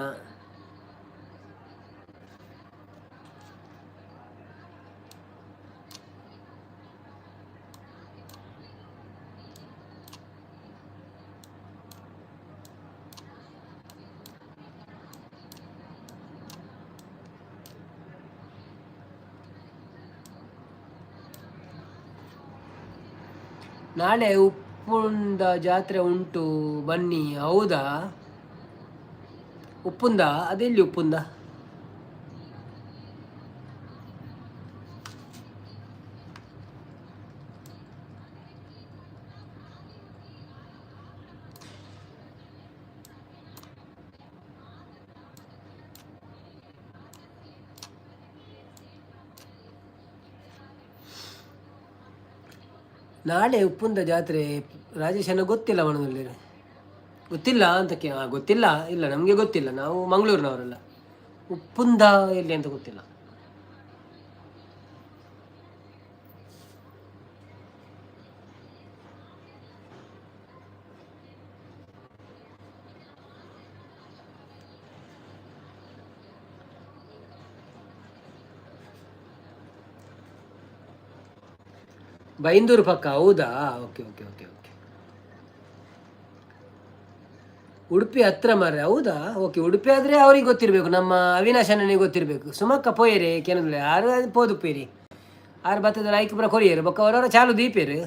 A: ನಾಳೆ ಉಪ್ಪುಂದ ಜಾತ್ರೆ ಉಂಟು ಬನ್ನಿ. ಹೌದಾ? ಉಪ್ಪುಂದ? ಅದೆಲ್ಲಿ ಉಪ್ಪುಂದ? ನಾಳೆ ಉಪ್ಪುಂದ ಜಾತ್ರೆ ರಾಜೇಶನ ಗೊತ್ತಿಲ್ಲ ಮನದಲ್ಲಿ ಗೊತ್ತಿಲ್ಲ ಅಂತ ಗೊತ್ತಿಲ್ಲ ಇಲ್ಲ ನಮಗೆ ಗೊತ್ತಿಲ್ಲ, ನಾವು ಮಂಗಳೂರಿನವರಲ್ಲ. ಉಪ್ಪುಂದ ಎಲ್ಲಿ ಅಂತ ಗೊತ್ತಿಲ್ಲ. ಬೈಂದೂರು ಪಕ್ಕ? ಹೌದಾ? Okay okay okay okay. Udupi ಹತ್ರ ಮಾರ್ರೆ. ಹೌದಾ? ಓಕೆ, ಉಡುಪಿ ಆದರೆ ಅವ್ರಿಗೆ ಗೊತ್ತಿರಬೇಕು, ನಮ್ಮ ಅವಿನಾಶ್ ಅಣ್ಣನಿಗೆ ಗೊತ್ತಿರಬೇಕು. ಸುಮಕ್ಕ ಪೋಯೇರಿ ಕೆನಂದ್ರೆ ಆರು ಪೋದುಪ್ಪೇರಿ ಆರು ಬತ್ತದ ಐಕ್ ಪೂರ ಕೊರಿಯರು ಬೊಕ್ಕ ಅವರವರ ಚಾಲು ದೀಪೇರು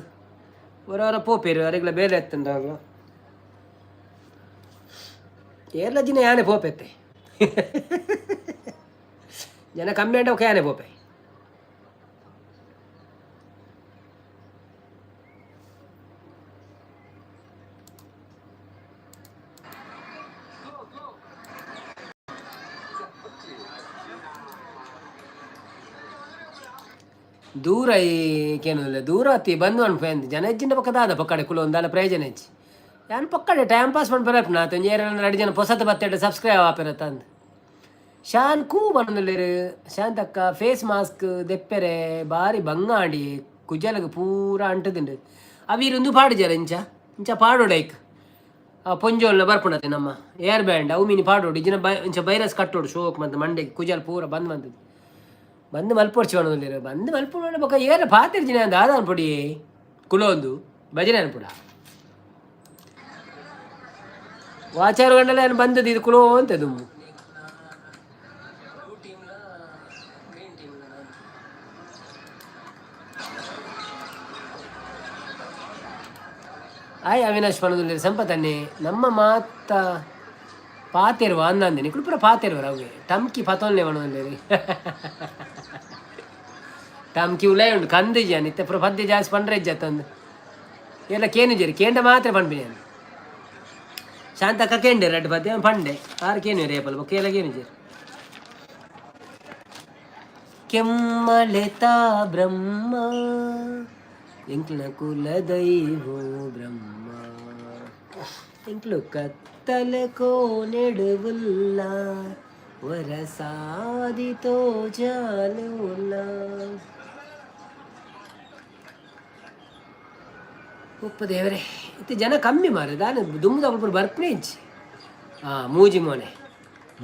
A: ಅವರವರ ಪೋಪೇರು ಅರೆಗ್ಲ ಬೇಲೆ ಎತ್ತಂದಾಗ ಏರ್ಲ ಜಿನ ಯಾನೆ ಪೋಪೆತ್ತೆ ಜನ ಕಮ್ಮಿ ಅಂಡ ಯಾನೆ ಪೋಪೆ. ದೂರ ಕೇನಲ್ಲ ದೂರ ಅತ್ತಿ ಬಂದು ಅನ್ಪೆ ಜನ ಹೆಚ್ಚಿನ ಪಕ್ಕ ದಾದ ಪಕ್ಕಡೆ ಕುಲ ಒಂದಾಲ ಪ್ರಯೋಜನ ಹೆಚ್ಚು. ಯಾನ್ ಪಕ್ಕಡೆ ಟೈಮ್ ಪಾಸ್ ಪನ್ಪೆರಪ್ಪ ನಾ ಒಂಜಿ ಏರೆನ ರಡ್ಡ್ ಜನ ಪೊಸತ್ ಬತ್ತೆಡ್ ಸಬ್ಸ್ಕ್ರೈಬ್ ಆಪೆರತ್ತ ಅಂದ್. ಶಾನ್ ಕೂ ಪನೊಂದುಲ್ಲೆರ್. ಶಾಂತಕ್ಕ ಫೇಸ್ ಮಾಸ್ಕ್ ದೆಪ್ಪೆರೆ ಬಾರಿ ಬಂಗಾಂಡಿ ಕುಜಲಗ್ ಪೂರ ಅಂಟುದುಂಡು. ಅವು ಉಂದು ಪಾಡುಜರ ಇಂಚ ಇಂಚ ಪಾಡೋಡು ಐಕ್ ಆ ಪೊಂಜೋಲ್ನ ಬರ್ಪುಂಡತೆ ನಮ್ಮ ಏರ್ ಬ್ಯಾಂಡ್ ಅವು ಮೀನಿ ಪಾಡೋಡು ಇಜ್ಜಿನ ಬೈ ಇಂಚ ವೈರಸ್ ಕಟ್ಟೋಡು ಶೋಕ್ ಮಂತ್ ಮಂಡೆಗ್ ಕುಜಲ್ ಪೂರ ಬಂದ್ ಮಂತುದು ಬಂದ್ ಮಲ್ಪೊಡ್ಚಿ ಪನೊಂದುಲ್ಲೆರ್. ಬಂದ್ ಮಲ್ಪೊಡು ಬೊಕ ಏರ್ಲ ಪಾತೆರ್ಜಿನ ದಾದ ಅನ್ಪೊಡಿ ಕುಲೊಂದು ಭಜನೆ ಅನ್ಪುಡ ವಾಚಾರ ಗಂಡಲ ಏನು ಬಂದದ್ದು ಇದು ಕುಲೋ ಅಂತ ದುಮ್ಮು. ಆಯ್ ಅವಿನಾಶ್ ಪನೊಂದುಲ್ಲೆರ್ ಸಂಪತನ್ನೆ ನಮ್ಮ ಮಾತ ಪಾತೆರುವ ಅಂದಂದೆ ನಿಕುಲು ಪೂರ ಪಾತೆರುವರ್ ಅವೆ ಟಮ್ಕಿ ಪತೊನ್ಲೆ ಪನೊಂದುಲ್ಲೆರ್. ಟಮ್ಕಿ ಉಲಾಯಿ ಉಂಡು ಕಂದಿಜ ಇತ್ತೆ ಪೂರ ಪದ್ಯ ಜಾಸ್ತಿ ಪಂಡ್ರೆ ಇಜ್ಜತ್ತಂದು ಎಲ್ಲ ಕೇನುಜೆರ್ ಕೇಂಡ ಮಾತ್ರ ಪನ್ಪಿನಿ ಯಾನ್. ಶಾಂತಕ್ಕ ಕೇಂಡೆ ರಡ್ಡ್ ಪದ್ಯ ಪಂಡೆ ಆರು ಕೇನುವೆರ್ ಏಪಲ ಬೊಕ್ಕ ಏಲ ಕೇನುಜೆರ್. ಕೆಮ್ಮಲೆತ ಬ್ರಹ್ಮ ಎಂಕ್ಲ ಕುಲದೈವೋ ಬ್ರಹ್ಮ ಎಂಕ್ಲು ಕತ್ತಲೆ ಕೋನೆಡುವುಲ್ಲ ವರಸಾದಿ ತೋಜಾಲುಲ್ಲ. ಉಪ್ಪು ದೇವರೇ ಇತ್ತೆ ಜನ ಕಮ್ಮಿ ಮಾರೆ ದಾನೆ ದುಮ್ಮುದ ಪೂರ ಬರ್ಪುನೆ ಇಜ್ಜಿ. ಆ ಮೂಜಿ ಮೋನೆ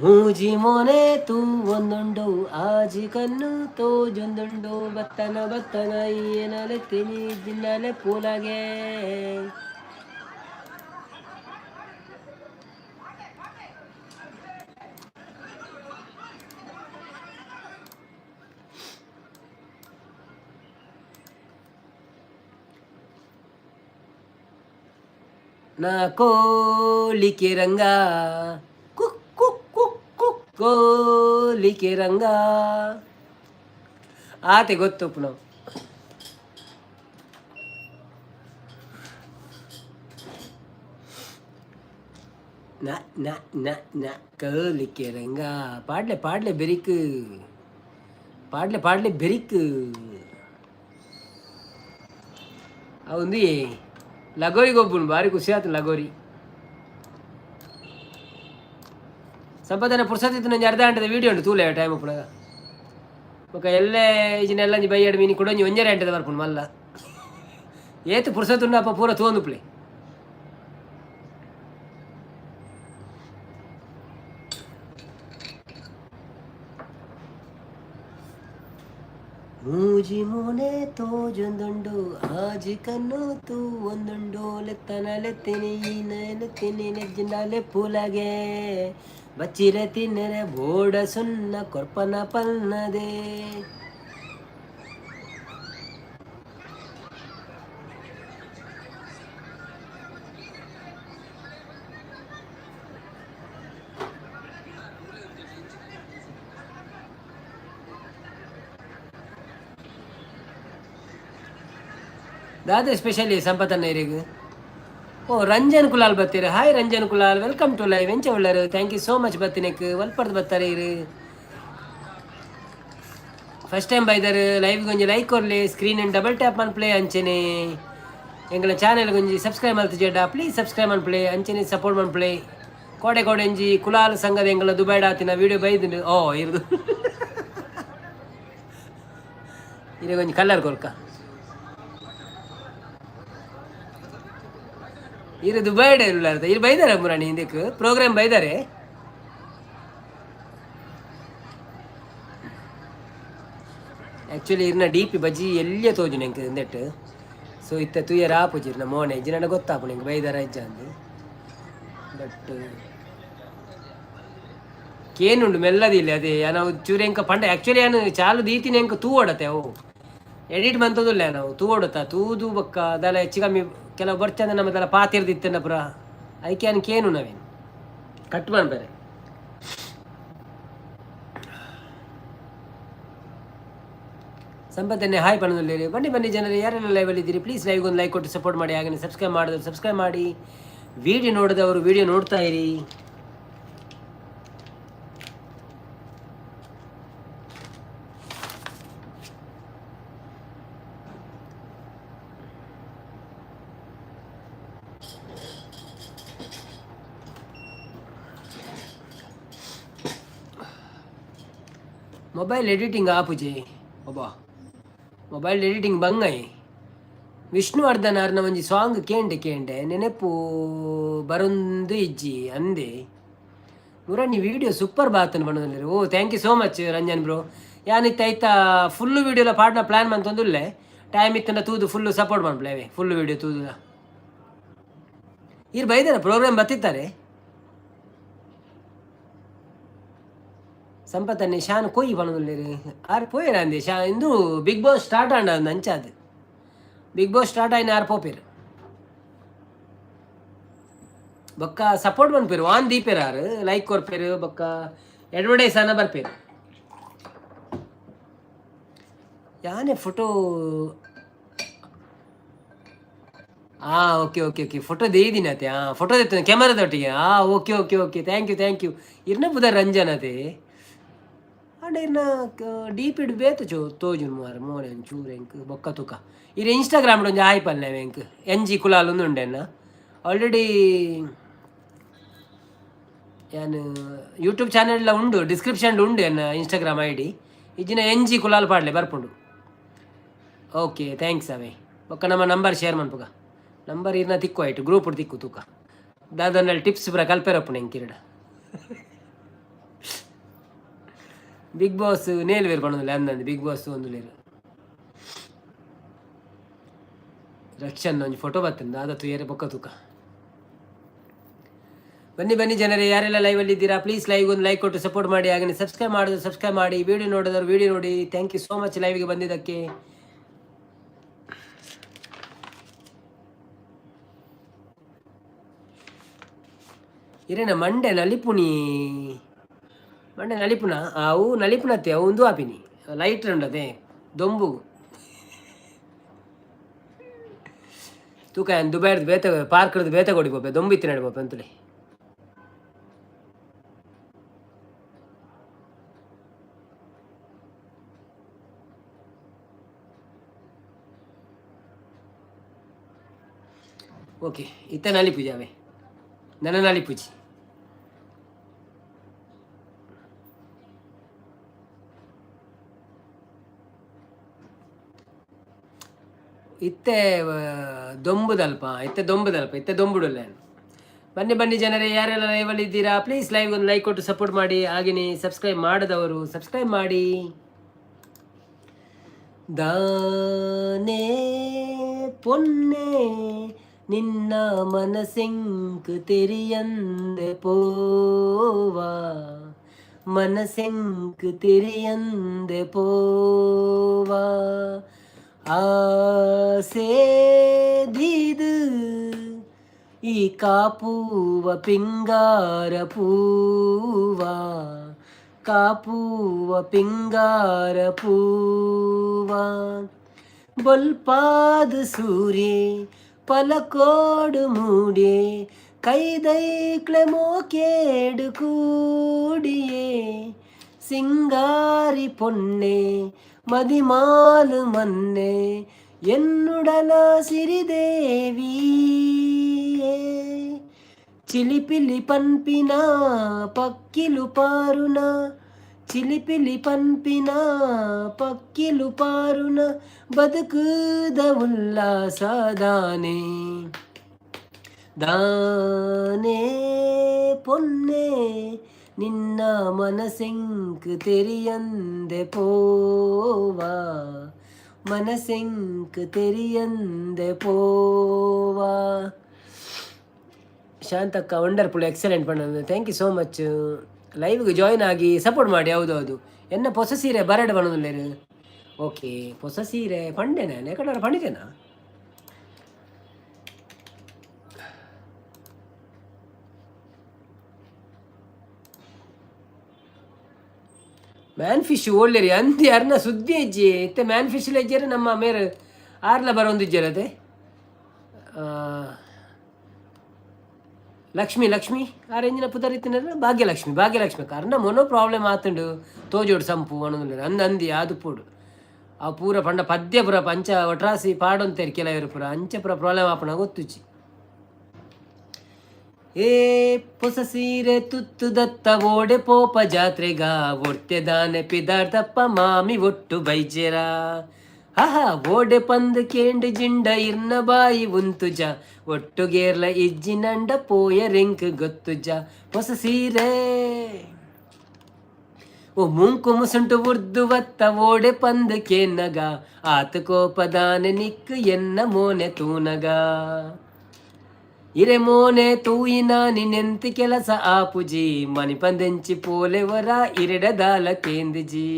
A: ಮೂಜಿ ಮೋನೆ ತೂವೊಂದುಂಡು ಆಜಿ ಕಣ್ಣು ತೋಜೊಂದುಂಡು ಬತ್ತನ ಬತ್ತನ ಏನಲೆ ತಿನಿ ಜಿನ್ನಲೆ ಪೂಲಗೆ. ನಾ ಕೋಲಿಕೆ ರಂಗ ಕುಕ್ ಕುಕ್ ಕುಕ್ ಕುಕ್ ಕೋಲಿಕೆ ರಂಗ ಆತೆ ಗೊತ್ತು ಪುನಃ. ನ ನ ನ ನ ಕೋಲಿಕೆ ರಂಗ ಪಾಡ್ಲೆ ಪಾಡ್ಲೆ ಬೆರಿಕ್ ಪಾಡ್ಲೆ ಪಾಡ್ಲೆ ಬೆರಿಕ್ ಅವಂದು ಲಗೋರಿ ಗೊಬ್ಬುನು ಭಾರಿ ಖುಷಿ ಆಯ್ತು ಲಗೋರಿ. ಸಂಪಾದನೆ ಪುರ್ಸತ್ತಿತ್ತು ನಂಜಿ ಅರ್ಧ ಗಂಟೆದ ವೀಡಿಯೋ ಉಂಟು ತೂಲೆ ಟೈಮ್ ಉಪ್ಪುನಗ ಬೊಕ ಎಲ್ಲೆ ಇಜಿನ ಎಲ್ಲ ಒಂಜಿ ಬೈಯಡ್ ಮೀನಿ ಕುಡೊಂಜಿ ಒಂಜರೆ ಗಂಟೆದ ಬರ್ಪುಂಡು ಮಲ್ಲ ಏತ್ ಪುರ್ಸತ್ತುಂಡು ಅಪ್ಪ ಪೂರ ತೂವೊಂದುಪ್ಲೆ. ಮೂಜಿ ಮೋನೆ ತೋಜೊಂದುಂಡು ಆಜಿ ಕಣ್ಣು ತೂವೊಂದುಂಡು ಲೆತ್ತನ ಲೆತ್ತಿನಿ ಲೆತ್ತಿನಿ ನೆಜ್ಜಿಂಡಲೆ ಪುಲಗೆ ಬಚ್ಚಿರೆ ತಿನ್ನರೆ ಬೋಡ ಸುನ್ನ ಕೊರ್ಪನ ಪನ್ನದೆ. ದಾದ ಸ್ಪೆಷಲಿ ಸಂಪತನ್ನ ಇರೆಗ್. ಓ Ranjan Kulal ಬತ್ತೀರ. Hi Ranjan Kulal, welcome to live. ಎಂಚ ಉಳ್ಳರು? Thank you so much ಬತ್ತಿನಕ್. ಒಲ್ಪರ್ದು ಬತ್ತಾರೆ ಇರು? ಫಸ್ಟ್ ಟೈಮ್ ಬೈದರ್ ಲೈವ್ ಒಂಜಿ ಲೈಕ್ ಕೊರ್ಲಿ, ಸ್ಕ್ರೀನ್ ಡಬಲ್ ಟ್ಯಾಪ್ ಮನ್ಪ್ಲೆ. ಅಂಚನೆ ಎಂಗಳ ಚಾನೆಲ್ ಒಂಜಿ ಸಬ್ಸ್ಕ್ರೈಬ್ ಮಲ್ತಿಜೆಡ ಪ್ಲೀಸ್ ಸಬ್ಸ್ಕ್ರೈಬ್ ಮನ್ಪ್ಲೆ, ಅಂಚನೆ ಸಪೋರ್ಟ್ ಮನ್ಪ್ಲೆ. ಕೋಡೆ ಕೋಡೆ ಒಂಜಿ ಕುಲಾಲ್ ಸಂಘದ ಎಂಗಳ ದುಬೈಡ್ ಆತಿನ ವಿಡಿಯೋ ಬೈದುಂಡು. ಓ ಇರುದು ಇರೆಗ್ ಒಂಜಿ ಕಲರ್ ಕೊರ್ಕ. ಇರು ದುಬೈಡ್ ಉಳ್ಳಾರ್ದ ಇರು ಬೈದಾರೆ ಮುರಾಣಿ ಇಂದಕ್ಕೆ ಪ್ರೋಗ್ರಾಮ್ ಬೈದಾರೆ. ಆ್ಯಕ್ಚುಲಿ ಇರ್ನ ಡಿ ಪಿ ಬಜ್ಜಿ ಎಲ್ಲಿಯ ತೋಜುನ ಎಂಕ್ ಇಂದೆಟ್. ಸೊ ಇತ್ತ ತೂಯರ ಆಪುಜಿ ಇರ್ನ ಮೋನೆ ಇಜ್ಜಿನಂಡ ಗೊತ್ತಾಪುಂಡು ಎಂಕ್ ಬೈದಾರ ಇಜ್ಜ ಅಂದ್. ಬಟ್ ಕೇನುಂಡು ಮೆಲ್ಲದಿಲ್ಲ ಅದೇ ನಾವು ಚೂರು ಎಂಕ ಪಂಡ ಆ್ಯಕ್ಚುಲಿ ಏನು ಚಾಲು ದೀತಿನ ಎಂಕ ತೂ ಓಡತೆ ಅವು ಎಡಿಟ್ ಮಂತದಿಲ್ಲ ನಾವು ತೂ ಓಡತ್ತ ತೂದು ಬೊಕ್ಕ ಅದೆಲ್ಲ ಹೆಚ್ಚು ಕಮ್ಮಿ ಕೆಲವು ಬರ್ಚಂದ ನಮ್ಮದೆಲ್ಲ ಪಾತಿರ್ದಿತ್ತನ್ನ ಪುರ ಐಕೆ ಕೇನು ನಾವೇನು ಕಟ್ ಮಾಡ್ಬೇರೆ. ಸಂಪತ್ತನ್ನೇ ಹಾಯ್ ಪಣದಲ್ಲಿ ಬನ್ನಿ ಬನ್ನಿ ಜನರು ಯಾರೆಲ್ಲ ಲೈವಲ್ಲಿ ಇದ್ದೀರಿ ಪ್ಲೀಸ್ ಲೈವ್ ಒಂದು ಲೈಕ್ ಕೊಟ್ಟು ಸಪೋರ್ಟ್ ಮಾಡಿ. ಹಾಗೆ ಸಬ್ಸ್ಕ್ರೈಬ್ ಮಾಡಿದ್ರು ಸಬ್ಸ್ಕ್ರೈಬ್ ಮಾಡಿ. ವಿಡಿಯೋ ನೋಡಿದವರು ವಿಡಿಯೋ ನೋಡ್ತಾ ಇರಿ. ಮೊಬೈಲ್ ಎಡಿಟಿಂಗ್ ಆಪುಜಿ ಒಬ್ಬ ಮೊಬೈಲ್ ಎಡಿಟಿಂಗ್ ಬಂಗೈ. ವಿಷ್ಣುವರ್ಧನ್ ಅರ್ನ ಒಂಜಿ ಸಾಂಗ್ ಕೇಂಡೆ ಕೇಂಡೆ ನೆನೆಪು ಬರೊಂದು ಇಜ್ಜಿ ಅಂದೆ. ಮುರಣ್ಣಿ ವಿಡಿಯೋ ಸೂಪರ್ ಬಾತನ್ ಪಂಡೊಂದುಲ್ಲೆರ್. ಓ, thank you so much Ranjan bro. ಯಾನ್ ಇತ್ತೆ ಐತ ಫುಲ್ಲು ವೀಡಿಯೋಲ ಪಾಡ್ನ ಪ್ಲ್ಯಾನ್ ಮಂತೊಂದುಲ್ಲೆ. ಟೈಮ್ ಇತ್ತಂಡ ತೂದು ಫುಲ್ಲು ಸಪೋರ್ಟ್ ಮನ್ಪುಲೆ. ಫುಲ್ ವೀಡಿಯೋ ತೂದುದ ಈರ್ ಬೈದಾರ ಪ್ರೋಗ್ರಾಮ್ ಬತ್ತಿತ್ತಾರೆ. ಸಂಪತ್ತನ್ನೇ ಶಾನ್ ಕೊಯ್ ಪನೊಂದುಲ್ಲೆರ್. ಆರ್ ಪೋಯೆರ್ ಅಂದೆ ಶಾ ಇಂದು ಬಿಗ್ ಬಾಸ್ ಸ್ಟಾರ್ಟ್ ಆಂಡ ಅಂದ್ ಅಂಚಾದ್ ಬಿಗ್ ಬಾಸ್ ಸ್ಟಾರ್ಟ್ ಆಯಿನ ಆರ್ ಪೋಪೆರ್. ಬೊಕ್ಕ ಸಪೋರ್ಟ್ ಮನ್ಪೆರ್, ವಾನ್ ದೀಪೆರ್, ಆರ್ ಲೈಕ್ ಕೊರ್ಪೆರ್, ಬೊಕ್ಕ ಅಡ್ವರ್ಟೈಸ್ ಅನ್ನ ಬರ್ಪೆರ್. ಯಾನೆ ಫೋಟೋ ಆ ಓಕೆ ಓಕೆ ಓಕೆ, ಫೋಟೋ ದೇದಿನತೆ. ಆ ಫೋಟೋ ದೆತ್ತುನ ಕ್ಯಾಮರಾದೊಟ್ಟಿಗೆ. ಆ okay okay okay, thank you, thank you. ಇರ್ನ ಪುದರ್ ರಂಜನ್ ಅತೆ. ಆಂಡ ಇರ್ನ ಡೀಪಿಡ್ ಬೇತೆ ಚೋ ತೋಜುನು ಮಾರೆ ಮೋನೆ ಒಂಚೂರು ಎಂಕ್. ಬೊಕ್ಕ ತೂಕ. ಇರ್ ಇನ್ಸ್ಟಾಗ್ರಾಮ್ ಒಂಜಿ ಆಯ್ ಪಲ್ಲೆ ಎಂಕ್ ಎನ್ ಜಿ ಕುಲಾಲ್ ಉಂದು ಉಂಡೆನ್ನ. ಆಲ್ರೆಡಿ ಯಾನ್ ಯೂಟ್ಯೂಬ್ ಚಾನೆಲ್ ಉಂಡು, ಡಿಸ್ಕ್ರಿಪ್ಷನ್ ಉಂಡು ಎನ್ನ ಇನ್ಸ್ಟಾಗ್ರಾಮ್ ಐಡಿ. ಇಜ್ಜಿನ ಎನ್ ಜಿ ಕುಲಾಲ್ ಪಾಡ್ಲೆ ಬರ್ಪುಂಡು. ಓಕೆ, thanks ಅವೇ. ಬೊಕ್ಕ ನಮ್ಮ ನಂಬರ್ ಶೇರ್ ಮನ್ಪುಗ. ನಂಬರ್ ಇರ್ನ ತಿಕ್ಕು ಆಯ್ತು, ಗ್ರೂಪ್ ತಿಕ್ಕು ತೂಕ. ದಾದನಲ್ಲಿ ಟಿಪ್ಸ್ ಪೂರ ಕಲ್ಪೆರಪ್ಪುನ ಎಂಕಿರಡ. ಬಿಗ್ ಬಾಸ್ ನೇಲ್ವೇರ್ ಪಣೊಂದುಲ್ಲೆ. ಅಂದಂದು ಬಿಗ್ ಬಾಸ್ ಒಂದುಲ್ಲೆರ್. ರಕ್ಷನ್ ಒಂಜಿ ಫೋಟೋ ಬರ್ತದೆ, ದಾದ ತೂಯರೆ. ಬೊಕ್ಕ ತೂಕ. ಬನ್ನಿ ಬನ್ನಿ ಜನರೇ, ಯಾರೆಲ್ಲ ಲೈವಲ್ಲಿ ಇದ್ದೀರಾ, ಪ್ಲೀಸ್ ಲೈವ್ ಒಂದು ಲೈಕ್ ಕೊಟ್ಟು ಸಪೋರ್ಟ್ ಮಾಡಿ. ಹಾಗೆ ಸಬ್ಸ್ಕ್ರೈಬ್ ಮಾಡೋದು ಸಬ್ಸ್ಕ್ರೈಬ್ ಮಾಡಿ, ವಿಡಿಯೋ ನೋಡಿದವರು ವಿಡಿಯೋ ನೋಡಿ. Thank you so much ಲೈವ್ಗೆ ಬಂದಿದ್ದಕ್ಕೆ. ಇರೇನ ಮಂಡೆ ನಲಿಪುಣಿ, ಮಂಡೆ ನಲಿಪುನ. ಅವು ನಲಿಪುನತ್ತೆ, ಅವು ಒಂದು ಆಪಿನಿ ಲೈಟ್ ಉಂಡದೆ ದೊಂಬು. ತೂಕ ದುಬೈರ್ದು ಬೇತೆ ಪಾರ್ಕ್ರ್ದು ಬೇತೆ ಕೊಡಿ ಪೋಪೆ, ದೊಂಬು ಇತ್ತು ನಡಿ ಪೋಪೆ ಅಂತಲೇ. ಓಕೆ, ಇತ್ತ ನಲಿಪುಜಿ ಅವೇ ನನ್ನ ನಲಿಪುಜಿ. ಇತ್ತೆ ದೊಂಬುದಲ್ಪ, ಇತ್ತೆ ದೊಂಬುದಲ್ಪ, ಇತ್ತೆ ದೊಂಬುಡುಲ್ಲ. ಬನ್ನಿ ಬನ್ನಿ ಜನರೇ, ಯಾರೆಲ್ಲ ಲೈವಲ್ಲಿ ಇದ್ದೀರಾ, ಪ್ಲೀಸ್ ಲೈವ್ ಒಂದು ಲೈಕ್ ಕೊಟ್ಟು ಸಪೋರ್ಟ್ ಮಾಡಿ. ಹಾಗೆಯೇ ಸಬ್ಸ್ಕ್ರೈಬ್ ಮಾಡದವರು ಸಬ್ಸ್ಕ್ರೈಬ್ ಮಾಡಿ. ದಾನೇ ಪೊನ್ನೆ ನಿನ್ನ ಮನಸೆಂಕ್ ತೆರಿಯಂದೆ ಪೋವಾ, ಮನಸೆಂಕ್ ತೆರಿಯಂದೆ ಪೋವಾ, ಆಸೇದಿದು ಈ ಕಾಪುವ ಪಿಂಗಾರ ಪೂವ, ಕಾಪುವ ಪಿಂಗಾರ ಪೂವ, ಬೊಲ್ಪಾದ ಸೂರ್ಯೆ ಪಲಕೋಡು ಮೂಡೆ ಕೈದೈಕ್ಲೆ ಮೋಕೇಡು ಕೂಡಿಯೇ, ಸಿಂಗಾರಿ ಪೊನ್ನೆ ಮದಿಮಾಲು ಮನ್ನೆ ಎನ್ನುಡಲ ಸಿರಿದೇವಿ, ಚಿಲಿಪಿಲಿ ಪನ್ಪಿನ ಪಕ್ಕಿಲು ಪಾರುನ, ಚಿಲಿಪಿಲಿ ಪನ್ಪಿನ ಪಕ್ಕಿಲು ಪಾರುನ ಬದುಕುದ ಉಲ್ಲಾಸದಾನೆ. ದಾನೇ ಪೊನ್ನೆ ನಿನ್ನ ಮನಸೆಂಕ್ ತೆರಿಯಂದೆ Pova, ಮನಸೆಂಕ್ ತೆರಿಯಂದೆ Pova. Shantakka wonderful, excellent ಪಂಡ. Thank you so much. ಲೈವ್ಗೆ join ಆಗಿ ಸಪೋರ್ಟ್ ಮಾಡಿ. ಹೌದು ಹೌದು. ಎನ್ನ ಪೊಸ ಸೀರೆ ಬರಡ್ ಪನೊಂದುಲ್ಲೆರ್. ಓಕೆ, ಪೊಸ ಸೀರೆ ಪಂಡೆನ ಎಕಡೆ ಪಂಡಿತೇನಾ? ಮ್ಯಾನ್ ಫಿಶ್ ಓಳ್ಳೇರಿ ಅಂತಿ ಅರ್ನ ಸುದ್ದಿ ಇಜ್ಜಿ. ಇತ್ತೆ ಮ್ಯಾನ್ ಫಿಶ್ ಇಜ್ಜಾರೆ. ನಮ್ಮ ಮೇರ್ ಆರ್ಲ ಬರೋಂದಿಜ್ಜಾರ ಅದೇ. ಲಕ್ಷ್ಮಿ ಲಕ್ಷ್ಮಿ ಆರ್ ಎಂಜಿನ ಪುದರ್ ಇತ್ತಿನ? ಭಾಗ್ಯಲಕ್ಷ್ಮಿ, ಭಾಗ್ಯಲಕ್ಷ್ಮಿ ಅರ್ನ ಮೊನೋ ಪ್ರಾಬ್ಲಮ್ ಆತುಂಡು ತೋಜೋಡು ಸಂಪು ಒಣದುಲ್ಲೆರ್ ಅಂದ್ ಅಂದಿ ಆದುಪ್ಪೊಡು. ಆ ಪೂರ ಪಂಡ ಪದ್ಯ ಪೂರ ಪಂಚ ಒಟ್ರಾಸಿ ಪಾಡೊಂತೇರು ಕೆಲವರು ಪೂರ ಅಂಚ ಪೂರ ಪ್ರಾಬ್ಲಮ್ ಆಪುನ ಗೊತ್ತುಜ್ಜಿ. ಏ ಪೊಸ ಸೀರೆ ತುತ್ತು ದತ್ತ ಓಡೆ ಪೋಪ ಜಾತ್ರೆಗ ಒರ್ತೆ ದಾನೆ ಪಿದಾರ್ದಪ್ಪ ಮಾಮಿ ಒಟ್ಟು ಬೈಜೆರ. ಆಹಾ ಓಡೆ ಪಂದ್ ಕೇಂಡ್ ಜಿಂಡ ಇರ್ನ ಬಾಯಿ ಉಂತುಜ ಒಟ್ಟುಗೇರ್ಲ ಇಜ್ಜಿನಂಡ ಪೋಯ ರೆಂಕ್ ಗೊತ್ತುಜ ಪೊಸ ಸೀರೆ. ಓ ಮುಂಕು ಮುಸುಂಟು ಉರ್ದು ವತ್ತ ಓಡೆ ಪಂದ್ ಕೇನ್ನಗ ಆತ ಕೋಪದಾನೆ ನಿಕ್ಕು ಎನ್ನ ಮೋನೆ ತೂನಗ. ಇರೆ ಮೋನೆ ತೂಯಿನ ನಿನ್ನೆಂತಿ ಕೆಲಸ ಆಪುಜಿ ಮನಿ ಪಂದೆಂಚಿ ಪೋಲೆವರ ಇರೆಡದಾಲ ಕೇಂದಿಜಿ.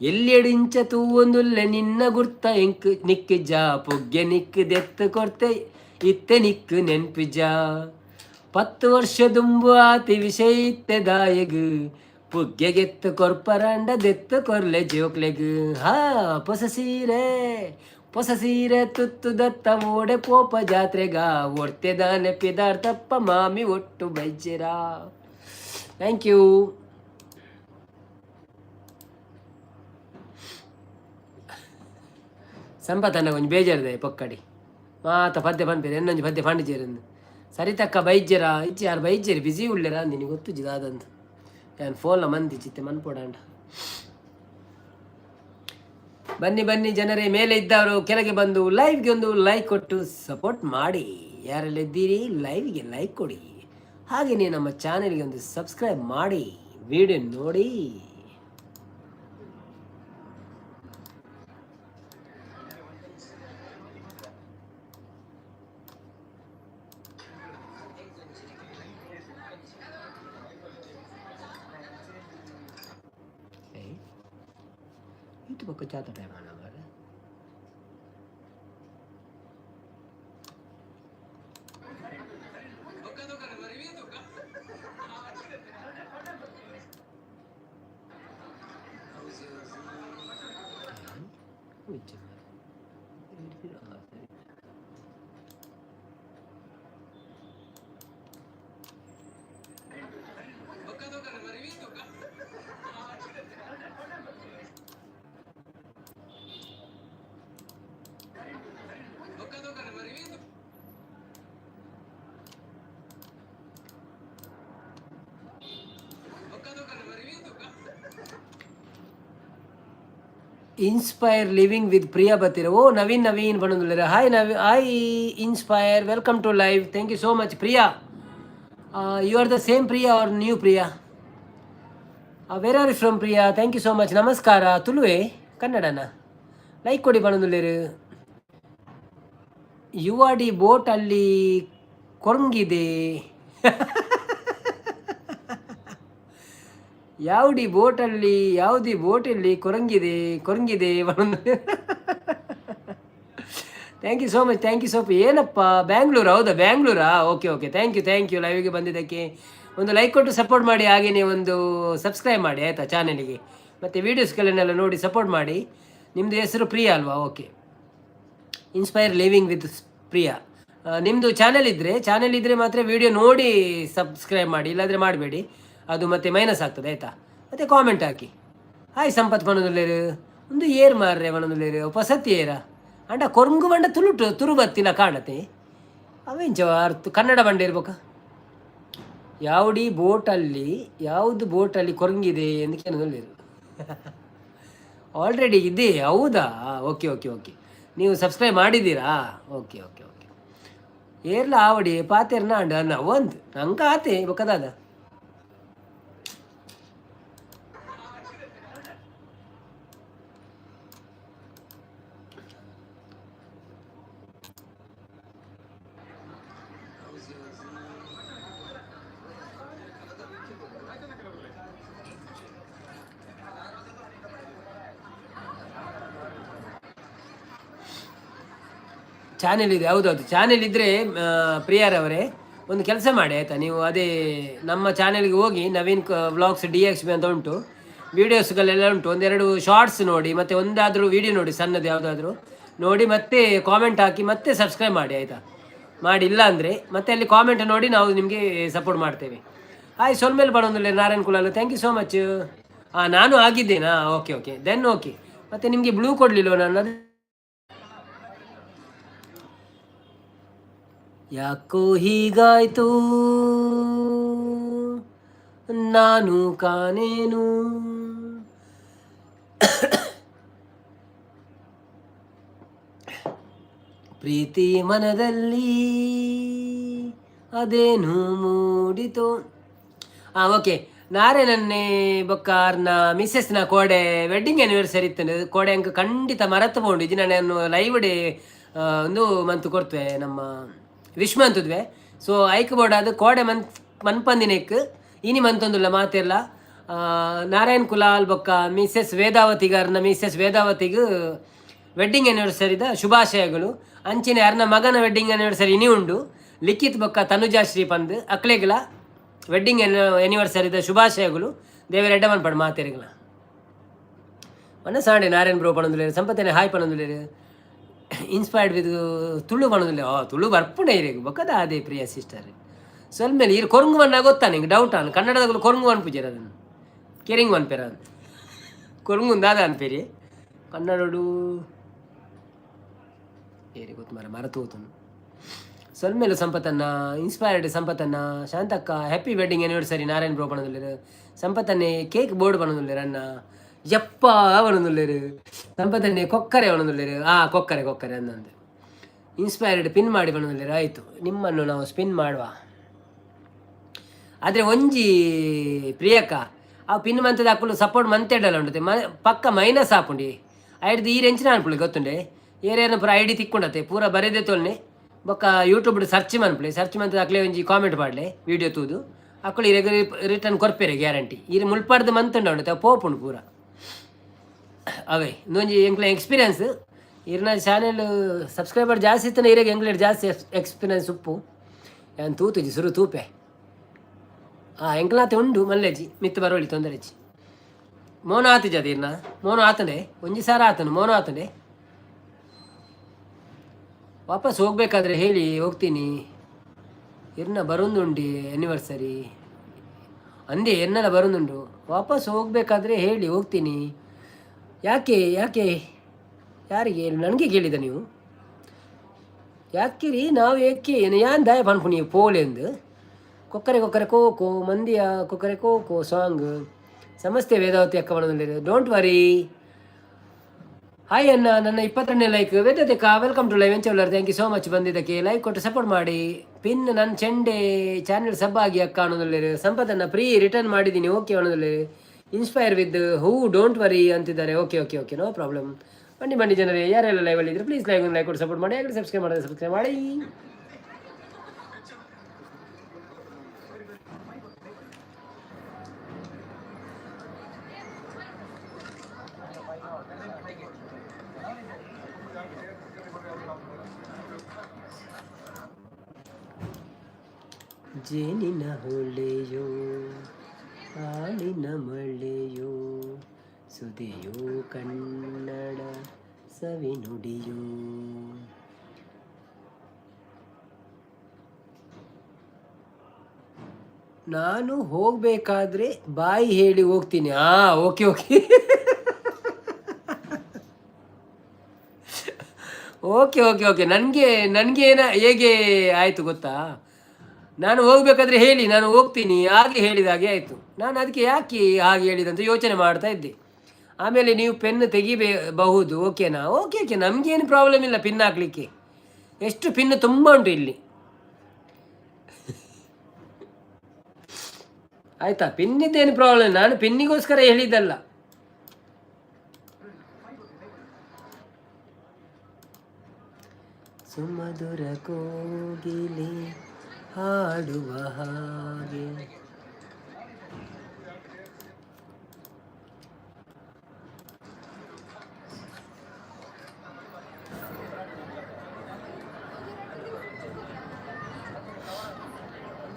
A: ಎಲ್ಲೆಡಿಂಚ ತೂವೊಂದುಲ್ಲೆ ನಿನ್ನ ಗುರ್ತ ಎಂಕ್ ನಿಕ್ಕಿಜ ಪೊಗ್ಗೆ ನಿಕ್ಕು ದೆತ್ತು ಕೊರ್ತೆ ಇತ್ತೆ ನಿಕ್ಕು ನೆನ್ಪಿಜ. 10 ವರ್ಷ ದುಂಬು ಆತಿ ವಿಷಯ ಇತ್ತೆ ದಾಯಗ್ ಪುಗ್ಗೆಗೆತ್ತು ಕೊರ್ಪರಂಡ ದೆತ್ತು ಕೊರ್ಲೆ ಜೋಕ್ಲೆಗ್. ಹಾ ಪೊಸ ಸೀರೆ ಪೊಸ ಸೀರೆ ತುತ್ತು ದತ್ತ ಓಡೆ ಪೋಪ ಜಾತ್ರೆಗ ಒರ್ತೆ ದಾನೆ ಪಿದಾರ್ತಪ್ಪ ಮಾಮಿ ಒಟ್ಟು ಬೈಜೆರಾ. Thank you. ಸಂಪತ್ತನ್ನ ಒಂಜಿ ಬೇಜಾರ್ದೆ ಪೊಕ್ಕಡಿ ಮಾತ ಪದ್ಯ ಪನ್ಪೇರು ಎನ್ನೊಂಜಿ ಪದ್ಯ ಪಂಡಿಜೇರಂದು ಸರಿತಕ್ಕ ಬೈಜ್ಯರ ಇಜ್ಜಿ ಯಾರು ಬೈಜ್ಯರು ಬಿಸಿ ಉಳ್ಳೆರ ಅಂದಿನಿ ಗೊತ್ತುಜಿ ದಾದಂತ ಯಾನ್ ಫೋನ್ನ ಮಂದಿ ಚಿತ್ತೆ ಮನ್ಪೊಡಾಂಡ. ಬನ್ನಿ ಬನ್ನಿ ಜನರೇ, ಮೇಲೆ ಇದ್ದವರು ಕೆಳಗೆ ಬಂದು ಲೈವ್ಗೆ ಒಂದು ಲೈಕ್ ಕೊಟ್ಟು ಸಪೋರ್ಟ್ ಮಾಡಿ. ಯಾರೆಲ್ಲ ಇದ್ದೀರಿ ಲೈವ್ಗೆ ಲೈಕ್ ಕೊಡಿ, ಹಾಗೆಯೇ ನಮ್ಮ ಚಾನೆಲ್ಗೆ ಒಂದು ಸಬ್ಸ್ಕ್ರೈಬ್ ಮಾಡಿ, ವಿಡಿಯೋ ನೋಡಿ. ಇದು ಪಕ್ಕ ಚಾತ ಟೈಮ್ ಅಲ್ಲ ಮಾರ್ರೆ. ಇಜ್ಜಿ ಮಾರ್ರೆ. ಸರಿ. ಇನ್ಸ್ಪೈರ್ ಲಿವಿಂಗ್ ವಿತ್ ಪ್ರಿಯಾ ಬತ್ತೀರ. ಓ ನವೀನ್ ನವೀನ್ ಪನೊಂದುಲ್ಲೆರ್. Hi Naveen, hi inspire, welcome to live. Thank you so much Priya. You are the same Priya or new Priya? Where are from Priya? Thank you so much. ನಮಸ್ಕಾರ. ತುಳುವೆ ಕನ್ನಡನ? Like ಕೊಡಿ ಪನೊಂದುಲ್ಲೆರ್. ಯುವಾಡಿ boat ಅಲ್ಲಿ ಕೊರಂಗಿದೆ. ಯಾವಡಿ ಬೋಟಲ್ಲಿ ಯಾವುದಿ ಬೋಟಲ್ಲಿ ಕೊರಂಗಿದೆ ಕೊರಂಗಿದೆ. Thank you so much, thank you so. ಏನಪ್ಪ ಬ್ಯಾಂಗ್ಳೂರು? ಹೌದಾ, ಬ್ಯಾಂಗ್ಳೂರಾ? Okay okay, thank you thank you. ಲೈವ್ಗೆ ಬಂದಿದ್ದಕ್ಕೆ ಒಂದು like ಕೊಟ್ಟು support ಮಾಡಿ, ಹಾಗೆಯೇ ಒಂದು ಸಬ್ಸ್ಕ್ರೈಬ್ ಮಾಡಿ ಆಯಿತಾ ಚಾನಲಿಗೆ. ಮತ್ತು ವೀಡಿಯೋಸ್ಗಳನ್ನೆಲ್ಲ ನೋಡಿ ಸಪೋರ್ಟ್ ಮಾಡಿ. ನಿಮ್ಮದು ಹೆಸರು ಪ್ರಿಯಾ ಅಲ್ವಾ? Okay, inspire living with Priya. ನಿಮ್ಮದು ಚಾನೆಲ್ ಇದ್ದರೆ ಮಾತ್ರ ವೀಡಿಯೋ ನೋಡಿ ಸಬ್ಸ್ಕ್ರೈಬ್ ಮಾಡಿ, ಇಲ್ಲಾಂದರೆ ಮಾಡಬೇಡಿ, ಅದು ಮತ್ತೆ ಮೈನಸ್ ಆಗ್ತದೆ ಆಯಿತಾ. ಮತ್ತು ಕಾಮೆಂಟ್ ಹಾಕಿ. ಹಾಯ್ ಸಂಪತ್ ಪನೊಂದುಲ್ಲೆರ್. ಒಂದು ಏರ್ ಮಾರ್ರೆ ಪನೊಂದುಲ್ಲೆರ್. ಪೊಸತಿ ಏರ ಅಂಡ ಕೊರಂಗು ಬಂಡ ತುಳುಟು ತುರು ಬತ್ತಿಲ್ಲ ಕಾಣತೆ ಅವೆಂಚ ಅರ್ಥ ಕನ್ನಡ ಬಂಡೆ ಇರ್ಬೇಕ. ಯಾವಡಿ ಬೋಟಲ್ಲಿ ಯಾವುದು ಬೋಟಲ್ಲಿ ಕೊರಂಗಿದೆ ಎಂದು ಕೇಳೋದಿಲ್ಲ. ಆಲ್ರೆಡಿ ಇದೆ? ಹೌದಾ, ಓಕೆ ಓಕೆ ಓಕೆ. ನೀವು ಸಬ್ಸ್ಕ್ರೈಬ್ ಮಾಡಿದ್ದೀರಾ? Okay okay okay. ಏರ್ಲ ಆವಡಿ ಪಾತೆರ್ನ ಅಂಡ ಅನ್ನ ಒಂದು ನಂಗೆ ಆತೆ ಬೊಕ್ಕದಾದ. ಚಾನೆಲ್ ಇದೆ, ಹೌದೌದು ಚಾನೆಲ್ ಇದ್ದರೆ ಪ್ರಿಯಾರವರೇ ಒಂದು ಕೆಲಸ ಮಾಡಿ ಆಯಿತಾ. ನೀವು ಅದೇ ನಮ್ಮ ಚಾನೆಲ್ಗೆ ಹೋಗಿ ನವೀನ್ ವ್ಲಾಗ್ಸ್ DXB ಅಂತ ಉಂಟು, ವೀಡಿಯೋಸ್ಗಳೆಲ್ಲ ಉಂಟು. ಒಂದೆರಡು ಶಾರ್ಟ್ಸ್ ನೋಡಿ, ಮತ್ತು ಒಂದಾದರೂ ವೀಡಿಯೋ ನೋಡಿ, ಸಣ್ಣದು ಯಾವುದಾದ್ರೂ ನೋಡಿ, ಮತ್ತೆ ಕಾಮೆಂಟ್ ಹಾಕಿ, ಮತ್ತೆ ಸಬ್ಸ್ಕ್ರೈಬ್ ಮಾಡಿ ಆಯಿತಾ. ಮಾಡಿ, ಇಲ್ಲ ಅಂದರೆ ಮತ್ತೆ ಅಲ್ಲಿ ಕಾಮೆಂಟ್ ನೋಡಿ ನಾವು ನಿಮಗೆ ಸಪೋರ್ಟ್ ಮಾಡ್ತೇವೆ. ಹಾಯ್ ಸೊಲ್ಮೇಲೆ ಬಡೋದಿಲ್ಲ Narayan Kulal, thank you so much. ಹಾಂ, ನಾನು ಆಗಿದ್ದೇನಾ? Okay okay, then okay. ಮತ್ತು ನಿಮಗೆ ಬ್ಲೂ ಕೊಡಲಿಲ್ವ ನಾನು? ಅದು ಯಾಕೋ ಹೀಗಾಯ್ತು ನಾನು ಕಾಣೇನು. ಪ್ರೀತಿ ಮನದಲ್ಲಿ ಅದೇನು ಮೂಡಿತು. ಓಕೆ, ನಾರೇನನ್ನೇ ಬೊಕ್ಕ ಆರ್ನ ಮಿಸ್ಸೆಸ್ನ ಕೋಡೆ ವೆಡ್ಡಿಂಗ್ ಆ್ಯನಿವರ್ಸರಿ ಇತ್ತು. ಕೋಡೆ ಅಂಕ ಖಂಡಿತ ಮರತು ಪೋಂಡು ಇಜ್ಜಿ ನಾನು ಲೈವ್ ಡೇ ಒಂದು ಮಂತ್ ಕೊಡ್ತೇವೆ, ನಮ್ಮ ವಿಶ್ ಮಂತುದ್ವೆ. ಸೊ ಐಕ್ ಬೋರ್ಡ್ ಅದು ಕೋಡೆ ಮಂತ್ ಮನ್ಪಂದಿನೆಕ್ ಇನಿ ಮಂತೊಂದುಲ್ಲ ಮಾತೆಲ್ಲ. ನಾರಾಯಣ್ ಕುಲಾಲ್ ಬೊಕ್ಕ ಮಿಸ್ಸೆಸ್ ವೇದಾವತಿಗಾರ್ನ ಮಿಸ್ಸೆಸ್ ವೇದಾವತಿಗೆ ವೆಡ್ಡಿಂಗ್ ಆ್ಯನಿವರ್ಸರಿದ ಶುಭಾಶಯಗಳು. ಅಂಚಿನ ಅರ್ನ ಮಗನ ವೆಡ್ಡಿಂಗ್ ಆ್ಯನಿವರ್ಸರಿ ಇನಿ ಉಂಡು. ಲಿಖಿತ್ ಬೊಕ್ಕ ತನುಜಾಶ್ರೀ ಪಂದ್ ಅಕ್ಲೆಗ್ಲ ವೆಡ್ಡಿಂಗ್ ಆ್ಯನಿವರ್ಸರಿದ ಶುಭಾಶಯಗಳು. ದೇವರ ಎಡ್ಡ ಮನ್ಪಡು ಮಾತೆರಿಗ್ಲ. ಮನ್ನ ಸಾಂಡೆ ನಾರಾಯಣ್ ಬ್ರೋ ಪಣಂದುಲೇರು, ಸಂಪತ್ತನೆ ಹಾಯ್ ಪಣಂದುಲೇರು, ಇನ್ಸ್ಪೈರ್ಡ್ ವಿತ್ ತುಳು ಪಣಂದುಲೆ. ಆ ತುಳು ಬರ್ಪುಂಡೆ ಇರೇಗ್ ಬೊಕ್ಕದ ಅದೇ ಪ್ರಿಯ ಸಿಸ್ಟರ್. ಮೇಲೆ ಇರು ಕೊರಂಗು ಮನ್ನ ಗೊತ್ತಾ ನಿಂಗೆ? ಡೌಟ್ ಆನ್ ಕನ್ನಡದಾಗಲು ಕೊರಂಗು ಅನ್ಪುಜೇರ, ಅದನ್ನು ಕೆರಿಂಗ್ ಅನ್ಪೇರ, ಕೊರಂಗು ದಾದ ಅನ್ಪೇರಿ ಕನ್ನಡಡು ಏರಿ ಗೊತ್ತು ಮರ ಮರತು ಹೋತನು. ಸೊಲ್ಮೇಲು ಸಂಪತ್ತನ್ನ, ಇನ್ಸ್ಪೈರ್ಡ್ ಸಂಪತ್ತನ್ನ. ಶಾಂತಕ್ಕ happy wedding anniversary Narayan bro ಪಣಂದುಲ್ಲೇರು. ಸಂಪತ್ತನ್ನೇ ಕೇಕ್ ಬೋರ್ಡ್ ಪಣಂದುಲ್ಲೇರು. ಅಣ್ಣ ಯಪ್ಪ ಪಣಂದುಲ್ಲೇರು. ಸಂಪತ್ತನ್ನೇ ಕೊಕ್ಕರೆ ಪಣಂದುಲ್ಲೇರು. ಆ ಕೊಕ್ಕರೆ ಕೊಕ್ಕರೆ ಅಂದಂದು. ಇನ್ಸ್ಪೈರ್ಡ್ ಪಿನ್ ಮಾಡಿ ಪಣಂದುಲ್ಲೇರು. ಆಯಿತು, ನಿಮ್ಮನ್ನು ನಾವು ಸ್ಪಿನ್ ಮಾಡುವ. ಆದರೆ ಒಂಜಿ ಪ್ರಿಯಕ್ಕ, ಆ ಪಿನ್ ಮಂತದ ಅಕ್ಕಲು ಸಪೋರ್ಟ್ ಮಂತೆಡಲ್ಲ ಉಂಟು, ಮ ಪಕ್ಕ ಮೈನಸ್ ಆಪುಂಡಿ. ಐಡ್ದು ಈ ರೆಂಚಿನ ಅನ್ಪುಳಿ ಗೊತ್ತುಂಡೆ. ಏರೇನ ಪೂರ ಐಡಿ ತಿಕ್ಕೊಂಡತೆ ಪೂರ ಬರೆದೆ ತೋಲ್ನೆ. ಬೊಕ್ಕ ಯೂಟ್ಯೂಬ್ ಸರ್ಚ್ ಮನ್ಪುಲೆ. ಸರ್ಚ್ ಮಂತದ ಅಕ್ಲೆ ಒಂಜಿ ಕಾಮೆಂಟ್ ಪಾಡ್ಲೆ ವೀಡಿಯೋ ತೂದು. ಅಕ್ಕಲು ಇರೆಗ್ ರಿಟರ್ನ್ ಕೊರ್ಪೇರೆ ಗ್ಯಾರಂಟಿ. ಇರು ಮುಲ್ಪಾಡ್ದು ಮಂತುಂಡ ಉಂಟು ಪೋಪುಂಡು ಪೂರ ಅವೇ. ಇಂದೊಂಜಿ ಎಂಕ್ಲೆ ಎಕ್ಸ್ಪೀರಿಯನ್ಸ್. ಇರ್ನ ಚಾನೆಲ್ ಸಬ್ಸ್ಕ್ರೈಬರ್ ಜಾಸ್ತಿ ಇತ್ತನ ಇರೆಗ್ ಎಂಕ್ಲೆ ಜಾಸ್ತಿ ಎಕ್ಸ್ಪೀರಿಯನ್ಸ್ ಉಪ್ಪು. ಯಾನ್ ತೂತುಜಿ ಸುರು ತೂಪೆ. ಆ ಎಂಕ್ಲಾತೆ ಉಂಡು ಮಲ್ಲೆಜಿ ಮಿತ್ತು ಬರೋಳಿ ತೊಂದರೆಜಿ. ಮೋನ ಆತಿಜ ಇರ್ನ ಮೋನ ಆತಂಡೆ ಒಂಜಿ ಸಾರ ಆತನು ಮೋನ ಆತಂಡೆ. ವಾಪಸ್ ಹೋಗ್ಬೇಕಾದ್ರೆ ಹೇಳಿ ಹೋಗ್ತೀನಿ. ಇರ್ನ ಬರೋದುಂಡಿ ಆ್ಯನಿವರ್ಸರಿ ಅಂದೇ ಎನ್ನೆಲ್ಲ ಬರೋದುಂಡು. ವಾಪಸ್ ಹೋಗ್ಬೇಕಾದ್ರೆ ಹೇಳಿ ಹೋಗ್ತೀನಿ. ಯಾಕೆ ಯಾಕೆ ಯಾರಿಗೆ ನನಗೆ ಕೇಳಿದ ನೀವು? ಯಾಕೆ ರೀ ನಾವು ಏಕೆ ಯಾನ್ ದಾಯ ಪನ್ಪು ನೀವು ಪೋಲೆಂದು. ಕೊಕ್ಕರೆ ಕೊಕ್ಕರೆ ಕೋಕೋ ಮಂದಿಯ ಕೊಕ್ಕರೆ ಕೋಕೋ ಸಾಂಗ್. ಸಮಸ್ತೆ ವೇದಾವತಿ ಅಕ್ಕ ಬಣ್ಣದಲ್ಲಿ. Don't worry. Hi ಅಣ್ಣ, ನನ್ನ 22ನೇ ಲೈಕ್. ವೇದಾವತಿ ಅಕ್ಕ, welcome to live. ಎಂಚವಲ್ಲರ್, thank you so much ಬಂದಿದ್ದಕ್ಕೆ. ಲೈಕ್ ಕೊಟ್ಟು ಸಪೋರ್ಟ್ ಮಾಡಿ. ಪಿನ್ ನನ್ನ ಚೆಂಡೆ ಚಾನೆಲ್ ಸಬ್ ಆಗಿ ಅಕ್ಕ ಅನ್ನೋದಲ್ಲಿ. ಸಂಪತ್ತನ್ನ ಫ್ರೀ ರಿಟರ್ನ್ ಮಾಡಿದ್ದೀನಿ okay ಅನ್ನೋದಲ್ಲಿ. Inspire with who don't worry ಅಂತಿದ್ದಾರೆ. Okay okay okay, no problem. ಬನ್ನಿ ಬನ್ನಿ ಜನರೇ, ಯಾರೆಲ್ಲ ಲೈವಲ್ಲಿ ಇದ್ದರೆ ಪ್ಲೀಸ್ ಲೈವ್ ಲೈಕ್ ಕೊಟ್ಟು ಸಪೋರ್ಟ್ ಮಾಡಿ. ಯಾಕೆ ಸಬ್ಸ್ಕ್ರೈಬ್ ಮಾಡಿದ್ರೆ ಸಬ್ಸ್ಕ್ರೈಬ್ ಮಾಡಿ. ಜೇನಿನ ಹೊಳೆಯೋ ಹಾಲಿನ ಮಳೆಯೋ ಸುದೆಯೋ ಕನ್ನಡ ಸವಿನುಡಿಯೋ. ನಾನು ಹೋಗಬೇಕಾದ್ರೆ ಬಾಯಿ ಹೇಳಿ ಹೋಗ್ತೀನಿ. Okay okay okay okay okay. ನನಗೆ ನನಗೆ ಏನ ಹೇಗೆ ಆಯಿತು ಗೊತ್ತಾ? ನಾನು ಹೋಗ್ಬೇಕಾದ್ರೆ ಹೇಳಿ ನಾನು ಹೋಗ್ತೀನಿ ಹಾಗೆ ಹೇಳಿದ ಹಾಗೆ ಆಯಿತು. ನಾನು ಅದಕ್ಕೆ ಯಾಕೆ ಹಾಗೆ ಹೇಳಿದಂತ ಯೋಚನೆ ಮಾಡ್ತಾ ಇದ್ದೆ. ಆಮೇಲೆ ನೀವು ಪೆನ್ ತೆಗಿಬಹುದು ಓಕೆನಾ? ಓಕೆ ಓಕೆ, ನಮಗೇನು ಪ್ರಾಬ್ಲಮ್ ಇಲ್ಲ ಪಿನ್ ಹಾಕಲಿಕ್ಕೆ. ಎಷ್ಟು ಪಿನ್ ತುಂಬ ಉಂಟು ಇಲ್ಲಿ. ಆಯಿತಾ? ಪಿನ್ನಿದ್ದೇನು ಪ್ರಾಬ್ಲಮ್, ನಾನು ಪಿನ್ನಿಗೋಸ್ಕರ ಹೇಳಿದ್ದಲ್ಲ. ಸುಮಧುರ ಕೋಗಿಲೆ ಹಾಡುವ ಹಾಗೆ.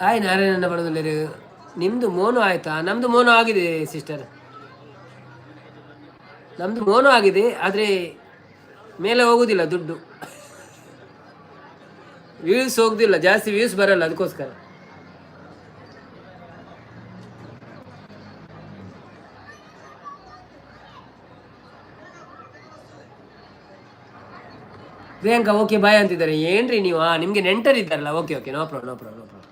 A: ಆಯ್ ನಾರಾಯಣನ ಬಡದಲ್ಲಿರು. ನಿಮ್ಮದು ಮೋನು ಆಯ್ತಾ? ನಮ್ಮದು ಮೋನು ಆಗಿದೆ ಸಿಸ್ಟರ್, ನಮ್ಮದು ಮೋನು ಆಗಿದೆ. ಆದರೆ ಮೇಲೆ ಹೋಗುದಿಲ್ಲ ದುಡ್ಡು, ವ್ಯೂಸ್ ಹೋಗುದಿಲ್ಲ, ಜಾಸ್ತಿ ವ್ಯೂಸ್ ಬರಲ್ಲ, ಅದಕ್ಕೋಸ್ಕರ. ಪ್ರಿಯಾಂಕಾ ಓಕೆ ಬಾಯ್ ಅಂತಿದ್ದಾರೆ. ಏನ್ರಿ ನೀವು? ನಿಮಗೆ ನೆಂಟರಿದ್ದಾರಲ್ಲ. Okay okay, no problem, no problem, no problem.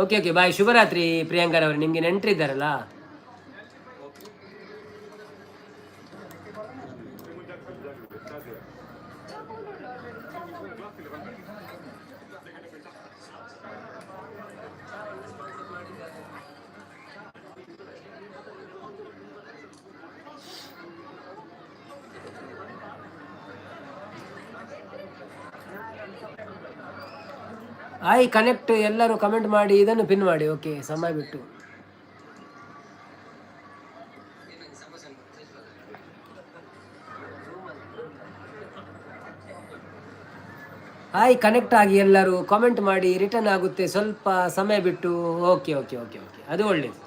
A: Okay okay, bye, ಶುಭರಾತ್ರಿ ಪ್ರಿಯಾಂಕಾರವರು. ನಿಮಗೆ ನೆಂಟರಿದ್ದಾರಲ್ಲ. ಆಯ್ ಕನೆಕ್ಟ್, ಎಲ್ಲರೂ ಕಮೆಂಟ್ ಮಾಡಿ, ಇದನ್ನು ಪಿನ್ ಮಾಡಿ. ಓಕೆ, ಸಮಯ ಬಿಟ್ಟು. ಹಾಯ್ ಕನೆಕ್ಟ್ ಆಗಿ ಎಲ್ಲರೂ ಕಾಮೆಂಟ್ ಮಾಡಿ, ರಿಟರ್ನ್ ಆಗುತ್ತೆ ಸ್ವಲ್ಪ ಸಮಯ ಬಿಟ್ಟು. ಓಕೆ ಓಕೆ ಓಕೆ ಓಕೆ, ಅದು ಒಳ್ಳೇದು.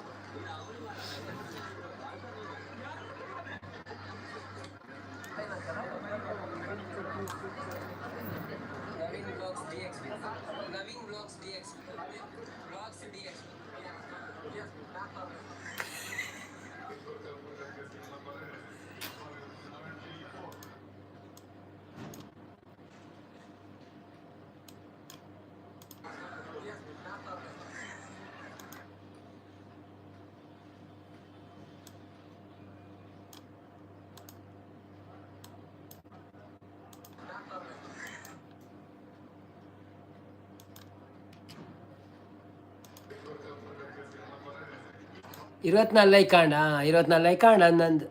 A: 24 ಕಾಂಡ, 24 ಕಾಂಡ ಅಂದಂದು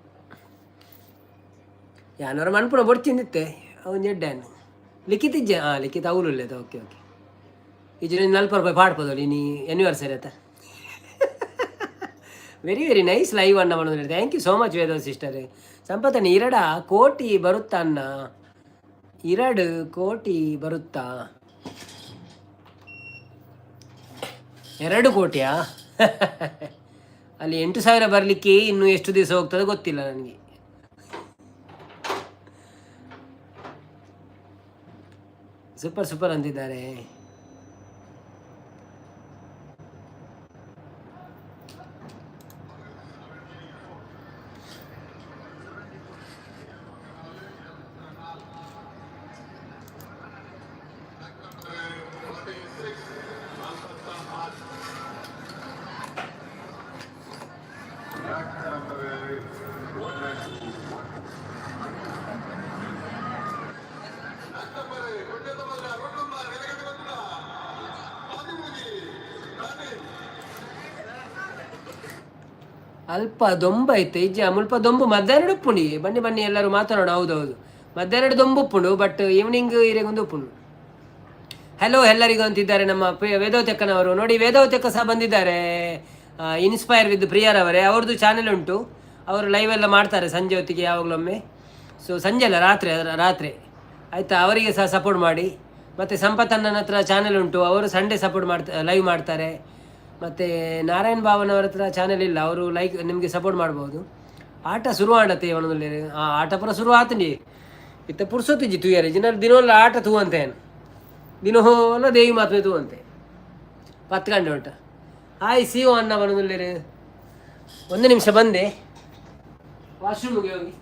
A: ಯಾನವರ ಮನ್ಪುಣ ಬೊಡ್ಚಿಂದಿತ್ತೆ ಅವನ್ ಜಡ್ಡಾನ್ ಲಿಖಿತ ಇಜ್ಜೆ. ಹಾಂ, ಲಿಖಿತ ಅವಳು. ಓಕೆ ಓಕೆ, ಇಜ್ಜೆ 40 ರೂಪಾಯಿ ಪಾಡ್ಪದಲ್ಲ ಇನಿ ಆ್ಯನಿವರ್ಸರಿ ಆತ. ವೆರಿ ವೆರಿ ನೈಸ್ ಲೈವ್ ಅಣ್ಣ ಮಾಡೋದು. Thank you so much Veda sister. ಸಂಪತ್ತಣ್ಣ, 2 ಕೋಟಿ ಬರುತ್ತಾ ಅಣ್ಣ? 2 ಕೋಟಿ ಬರುತ್ತಾ? 2 ಕೋಟಿಯಾ? ಅಲ್ಲಿ 8,000 ಬರಲಿಕ್ಕೆ ಇನ್ನು ಎಷ್ಟು ದಿವಸ ಹೋಗ್ತದೆ ಗೊತ್ತಿಲ್ಲ ನನಗೆ. ಸೂಪರ್ ಸೂಪರ್ ಅಂತಿದ್ದಾರೆ. ಅಲ್ಪ ದೊಂಬ ಐತೆ ಇಜ್ಜ ಮುಲ್ಪ ದೊಂಬು ಮಧ್ಯಾಹ್ನ ಉಪ್ಪುಂಡು. ಬನ್ನಿ ಬನ್ನಿ ಎಲ್ಲರೂ ಮಾತಾಡೋಣ. ಹೌದೌದು, ಮಧ್ಯಾಹ್ನ ದೊಂಬು ಉಪ್ಪುಂಡು, ಬಟ್ ಈವ್ನಿಂಗ್ ಒಂದು ಉಪ್ಪುಂಡು. ಹಲೋ ಎಲ್ಲರಿಗೂ ಅಂತಿದ್ದಾರೆ ನಮ್ಮ ವೇದವತೆಕ್ಕನವರು. ನೋಡಿ, ವೇದವತೆಕ್ಕ ಸಹ ಬಂದಿದ್ದಾರೆ. ಇನ್ಸ್ಪೈರ್ ವಿತ್ ಪ್ರಿಯರವರೇ, ಅವ್ರದ್ದು ಚಾನೆಲ್ ಉಂಟು. ಅವರು ಲೈವ್ ಎಲ್ಲ ಮಾಡ್ತಾರೆ ಸಂಜೆ ಹೊತ್ತಿಗೆ ಯಾವಾಗಲೊಮ್ಮೆ. ಸೊ ಸಂಜೆ ಅಲ್ಲ, ರಾತ್ರಿ ರಾತ್ರಿ ಆಯಿತಾ? ಅವರಿಗೆ ಸಹ ಸಪೋರ್ಟ್ ಮಾಡಿ. ಮತ್ತು ಸಂಪತ್ ಅಣ್ಣನ ಹತ್ರ ಚಾನೆಲ್ ಉಂಟು, ಅವರು ಸಂಡೇ ಸಪೋರ್ಟ್ ಮಾಡ್ತಾ ಲೈವ್ ಮಾಡ್ತಾರೆ. ಮತ್ತು ನಾರಾಯಣ್ ಭಾವನವರ ಹತ್ರ ಚಾನೆಲ್ ಇಲ್ಲ, ಅವರು ಲೈಕ್ ನಿಮಗೆ ಸಪೋರ್ಟ್ ಮಾಡ್ಬೋದು. ಆಟ ಶುರು ಆಡತ್ತೆ ಅವನಲ್ಲಿ. ಆ ಆಟ ಪೂರ ಶುರು ಆತಂಡಿ ಇತ್ತ ಪುರ್ಸೊತ್ತಿಜ್ಜಿ ತೂಯರೆ ಜಿನ ದಿನೋಲ್ಲ ಆಟ ತೂವಂತೆ, ದಿನೋಲ ದೇವಿ ಮಾತ್ಮೆ ತೂವಂತೆ 10 ಗಂಟೆ ಉಂಟ. ಹಾಯ್ ಸಿ ಓ ಅಣ್ಣ ಬರೋದಿಲ್ಲ. ಒಂದು ನಿಮಿಷ ಬಂದೆ, ವಾಶ್ರೂಮ್ಗೆ ಹೋಗಿ.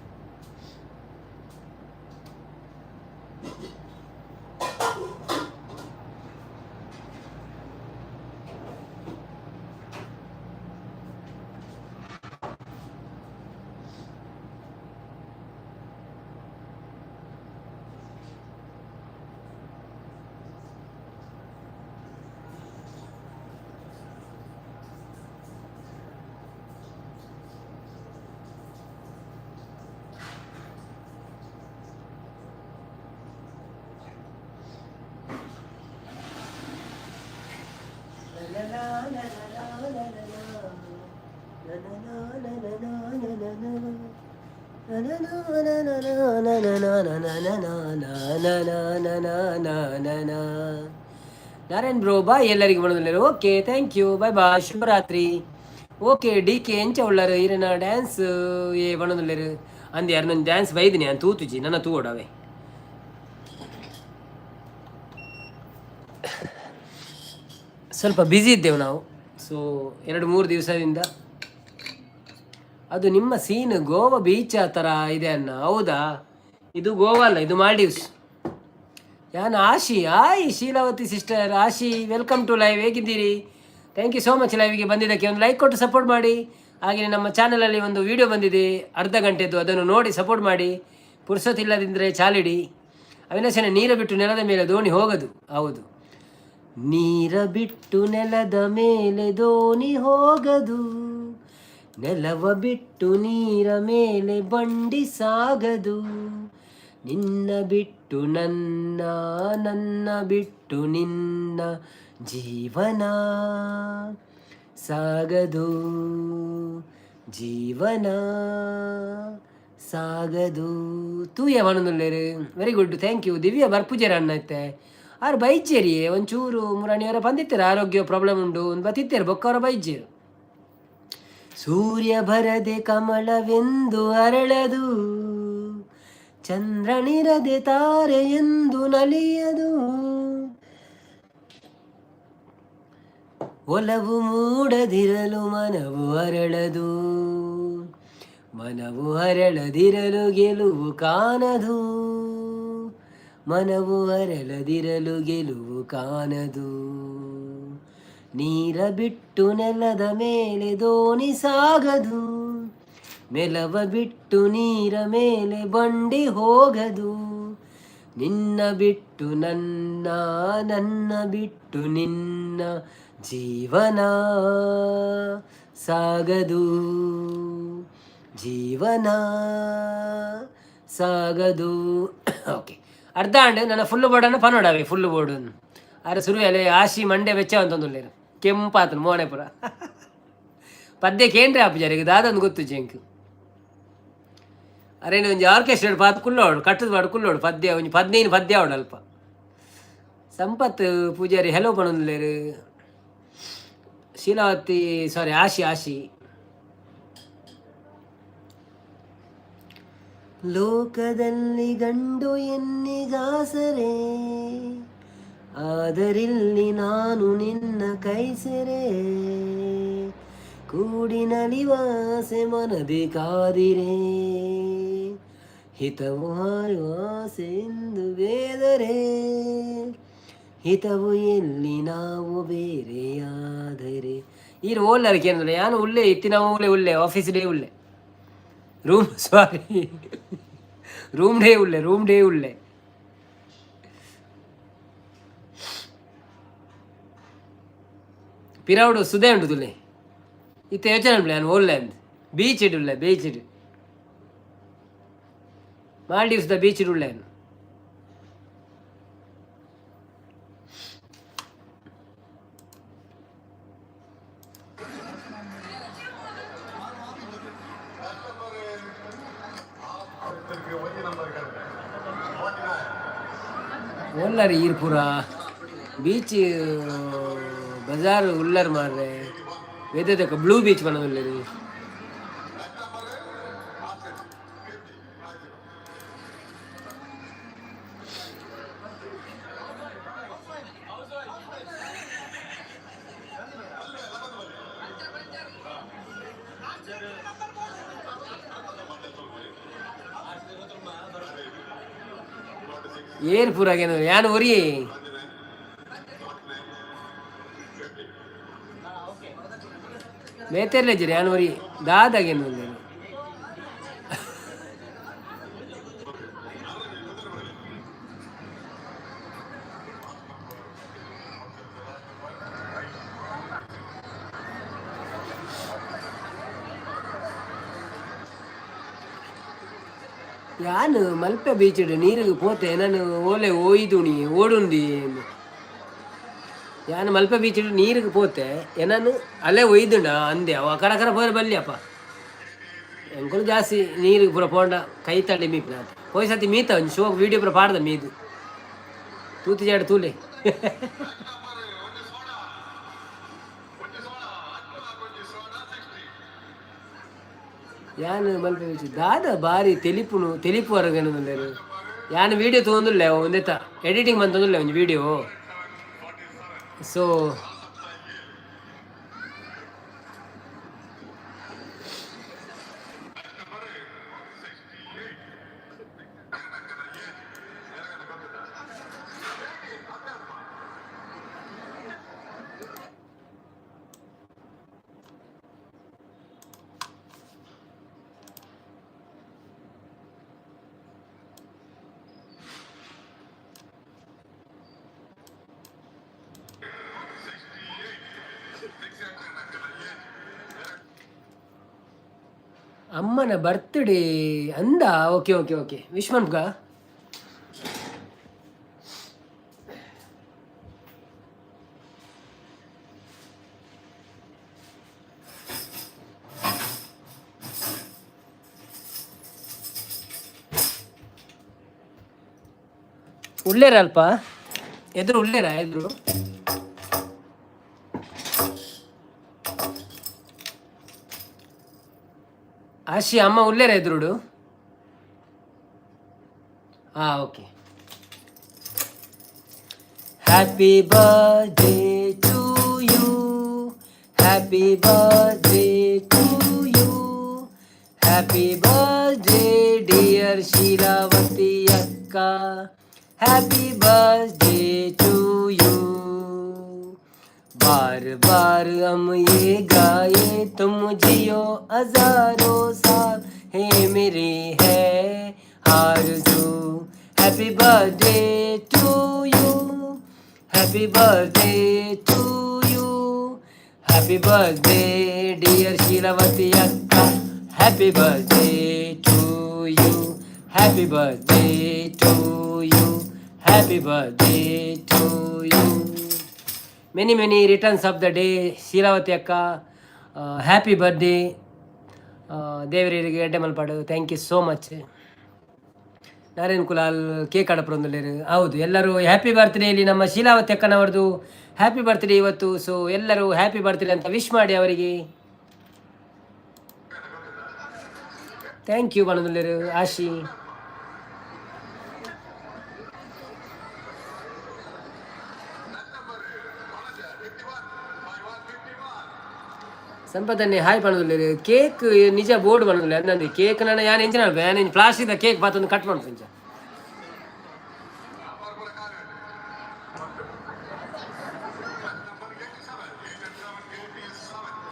A: ನಾರಾಯಣ್ ಬ್ರೋ ಬಾಯ್ ಎಲ್ಲರಿಗೂ ಮಾಡೋದಿಲ್ಲ. Okay, thank you, bye bye, ಶುಭರಾತ್ರಿ. ಓಕೆ ಡಿ ಕೆ ಎಂಚ ಉಳ್ಳಾರು ಈರೆನ ಡ್ಯಾನ್ಸ್ ಏ ಬಣ್ಣದುಲ್ಲೇರು ಅಂದ್ ಯಾರು ನನ್ನ ಡ್ಯಾನ್ಸ್ ಬೈದಿನಿ ಅಂತ ತೂತುಜಿ ನನ್ನ ತೂಡವೆ. ಸ್ವಲ್ಪ ಬ್ಯುಸಿ ಇದ್ದೆವು ನಾವು. ಸೊ 2-3 ದಿವಸದಿಂದ. ಅದು ನಿಮ್ಮ ಸೀನ್ ಗೋವಾ ಬೀಚ್ ಆ ಥರ ಇದೆ ಅನ್ನ. ಹೌದಾ? ಇದು ಗೋವಾ ಅಲ್ಲ, ಇದು ಮಾಲ್ಡೀವ್ಸ್. ಯಾನ್ Ashi. Hi Sheelavathi sister, Ashi welcome to live. ಹೇಗಿದ್ದೀರಿ? Thank you so much ಲೈವ್ಗೆ ಬಂದಿದ್ದಕ್ಕೆ. ಒಂದು ಲೈಕ್ ಕೊಟ್ಟು ಸಪೋರ್ಟ್ ಮಾಡಿ. ಹಾಗೆಯೇ ನಮ್ಮ ಚಾನಲಲ್ಲಿ ಒಂದು ವಿಡಿಯೋ ಬಂದಿದೆ ಅರ್ಧ ಗಂಟೆದ್ದು, ಅದನ್ನು ನೋಡಿ ಸಪೋರ್ಟ್ ಮಾಡಿ. ಪುರ್ಸೊತ್ತಿಲ್ಲದಿದ್ದರೆ ಚಾಲಿಡಿ. ಅವಿನಾಶನ, ನೀರ ಬಿಟ್ಟು ನೆಲದ ಮೇಲೆ ದೋಣಿ ಹೋಗದು. ಹೌದು, ನೀರ ಬಿಟ್ಟು ನೆಲದ ಮೇಲೆ ದೋಣಿ ಹೋಗದು, ನೆಲವ ಬಿಟ್ಟು ನೀರ ಮೇಲೆ ಬಂಡಿ ಸಾಗದು, ನಿನ್ನ ಬಿಟ್ಟು ನನ್ನ, ನನ್ನ ಬಿಟ್ಟು ನಿನ್ನ ಜೀವನ ಸಾಗದು, ಜೀವನ ಸಾಗದು. ತೂಯ ಪನೊಂದುಲ್ಲೆರ್. Very good, thank you. Divya ಬರ್ಪುಜೆರ್ ಅಣ್ಣ ಇತ್ತೆ. ಆರು ಬೈಜೇರಿ ಒಂಚೂರು ಮುರಾಣಿಯವರ ಬಂದಿತ್ತಾರೆ, ಆರೋಗ್ಯ ಪ್ರಾಬ್ಲಮ್ ಉಂಡು ಒಂದು ಬತ್ತಿತ್ತೇರು, ಬೊಕ್ಕವರ ಬೈಜೇರು. ಸೂರ್ಯ ಬರದೆ ಕಮಲವೆಂದು ಅರಳದು, ಚಂದ್ರನಿರದೆ ತಾರೆ ಎಂದು ನಲಿಯದು, ಒಲವು ಮೂಡದಿರಲು ಮನವು ಅರಳದು, ಮನವು ಅರಳದಿರಲು ಗೆಲುವು ಕಾಣದು, ಮನವು ಅರಳದಿರಲು ಗೆಲುವು ಕಾಣದು, ನೀರ ಬಿಟ್ಟು ನೆಲದ ಮೇಲೆ ದೋಣಿ ಸಾಗದು, ನೆಲವ ಬಿಟ್ಟು ನೀರ ಮೇಲೆ ಬಂಡಿ ಹೋಗದು, ನಿನ್ನ ಬಿಟ್ಟು ನನ್ನ, ನನ್ನ ಬಿಟ್ಟು ನಿನ್ನ ಜೀವನ ಸಾಗದು, ಜೀವನ ಸಾಗದು. ಓಕೆ, ಅರ್ಧ ಅಂಡ್ ನನ್ನ ಫುಲ್ ಬೋರ್ಡನ್ನು ಪನೋಡವೆ ಫುಲ್ ಬೋರ್ಡ್ ಆರೆ ಸುರು ಅಲೆ ಆಶಿ ಮಂಡೆ ಬೆಚ್ಚ ಅಂತಂದುಲ್ಲೇರು ಕೆಂಪಾತನು ಮೋನೆ ಪುರ. ಪದ್ಯ ಕೇಂದ್ರ ಆಪುಜಾರಿಗೆ ದಾದಂದು ಗೊತ್ತು ಜೆಂಕ್. ಅರೆ ಒಂಜಿ ಆರ್ಕೆಸ್ಟ್ರಾ ಪಾತ್ ಕುಲ್ಲೋಡು ಕಟ್ಟದ ಪಾಡು ಕುಲ್ಲೋಡು ಪದ್ಯ ಒಂಜಿ 15 ಪದ್ಯ ಅವಡು ಅಲ್ಪ. ಸಂಪತ್ ಪೂಜಾರಿ ಹೆಲೋ ಪನೊಂದುಲ್ಲೇರು. ಶೀಲಾವತಿ, ಸಾರಿ, ಆಶಿ ಆಶಿ. ಲೋಕದಲ್ಲಿ ಗಂಡು ಎನ್ನಿಗಾಸರೆ, ಆದರಿಲ್ಲಿ ನಾನು ನಿನ್ನ ಕೈಸೆರೆ, ಕೂಡಿನಲಿವಾಸೆ ಮನದಿ ಕಾದಿರೆ, ಹಿತವು ಹಾರುವಾಸೆ ಎಂದು ಬೇದರೆ, ಹಿತವು ಎಲ್ಲಿ ನಾವು ಬೇರೆಯಾದರೆ. ಈರು ಓಲ್ಲರಿಕೆ ಅಂದ್ರೆ ಯಾನು ಉಲ್ಲೇ ಇತ್ತಿನ ಉಲ್ಲೆ ಉಲ್ಲೆ ಆಫೀಸ್ ಡೇ ಉಲ್ಲೆ ರೂಮ್, ಸಾರಿ, ರೂಮ್ ಡೇ ಉಲ್ಲೆ, ರೂಮ್ ಡೇ ಉಲ್ಲೆ. ಪಿರೌಡು ಸುದೆ ಉಂಡು ತುಲೆ ಇತ್ತೆ ಯೋಚನೆ ಉಂಟು ನಾನು ಓಲ್ಲೆ ಅಂದ್ ಬೀಚ್ ಇಡುಲ್ಲೆ, ಬೀಚ್ ಇಡು, ಮಾಲ್ಡೀವ್ಸ್ the beach ಇಡುಲ್ಲೆ. ಓಲ್ಲರ್ ಈರ್ ಪೂರ ಬೀಚ್ ಬಜಾರ್ ಉಲ್ಲರ್ ಮಾರ್ರೆ, ವೇದದಕ್ಕ ಬ್ಲೂ ಬೀಚ್ ಪನೊಂದುಲ್ಲೆರ್. ಏರ್ ಪೂರ ಯಾನ್ ಒರಿ ಬೇತೆರ್ಲೆಜ್ಜೆರ್, ಯಾನ್ ಒರಿ ದಾದಾಗೇನು. ಯಾನ್ ಮಲ್ಪೆ ಬೀಚ್ ನೀರಿಗೆ ಪೋತೆ, ನಾನು ಓಲೆ ಓಯ್ದುಣಿ ಓಡುಂದಿ. ಯಾನ್ ಮಲ್ಪೆ ಬೀಚ್ ನೀರಿಗೆ ಪೋತೆ, ಎನನ್ ಅಲ್ಲೇ ಒಯ್ದುಂಡ ಅಂದೆ. ಅವ ಕರ ಕರ ಪೋರೆ ಬಲ್ಲಿ ಅಪ್ಪ. ಎಂಕುಲು ಜಾಸ್ತಿ ನೀರಿಗೆ ಪೂರ ಪೋಂಡ ಕೈ ತಳ್ಳಿ ಮೀಪಿನ ಪೋಯ್ ಸತಿ ಮೀತ ಒಂಜಿ ಶೋಕ್ ವೀಡಿಯೋ ಪೂರ ಪಾಡ್ದ ಮೀದು ತೂತಿ ಜಾಡು ತೂಲೆ. ಯಾನ್ ಮಲ್ಪೆ ಬೀಚ್ ದಾದ ಬಾರಿ ತೆಲಿಪುನು ತೆಲಿಪು ಹೊರಗೇನಂದರೆ ಯಾನ್ ವೀಡಿಯೋ ತಗೊಂದುಲ್ಲೆ, ಒಂದೆತ್ತ ಎಡಿಟಿಂಗ್ ಮಂತೊಂದುಲ್ಲೆ ಒಂಜಿ ವಿಡಿಯೋ. ಸೊ ಅಮ್ಮನ ಬರ್ತ್ಡೇ ಅಂದ. ಓಕೆ ಓಕೆ ಓಕೆ, ವಿಶ್ ಮನ್ಪುಗ. ಉಳ್ಳೇರ ಅಲ್ಪ ಎದುರು ಉಳ್ಳೇರ ಎದುರು. ಆಶಿ ಅಮ್ಮ ಉಳ್ಳೇರ ಎದುರುಡು. ಹಾ, okay. Happy birthday to you, happy birthday to you, happy birthday dear Sheelavathi ಅಕ್ಕ, happy birthday to you. बार बार हम ये गाए, तुम जियो हजारों साल, है मेरी है आरज़ू। Happy birthday to you, happy birthday to you, happy birthday dear Sheelavathi ಅಕ್ಕ, happy birthday to you, happy birthday to you, happy birthday to you. Many many returns of the day Sheelavathi ಅಕ್ಕ, happy birthday. ದೇವರಿಗೆ ಎಡ್ಡೆ ಮಲ್ಪಾಡು. Thank you so much. Narayan Kulal cake ಅಡಪ್ರೊಂದುಲ್ಲೇರು. ಹೌದು, ಎಲ್ಲರೂ happy birthday. ನಮ್ಮ Sheelavathi ಅಕ್ಕನವರದು happy birthday ಇವತ್ತು. ಸೊ ಎಲ್ಲರೂ happy birthday ಅಂತ ವಿಶ್ ಮಾಡಿ ಅವರಿಗೆ. Thank you ಪನೊಂದುಲ್ಲೇರು ಆಶಿ. ಸಂಪದನ್ನೇ ಹಾಯ್ ಪನೊಂದುಲ್ಲೇರು. ಕೇಕ್ ನಿಜ ಬೋರ್ಡ್ ಪನೊಂದುಲ್ಲೆ. ಅಂದಂದು ಕೇಕ್ ನನ್ನ ಯಾನ್ ಎಂಚಿನ ಯಾನ್ ಪ್ಲಾಸ್ಟಿಕ್ ಕೇಕ್ ಪಾತೊಂದು ಕಟ್ ಮಾಡ್ಪುಂಚ.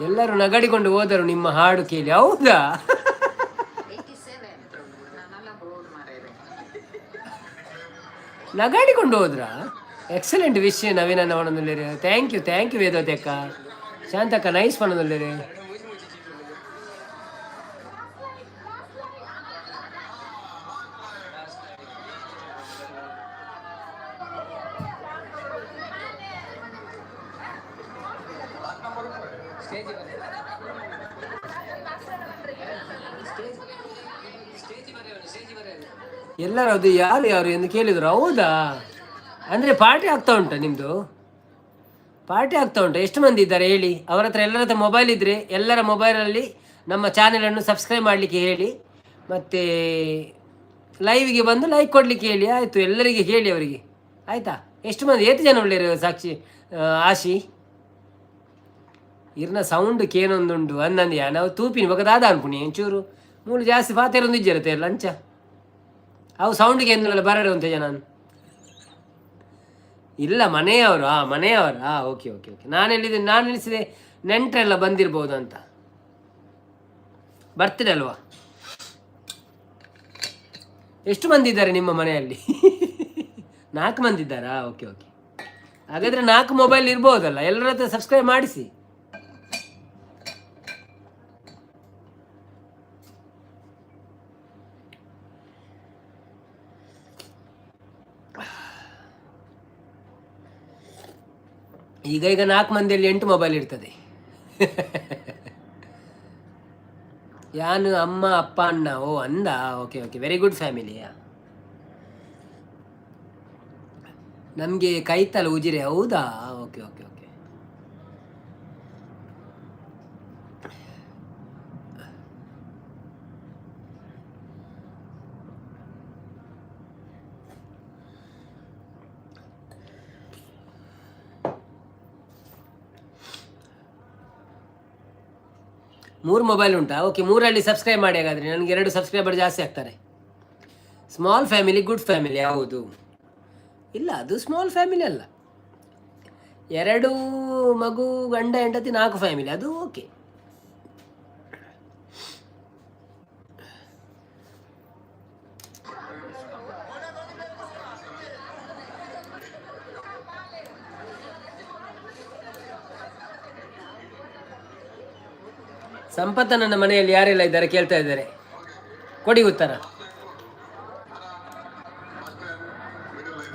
A: ಎಲ್ಲರೂ ನಗಡಿಕೊಂಡು ಹೋದರು ನಿಮ್ಮ ಹಾಡು ಕೇಳಿ. ಹೌದಾ?
B: 87. ನಾನೆಲ್ಲ ಬೋರ್ಡ್ ಮಾರೇರೆ.
A: ನಗಾಡಿಕೊಂಡು ಹೋದ್ರಾ? ಎಕ್ಸಲೆಂಟ್ ವಿಶ್ ನವೀನ ಪನೊಂದುಲ್ಲೇರು. Thank you, thank you Vedavathi ಅಕ್ಕ. ಶಾಂತಕ್ಕ ನೈಸ್ ಪನೊಂದುಲ್ಲೇರು. ಎಲ್ಲರೂ ಅದು ಯಾರು ಯಾರು ಎಂದು ಕೇಳಿದ್ರು. ಹೌದಾ? ಅಂದ್ರೆ ಪಾರ್ಟಿ ಆಗ್ತಾ ಉಂಟಾ ನಿಮ್ದು? ಪಾರ್ಟಿ ಆಗ್ತಾ ಉಂಟಾ? ಎಷ್ಟು ಮಂದಿ ಇದ್ದಾರೆ ಹೇಳಿ. ಅವರ ಹತ್ರ ಎಲ್ಲರ ಹತ್ರ ಮೊಬೈಲ್ ಇದ್ರೆ ಎಲ್ಲರ ಮೊಬೈಲಲ್ಲಿ ನಮ್ಮ ಚಾನೆಲನ್ನು ಸಬ್ಸ್ಕ್ರೈಬ್ ಮಾಡಲಿಕ್ಕೆ ಹೇಳಿ, ಮತ್ತು ಲೈವ್ಗೆ ಬಂದು ಲೈಕ್ ಕೊಡಲಿಕ್ಕೆ ಹೇಳಿ. ಆಯಿತು, ಎಲ್ಲರಿಗೆ ಹೇಳಿ ಅವರಿಗೆ. ಆಯಿತಾ? ಎಷ್ಟು ಮಂದಿ, ಏತು ಜನ ಉಳ್ಳೇರು ಸಾಕ್ಷಿ ಆಶಿ? ಇರ್ನ ಸೌಂಡ್ ಕೇನೊಂದುಂಡು ಅಂದಂದ್ಯಾ. ನಾವು ತೂಪಿನ ಬೊಕ ದಾದ ಅನ್ಪುಣಿ ಒಂಚೂರು ಮೂಲು ಜಾಸ್ತಿ ಪಾತೆರೊಂದು ಇಜ್ಜರತ್ತೆ ಲಂಚ. ಅವು ಸೌಂಡ್ಗೆ ಎಂದಲ್ಲ ಬರಡು ಅಂತ ಜನ ಇಲ್ಲ. ಮನೆಯವರು, ಹಾಂ, ಮನೆಯವರು, ಹಾಂ, ಓಕೆ ಓಕೆ ಓಕೆ. ನಾನು ಎಲ್ಲಿದ್ದೆ? ನಾನು ಎಣಿಸಿದೆ ನೆಂಟರೆಲ್ಲ ಬಂದಿರ್ಬೋದು ಅಂತ. ಬರ್ತೀರಿ ಅಲ್ವಾ? ಎಷ್ಟು ಮಂದಿ ಇದ್ದಾರೆ ನಿಮ್ಮ ಮನೆಯಲ್ಲಿ? ನಾಲ್ಕು ಮಂದಿ ಇದ್ದಾರಾ? ಓಕೆ ಓಕೆ, ಹಾಗಾದರೆ ನಾಲ್ಕು ಮೊಬೈಲ್ ಇರ್ಬೋದಲ್ಲ, ಎಲ್ಲರ ಹತ್ರ ಸಬ್ಸ್ಕ್ರೈಬ್ ಮಾಡಿಸಿ. ಈಗ ಈಗ ನಾಲ್ಕು ಮಂದಿಯಲ್ಲಿ ಎಂಟು ಮೊಬೈಲ್ ಇರ್ತದೆ. ಯಾನು ಅಮ್ಮ, ಅಪ್ಪ, ಅಣ್ಣ. ಓ, ಅಂದ. Okay okay, very good family. ನಮಗೆ ಕೈತಲ ಉಜಿರೆ. ಹೌದಾ? Okay okay okay. ಮೂರು ಮೊಬೈಲ್ ಉಂಟಾ? ಓಕೆ, ಮೂರಲ್ಲಿ ಸಬ್ಸ್ಕ್ರೈಬ್ ಮಾಡಿ. ಹಾಗಾದರೆ ನನಗೆ ಎರಡು ಸಬ್ಸ್ಕ್ರೈಬರ್ ಜಾಸ್ತಿ ಆಗ್ತಾರೆ. Small family good family. ಹೌದು. ಇಲ್ಲ, ಅದು ಸ್ಮಾಲ್ ಫ್ಯಾಮಿಲಿ ಅಲ್ಲ. ಎರಡು ಮಗು, ಗಂಡ ಹೆಂಡತಿ, ನಾಲ್ಕು ಫ್ಯಾಮಿಲಿ, ಅದು ಓಕೆ. ಸಂಪತ್ತನ ಮನೆಯಲ್ಲಿ ಯಾರೆಲ್ಲ ಇದ್ದಾರೆ ಕೇಳ್ತಾ ಇದ್ದಾರೆ, ಕೊಡಿ ಉತ್ತರ.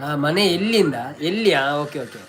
A: ಆ ಮನೆ ಎಲ್ಲಿಂದ ಎಲ್ಲಿಯಾ? Okay okay.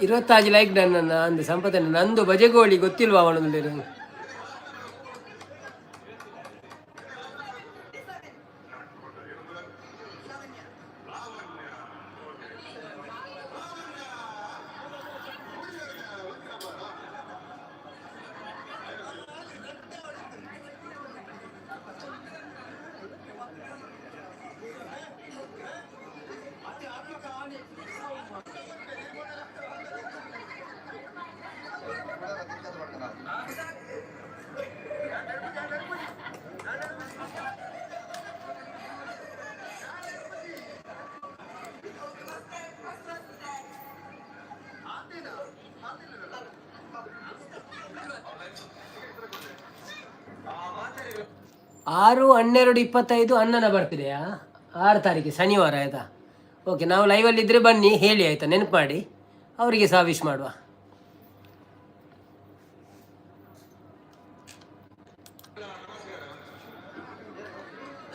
A: 26 Like ನನ್ನ ಅಂದು ಸಂಪತ್ತನ ನಂದು ಬಜೆಗೋಳಿ ಗೊತ್ತಿಲ್ವಾ ಅವನು? 6/12/25 ಅಣ್ಣನ ಬರ್ತ್ಡೇಯಾ? 6 ತಾರೀಕು ಶನಿವಾರ, ಆಯಿತಾ? ಓಕೆ, ನಾವು ಲೈವಲ್ಲಿದ್ದರೆ ಬನ್ನಿ ಹೇಳಿ, ಆಯಿತಾ? ನೆನಪು ಮಾಡಿ, ಅವರಿಗೆ ಸಹ ವಿಶ್ ಮಾಡುವ.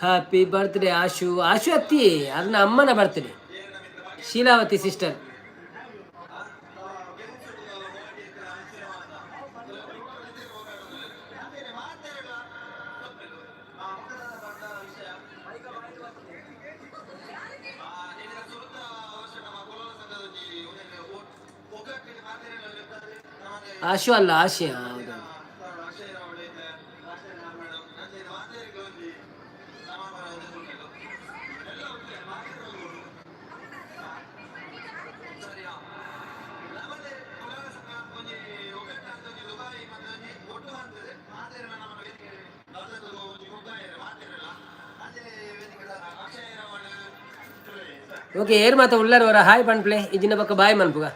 A: ಹ್ಯಾಪಿ ಬರ್ತ್ಡೇ ಆಶು. ಆಶು ಅತ್ತಿ, ಅದನ್ನ ಅಮ್ಮನ ಬರ್ತ್ಡೇ, ಶೀಲಾವತಿ ಸಿಸ್ಟರ್. ಆಶು ಅಲ್ಲ, ಆಶೆ. ಹೌದು. ಓಕೆ, ಏರ್ ಮಾತ ಉಳ್ಳಾರ ಅವರ ಹಾಯ್ ಪನ್ಪ್ಲೆ ಇಜಿನ ಪಕ್ಕ ಬಾಯ್ ಮನ್ಪುಗ.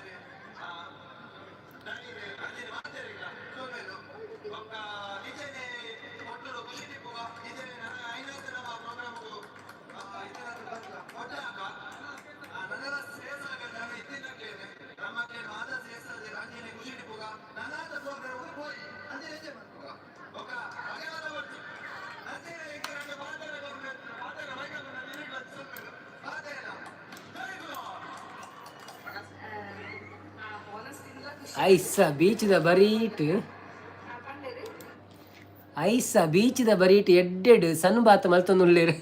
A: ಐಸ ಬೀಚ್ದ ಬರೀಟ್, ಐಸ ಬೀಚ್ದ ಬರೀಟ್ ಎಡ್ಡೆಡ್ ಸಣ್ಣ ಬಾತ್ ಮಲ್ತೊಂದುಲ್ಲೇರು.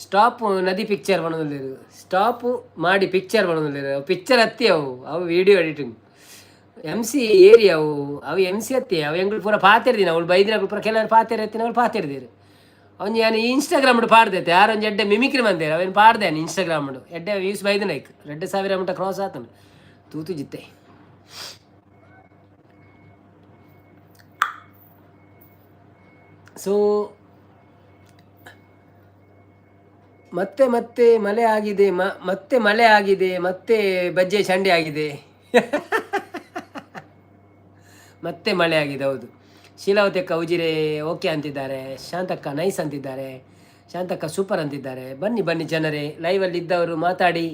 A: ಸ್ಟಾಪ್ ನದಿ ಪಿಕ್ಚರ್ ಬಣದುಲ್ಲೇರು, ಸ್ಟಾಪ್ ಮಾಡಿ ಪಿಕ್ಚರ್ ಬಣದುಲ್ಲೇರು. ಪಿಕ್ಚರ್ ಅತ್ತಿ ಅವು ಅವು video editing M C area ಅವು ಅವು ಎಮ್ ಸಿ ಅತ್ತಿ. ಅವು ಎಂಗಳು ಪೂರ ಪಾತೆರ್ದಿನ ಅವಳು ಬೈದಿನ ಪೂರ ಕೆಲವರು ಪಾತೆರ್ ಎತ್ತಿನ ಅವಳು ಪಾತೆರ್ದಿರು. ಅವ್ನು ಯಾನ್ ಇನ್ಸ್ಟಾಗ್ರಾಮ್ ಪಾಡ್ದೈತೆ. ಯಾರೊಂಜಿ ಎಡ್ಡೆ ಮಿಮಿಕ್ರಿ ಮಂದೇರು, ಅವೇನು ಪಾಡ್ದೆ ಇನ್ಸ್ಟಾಗ್ರಾಮ್ ಎಡ್ಡೆ ವ್ಯೂಸ್ ಬೈದಿನ. ಐಕ್ 2000 ಮುಟ್ಟ ಕ್ರಾಸ್ ಆತನು ತೂತು ಜಿತ್ತೆ. ಸೊ ಮತ್ತೆ ಮತ್ತೆ ಮಳೆ ಆಗಿದೆ, ಮತ್ತೆ ಮಳೆ ಆಗಿದೆ, ಮತ್ತೆ ಬಜ್ಜೆ ಚಂಡಿ ಆಗಿದೆ, ಮತ್ತೆ ಮಳೆ ಆಗಿದೆ. ಹೌದು, ಶೀಲಾವತಿ ಅಕ್ಕ ಉಜಿರೆ ಓಕೆ ಅಂತಿದ್ದಾರೆ, ಶಾಂತಕ್ಕ ನೈಸ್ ಅಂತಿದ್ದಾರೆ, ಶಾಂತಕ್ಕ ಸೂಪರ್ ಅಂತಿದ್ದಾರೆ. ಬನ್ನಿ ಬನ್ನಿ ಜನರೇ, ಲೈವಲ್ಲಿ ಇದ್ದವರು ಮಾತಾಡಿ,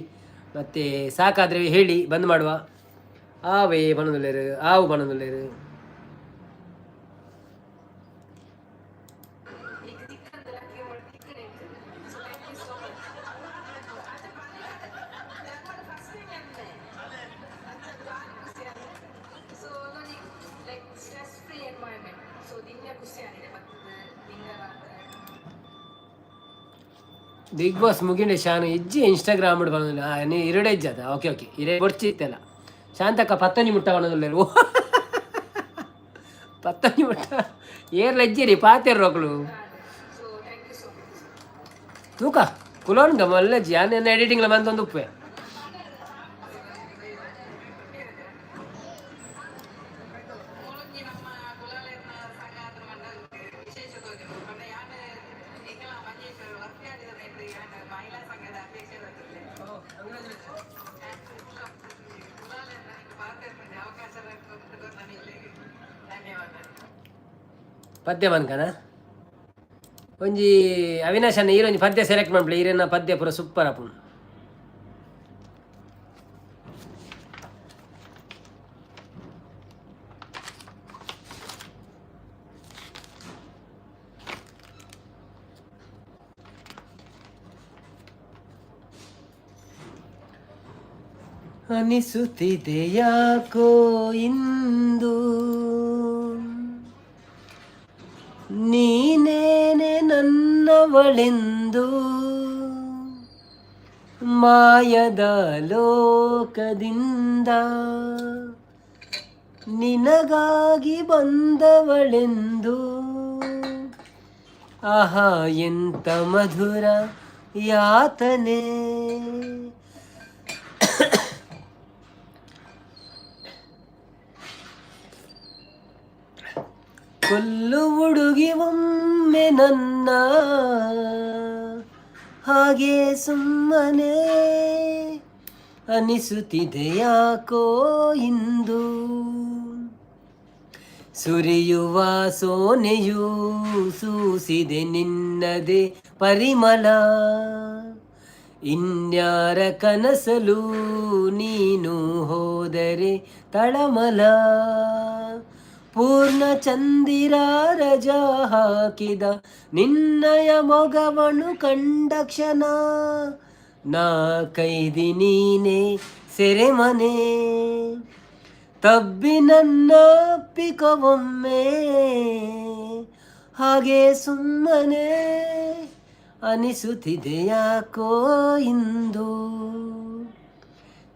A: ಮತ್ತು ಸಾಕಾದರೆ ಹೇಳಿ ಬಂದ್ ಮಾಡುವ. ಆವೇ ಬಣದುಲ್ಲೇರು, ಆವು ಬಣದುಲ್ಲೇರು. ಬಿಗ್ ಬಾಸ್ ಮುಗಿಂಡೆ ಶಾನು ಇಜ್ಜಿ ಇನ್ಸ್ಟಾಗ್ರಾಮ್ ಬಂದಿಲ್ಲ. ನೀ ಇರುಡೆ ಇಜ್ಜದ. Okay okay, ಇರೇ ಬೊಡ್ಚಿತ್ತಲ್ಲ. ಶಾಂತಕ್ಕ ಪತ್ತೊಂಜಿ ಮುಟ್ಟ ಬಣ್ಣದಿಲ್ಲ. ಓ, ಪತ್ತೊಂಜಿ ಮುಟ್ಟ ಏರ್ಲ ಇಜ್ಜಿರಿ ಪಾತೆರ್ ಹೋಗ್ಲು. ತೂಕ ಕುಲೋನ್ಗ ಮಲ್ಲಜ್ಜಿ ಯಾನ್ ಎಡಿಟಿಂಗ್ಲ ಮಂತೊಂದು ಉಪ್ಪೆ. ಪದ್ಯ ಮನ್ಕನ ಒಂಜಿ ಅವಿನಾಶ್ ಅಣ್ಣ, ಈರೊಂಜಿ ಪದ್ಯ ಸೆಲೆಕ್ಟ್ ಮಾಡ್ಬಿಡಿ. ಈರೆನ ಪದ್ಯ ಪೂರ ಸೂಪರ್ ಆಪುಂಡು. ಅನಿಸುತ್ತಿದೆ ಯಾಕೋ ಇಂದು ನೀನೇನೆ ನನ್ನವಳೆಂದು, ಮಾಯದ ಲೋಕದಿಂದ ನಿನಗಾಗಿ ಬಂದವಳೆಂದು. ಆಹಾ, ಎಂತ ಮಧುರ ಯಾತನೆ. ಕೊಲ್ಲು ಹುಡುಗಿ ಒಮ್ಮೆ ನನ್ನ ಹಾಗೆ ಸುಮ್ಮನೆ, ಅನಿಸುತ್ತಿದೆ ಯಾಕೋ ಇಂದು. ಸುರಿಯುವ ಸೋನೆಯು ಸೂಸಿದೆ ನಿನ್ನದೇ ಪರಿಮಳ, ಇನ್ಯಾರ ಕನಸಲು ನೀನು ಹೋದರೆ ತಳಮಲ. ಪೂರ್ಣ ಚಂದಿರ ರಜ ಹಾಕಿದ ನಿನ್ನಯ ಮೊಗವನು ಕಂಡ ಕ್ಷಣ, ನಾ ಕೈದಿ ನೀನೆ ಸೆರೆಮನೆ. ತಬ್ಬಿ ನನ್ನ ಒಮ್ಮೆ ಹಾಗೆ ಸುಮ್ಮನೆ, ಅನಿಸುತ್ತಿದೆ ಯಾಕೋ ಇಂದು.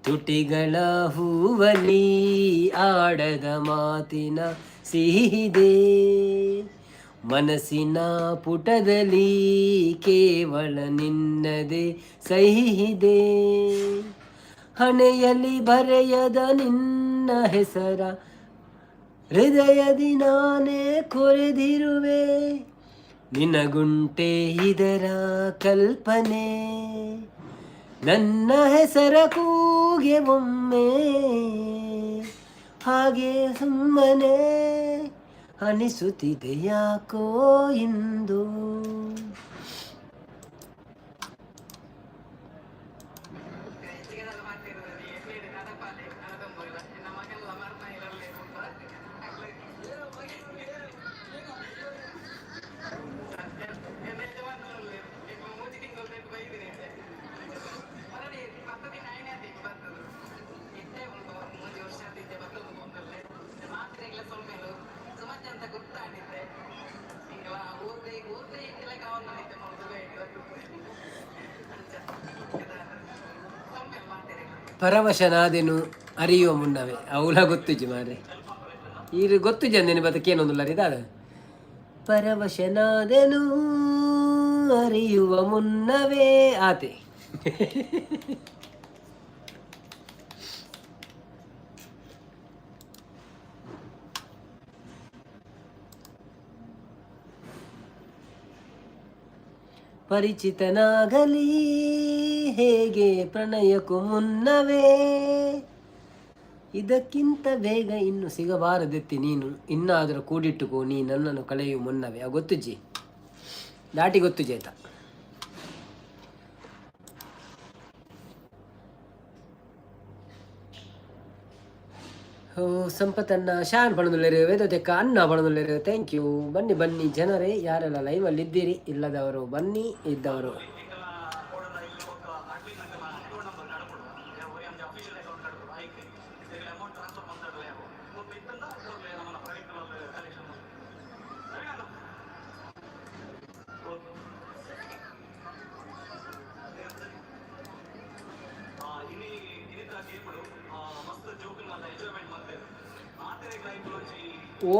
A: ತುಟಿಗಳ ಹೂವಲಿ ಆಡದ ಮಾತಿನ ಸಿಹಿದೆ, ಮನಸ್ಸಿನ ಪುಟದಲ್ಲಿ ಕೇವಲ ನಿನ್ನದೇ ಸಹಿದೆ. ಹಣೆಯಲ್ಲಿ ಬರೆಯದ ನಿನ್ನ ಹೆಸರ ಹೃದಯದಿ ನಾನೇ ಕೊರೆದಿರುವೆ. ನಿನಗುಂಟೆ ಇದರ ಕಲ್ಪನೆ? ನನ್ನ ಹೆಸರ ಕೂಗೆ ಒಮ್ಮೆ ಹಾಗೆ ಸುಮ್ಮನೆ, ಅನಿಸುತ್ತಿದೆ ಯಾಕೋ ಇಂದು. ಪರವಶನಾದೆನು ಅರಿಯುವ ಮುನ್ನವೇ. ಅವಳ ಗೊತ್ತುಜಿ ಮಾರ್ರೆ, ಈರು ಗೊತ್ತುಜಿ ಅಂದೇನು ಬದಕೇನೊಂದುಲ್ಲ ಇದಾದ. ಪರವಶನಾದೆನು ಅರಿಯುವ ಮುನ್ನವೇ ಆತೆ. ಪರಿಚಿತನಾಗಲಿ ಹೇಗೆ ಪ್ರಣಯಕ್ಕೂ ಮುನ್ನವೇ, ಇದಕ್ಕಿಂತ ಬೇಗ ಇನ್ನು ಸಿಗಬಾರದೆತ್ತಿ ನೀನು, ಇನ್ನಾದರೂ ಕೂಡಿಟ್ಟುಕೋ ನೀ ನನ್ನನ್ನು ಕಳೆಯುವ ಮುನ್ನವೇ. ಆ ಗೊತ್ತುಜ್ಜಿ, ದಾಟಿ ಗೊತ್ತುಜ್ಜಿ ಆಯ್ತಾ. ಓ ಸಂಪತ್ತನ್ನ ಶಾನ್ ಪಣದುಲ್ಲೇರು, ವೇದೋತೆಕ್ಕ ಅನ್ನ ಪಣದುಲ್ಲೇರು. Thank you. ಬನ್ನಿ ಬನ್ನಿ ಜನರೇ, ಯಾರೆಲ್ಲ ಲೈವಲ್ಲಿ ಇದ್ದೀರಿ, ಇಲ್ಲದವರು ಬನ್ನಿ, ಇದ್ದವರು.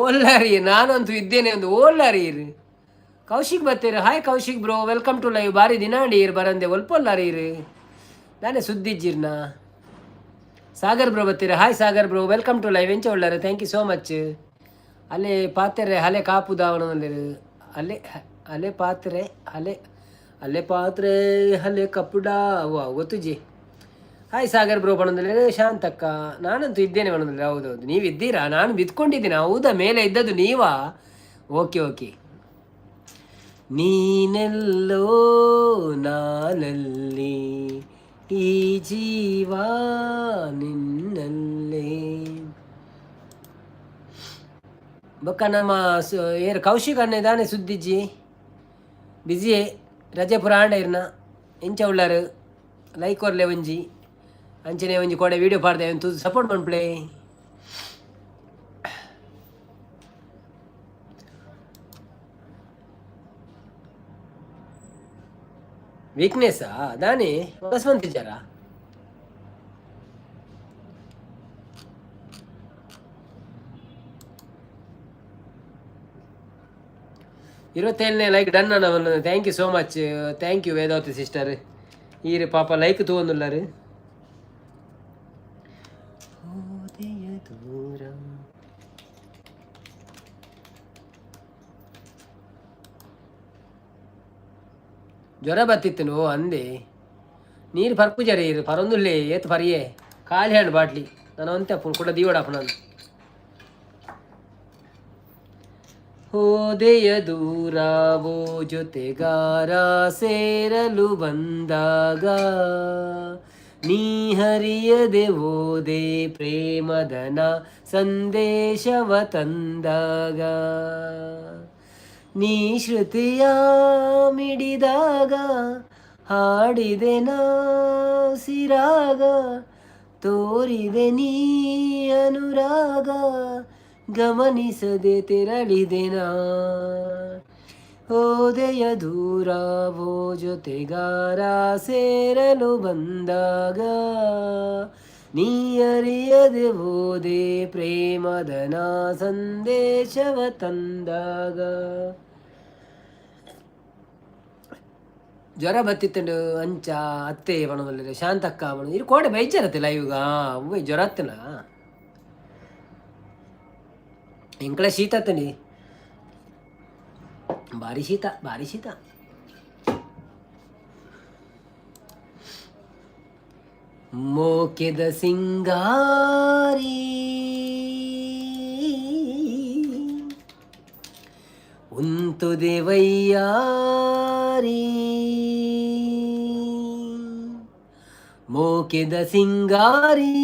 A: ಓಲ್ಲಾರಿ, ನಾನಂತೂ ಇದ್ದೇನೆ ಒಂದು ಓಲ್ಲಾರಿ ಇರು. Kaushik ಬತ್ತೀರು. Hi Kaushik bro, welcome to live. ಬಾರಿ ದಿನಾಂಡಿ ಇರು ಬರಂದೆ, ಒಲ್ಪೊಲ್ಲಾರಿ ಇರು, ನಾನೇ ಸುದ್ದಿಜ್ಜಿರ್ನ. ಸಾಗರ್ ಬ್ರೋ ಬತ್ತೀರ. Hi Sagar bro, welcome to live. ಎಂಚ ಉಳ್ಳಾರು? Thank you so much. ಅಲ್ಲೇ ಪಾತ್ರೆ ಹಲೆ ಕಾಪು ದಾವಣದಲ್ಲಿರು. ಅಲ್ಲೇ ಅಲೆ ಪಾತ್ರೆ ಹಲೆ ಅಲೆ ಪಾತ್ರೆ ಹಲೆ ಕಪ್ಪುಡ ವಾ ಗೊತ್ತುಜಿ. ಹಾಯ್ ಸಾಗರ್ ಬ್ರೋ ಬಣದಲ್ಲಿ. ಶಾಂತಕ್ಕ, ನಾನಂತೂ ಇದ್ದೇನೆ ಬಣದಲ್ಲಿ. ಹೌದೌದು, ನೀವು ಇದ್ದೀರಾ? ನಾನು ಬಿದ್ಕೊಂಡಿದ್ದೀನಿ. ಹೌದಾ, ಮೇಲೆ ಇದ್ದದ್ದು ನೀವಾ? Okay okay. ನೀನೆಲ್ಲೋ ನಾನಲ್ಲಿ, ಈ ಜೀವ ನಿನ್ನಲ್ಲೇ. ಬೊಕ್ಕ ನಮ್ಮ ಏರು ಕೌಶಿಕ್ ಅಣ್ಣೆ ದಾನೆ ಸುದ್ದಿಜ್ಜಿ, ಬಿಸಿಯೇ ರಜೆ ಪುರ ಆಂಡ ಇರ್ನ. ಎಂಚ ಉಳ್ಳಾರು? ಲೈಕ್ ಕೊರ್ಲೆ ಒಂಜಿ, ಅಂಚನೆ ಒಂಜಿ ಕೋಡೆ ವೀಡಿಯೋ ಪಾಡ್ದೆ ತೂದು ಸಪೋರ್ಟ್ ಮನ್ಪುಲೆ. ವೀಕ್ನೆಸ್ಸಾ ದಾನೆ ಬಸ್ವಂತಿಜ್ಜಾರ? 27ನೇ ಲೈಕ್ ಡನ್ ಅన్న. Thank you so much. Thank you Vedavathi sister. ಈರು ಪಾಪ ಲೈಕ್ ತೂವೊಂದುಲ್ಲಾರು. ದೂರ ಜ್ವರ ಬತ್ತಿತ್ತು ಅಂದೆ. ನೀರು ಪರ್ಪುಜರಿ ಇರು ಪರೊಂದುಲ್ಲೆ, ಏತ್ ಪರಿಯೇ ಖಾಲಿ ಹಣ್ಣು ಬಾಟ್ಲಿ ನಾನು ಅಂತೆ ಅಪ್ಪು ಕೂಡ ದೀವಡಪ್ಪ. ನಾನು ಹೋದೆಯ ದೂರಾವೋ ಜೊತೆಗಾರ, ಸೇರಲು ಬಂದಾಗ ನೀ ಹರಿಯದೆ ಓದೆ ಪ್ರೇಮದನ ಸಂದೇಶವ ತಂದಾಗ, ನೀ ಶ್ರುತಿಯ ಮಿಡಿದಾಗ ಹಾಡಿದೆ ಸಿರಾಗ, ತೋರಿದೆ ನೀ ಅನುರಾಗ, ಗಮನಿಸದೆ ತೆರಳಿದೆನಾ. ಹೋದೆಯ ದೂರವೋ ಜೊತೆಗಾರ, ಸೇರಲು ಬಂದಾಗ ನೀ ಅರಿಯದೆ ಹೋದೆ ಪ್ರೇಮದನ ಸಂದೇಶವ ತಂದಾಗ. ಜ್ವರ ಬತ್ತಿತ್ತಂಡು ಅಂಚ ಅತ್ತೆ ಪಣದಲ್ಲಿ. ಶಾಂತಕ್ಕ ಪಣ ಇರು ಕೋಡೆ ಬೈಚಾರತ್ತೆ ಲೈವ್ಗ. ಅವ್ವೆ ಜ್ವರ ಅತ್ತನ ಎಂಕಳ ಶೀತ ಅತ್ತಂಡಿ, ಭಾರಿ ಶೀತ, ಭಾರಿ ಶೀತ. ಮೋಕೆದ ಸಿಂಗಾರಿ ಉಂತುದೆ ವೈಯಾರಿ, ಮೋಕೆದ ಸಿಂಗಾರಿ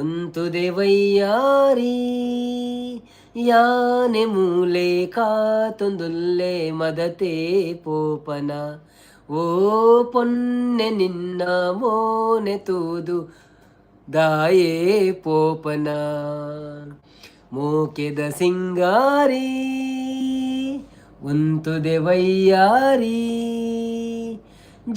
A: ಉಂತುದೆ ವೈಯಾರಿ, ಯಾನೆ ಮೂಲೆ ಕಾತೊಂದುಲ್ಲೆ ಮದತೆ ಪೋಪನ, ಓ ಪೊನ್ನೆ ನಿನ್ನ ಮೋನೆ ತೂದು ದಾಯೇ ಪೋಪನ. ಮೋಕೆದ ಸಿಂಗಾರಿ ಉಂತುದೆ ವೈಯಾರಿ,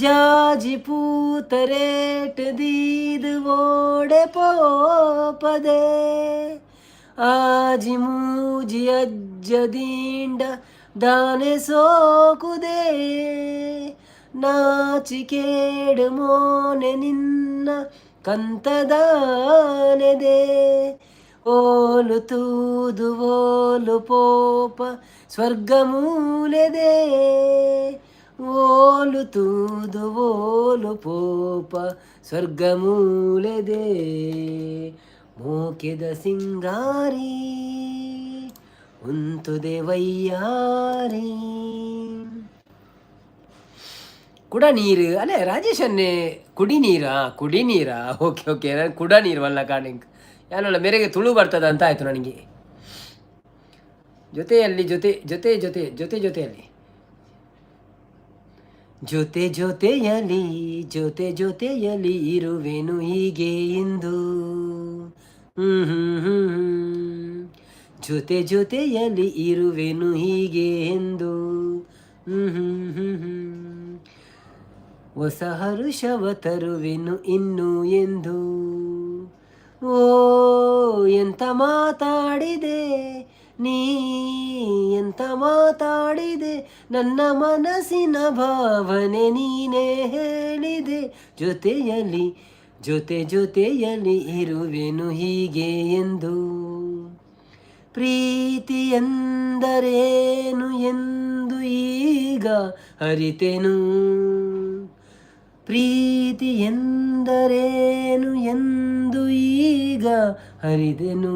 A: ಜಾಜಿ ಪೂತರೇಟ್ ದೀದ್ ಓಡೆ ಪೋಪದೆ, ಆಜಿ ಮೂಜಿ ಅಜ್ಜದಿಂಡ ದಾನೆ ಸೋಕುದೆ, ನಾಚಿಕೇಡು ಮೋನೆ ನಿನ್ನ ಕಂತದಾನೆದೆ, ಓಲು ತೂದು ಓಲು ಪೋಪ ಸ್ವರ್ಗಮೂಲೆದೆ, ಓಲು ತೂದು ಓಲು ಪೋಪ ಸ್ವರ್ಗಮೂಲೆದೆ. ಮೋಕೆದ ಸಿಂಗಾರಿ ಉಂತುದೆ ವೈಯಾರಿ. ಕುಡ ನೀರು ಅಲ್ಲೇ ರಾಜೇಶ್ ಅನ್ನೇ ಕುಡಿ ನೀರಾ? ಕುಡಿ ನೀರಾ? ಓಕೆ ಓಕೆ, ನಾನು ಕುಡ ನೀರು ವಲ್ಲ ಕಾಣಿಂಗ್ ಯಾನಲ್ಲ ಮೇರೆಗೆ ತುಳು ಬರ್ತದ ಅಂತ ಆಯಿತು ನನಗೆ. ಜೊತೆಯಲ್ಲಿ ಜೊತೆ ಜೊತೆ ಜೊತೆ ಜೊತೆ ಜೊತೆಯಲ್ಲಿ ಜೊತೆ ಜೊತೆಯಲಿ ಜೊತೆ ಜೊತೆಯಲಿ ಇರುವೆನು ಹೀಗೆ ಇಂದು. ಹ್ಮ್ ಹ್ಮ್ ಹ್ಮ್ ಹ್ಮ್. ಜೊತೆ ಜೊತೆಯಲಿ ಇರುವೆನು ಹೀಗೆ ಎಂದು. ಹ್ಮ್ ಹ್ಮ್ ಹ್ಮ್ ಹ್ಮ್. ಹೊಸ ಹರುಷವ ತರುವೆನು ಇನ್ನು ಎಂದು. ಓ ಎಂತ ಮಾತಾಡಿದೆ ನೀ, ಎಂತ ಮಾತಾಡಿದೆ, ನನ್ನ ಮನಸ್ಸಿನ ಭಾವನೆ ನೀನೇ ಹೇಳಿದೆ. ಜೊತೆಯಲ್ಲಿ ಜೊತೆ ಜೊತೆಯಲ್ಲಿ ಇರುವೆನು ಹೀಗೆ ಎಂದು. ಪ್ರೀತಿ ಎಂದರೇನು ಎಂದು ಈಗ ಅರಿತೆನು. ಪ್ರೀತಿ ಎಂದರೇನು ಎಂದು ಈಗ ಅರಿತೆನು.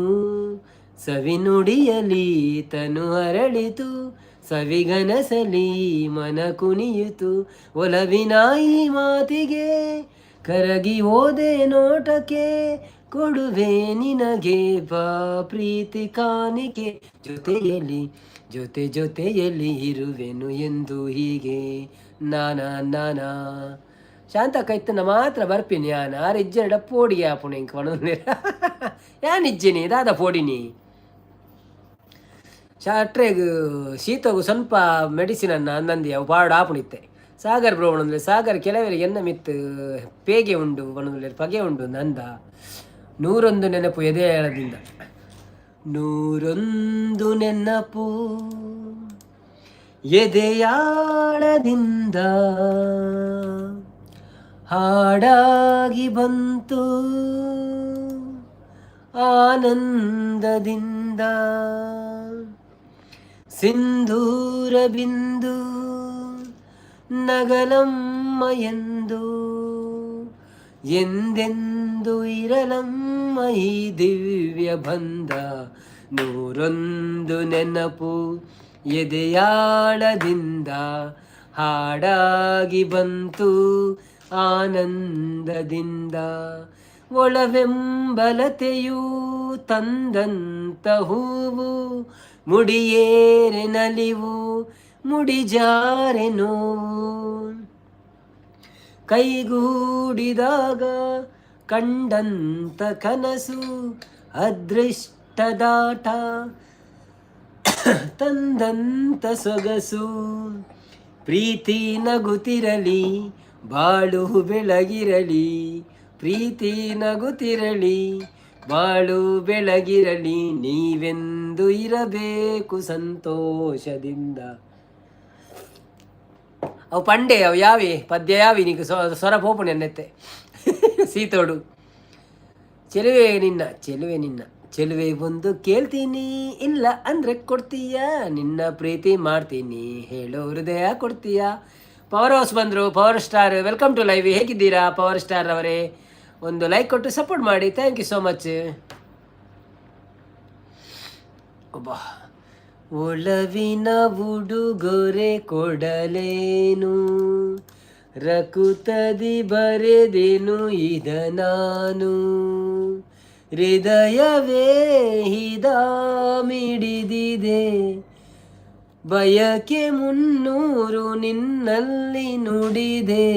A: ಸವಿನುಡಿಯಲಿ ತನು ಅರಳಿತು, ಸವಿಗನಸಲಿ ಮನ ಕುಣಿಯಿತು. ಒಲವಿನ ಈ ಮಾತಿಗೆ ಕರಗಿ ಹೋದೆ ನೋಟಕ್ಕೆ. ಕೊಡುವೆ ನಿನಗೆ ಬಾ ಪ್ರೀತಿ ಕಾಣಿಕೆ. ಜೊತೆಯಲ್ಲಿ ಜೊತೆ ಜೊತೆಯಲ್ಲಿ ಇರುವೆನು ಎಂದು ಹೀಗೆ. ನಾನಾ ನಾನಾ ಶಾಂತಕ್ಕ ಇತ್ತನ ಮಾತ್ರ ಬರ್ಪಿನಿ. ಯಾನ್ ಆರ್ ಇಜ್ಜೆರಡ ಪೋಡಿಗೆ ಆಪುಣೆ ಇಂಕ್ ಪನೊಂದು. ಯಾನ್ ಇಜ್ಜಿನಿ ದಾದ ಪೋಡಿನಿ. ಶಾಟ್ರೆಗ್ ಶೀತಗು ಸ್ವಲ್ಪ ಮೆಡಿಸಿನ್ ಅನ್ನ ಅಂದಂದಿ ಅವು ಪಾಡು ಆಪುಣಿತ್ತೆ. ಸಾಗರ್ ಬ್ರೋ ಪಣೊಂದುಲ್ಲೆ. ಸಾಗರ್ ಕೆಲವರಿಗೆ ಎನ್ನ ಮಿತ್ತು ಪೇಗೆ ಉಂಡು ಪಣೊಂದುಲ್ಲೆರ್, ಪಗೆ ಉಂಡು ನಂದ. ನೂರೊಂದು ನೆನಪು ಎದೆಯಾಳದಿಂದ, ನೂರೊಂದು ನೆನಪು ಎದೆಯಾಳದಿಂದ ಹಾಡಾಗಿ ಬಂತು ಆನಂದದಿಂದ. ಸಿಂಧೂರ ಬಿಂದು ನಗಲಮ್ಮ ಎಂದು, ಎಂದೆಂದು ಇರಲಮ್ಮ ಈ ದಿವ್ಯ ಬಂಧ. ನೂರೊಂದು ನೆನಪು ಎದೆಯಾಳದಿಂದ ಹಾಡಾಗಿ ಬಂತು ಆನಂದದಿಂದ. ಒಲವೆಂಬಲತೆಯು ತಂದಂತ ಹೂವು, ಮುಡಿಯೇರೆ ನಲಿವು, ಮುಡಿಜಾರೆ ನೋವು. ಕೈಗೂಡಿದಾಗ ಕಂಡಂತ ಕನಸು, ಅದೃಷ್ಟದಾಟ ತಂದಂತ ಸೊಗಸು. ಪ್ರೀತಿ ನಗುತ್ತಿರಲಿ, ಬಾಳು ಬೆಳಗಿರಲಿ. ಪ್ರೀತಿ ನಗುತ್ತಿರಲಿ, ಬಾಳು ಬೆಳಗಿರಲಿ. ನೀವೆಂದು ಇರಬೇಕು ಸಂತೋಷದಿಂದ. ಅವು ಪಂಡೆ ಅವು ಯಾವಿ ಪದ್ಯ ಯಾವಿ ನೀಕು ಸ್ವರ ಪೋಪುಣೆ ಅನ್ನೆತ್ತೆ ಸೀತೋಡು. ಚೆಲುವೆ ನಿನ್ನ, ಚೆಲುವೆ ನಿನ್ನ, ಚೆಲುವೆ ಒಂದು ಕೇಳ್ತೀನಿ, ಇಲ್ಲ ಅಂದ್ರೆ ಕೊಡ್ತೀಯ? ನಿನ್ನ ಪ್ರೀತಿ ಮಾಡ್ತೀನಿ ಹೇಳೋ ಹೃದಯ ಕೊಡ್ತೀಯ? ಪವರ್ ಹೌಸ್ ಬಂದರು power star. Welcome to live. ಹೇಗಿದ್ದೀರಾ ಪವರ್ ಸ್ಟಾರ್ ಅವರೇ? ಒಂದು ಲೈಕ್ ಕೊಟ್ಟು ಸಪೋರ್ಟ್ ಮಾಡಿ. Thank you so much. ಒಬ್ಬ ಒಲವಿನ ಉಡುಗೊರೆ ಕೊಡಲೇನು, ರಕುತದಿ ಬರೆದೆನು ಇದ ನಾನು. ಹೃದಯವೇ ಹಿದಾಮಿಡಿದಿದೆ, ಬಯಕೆ ಮುನ್ನೂರು ನಿನ್ನಲ್ಲಿ ನುಡಿದೆ.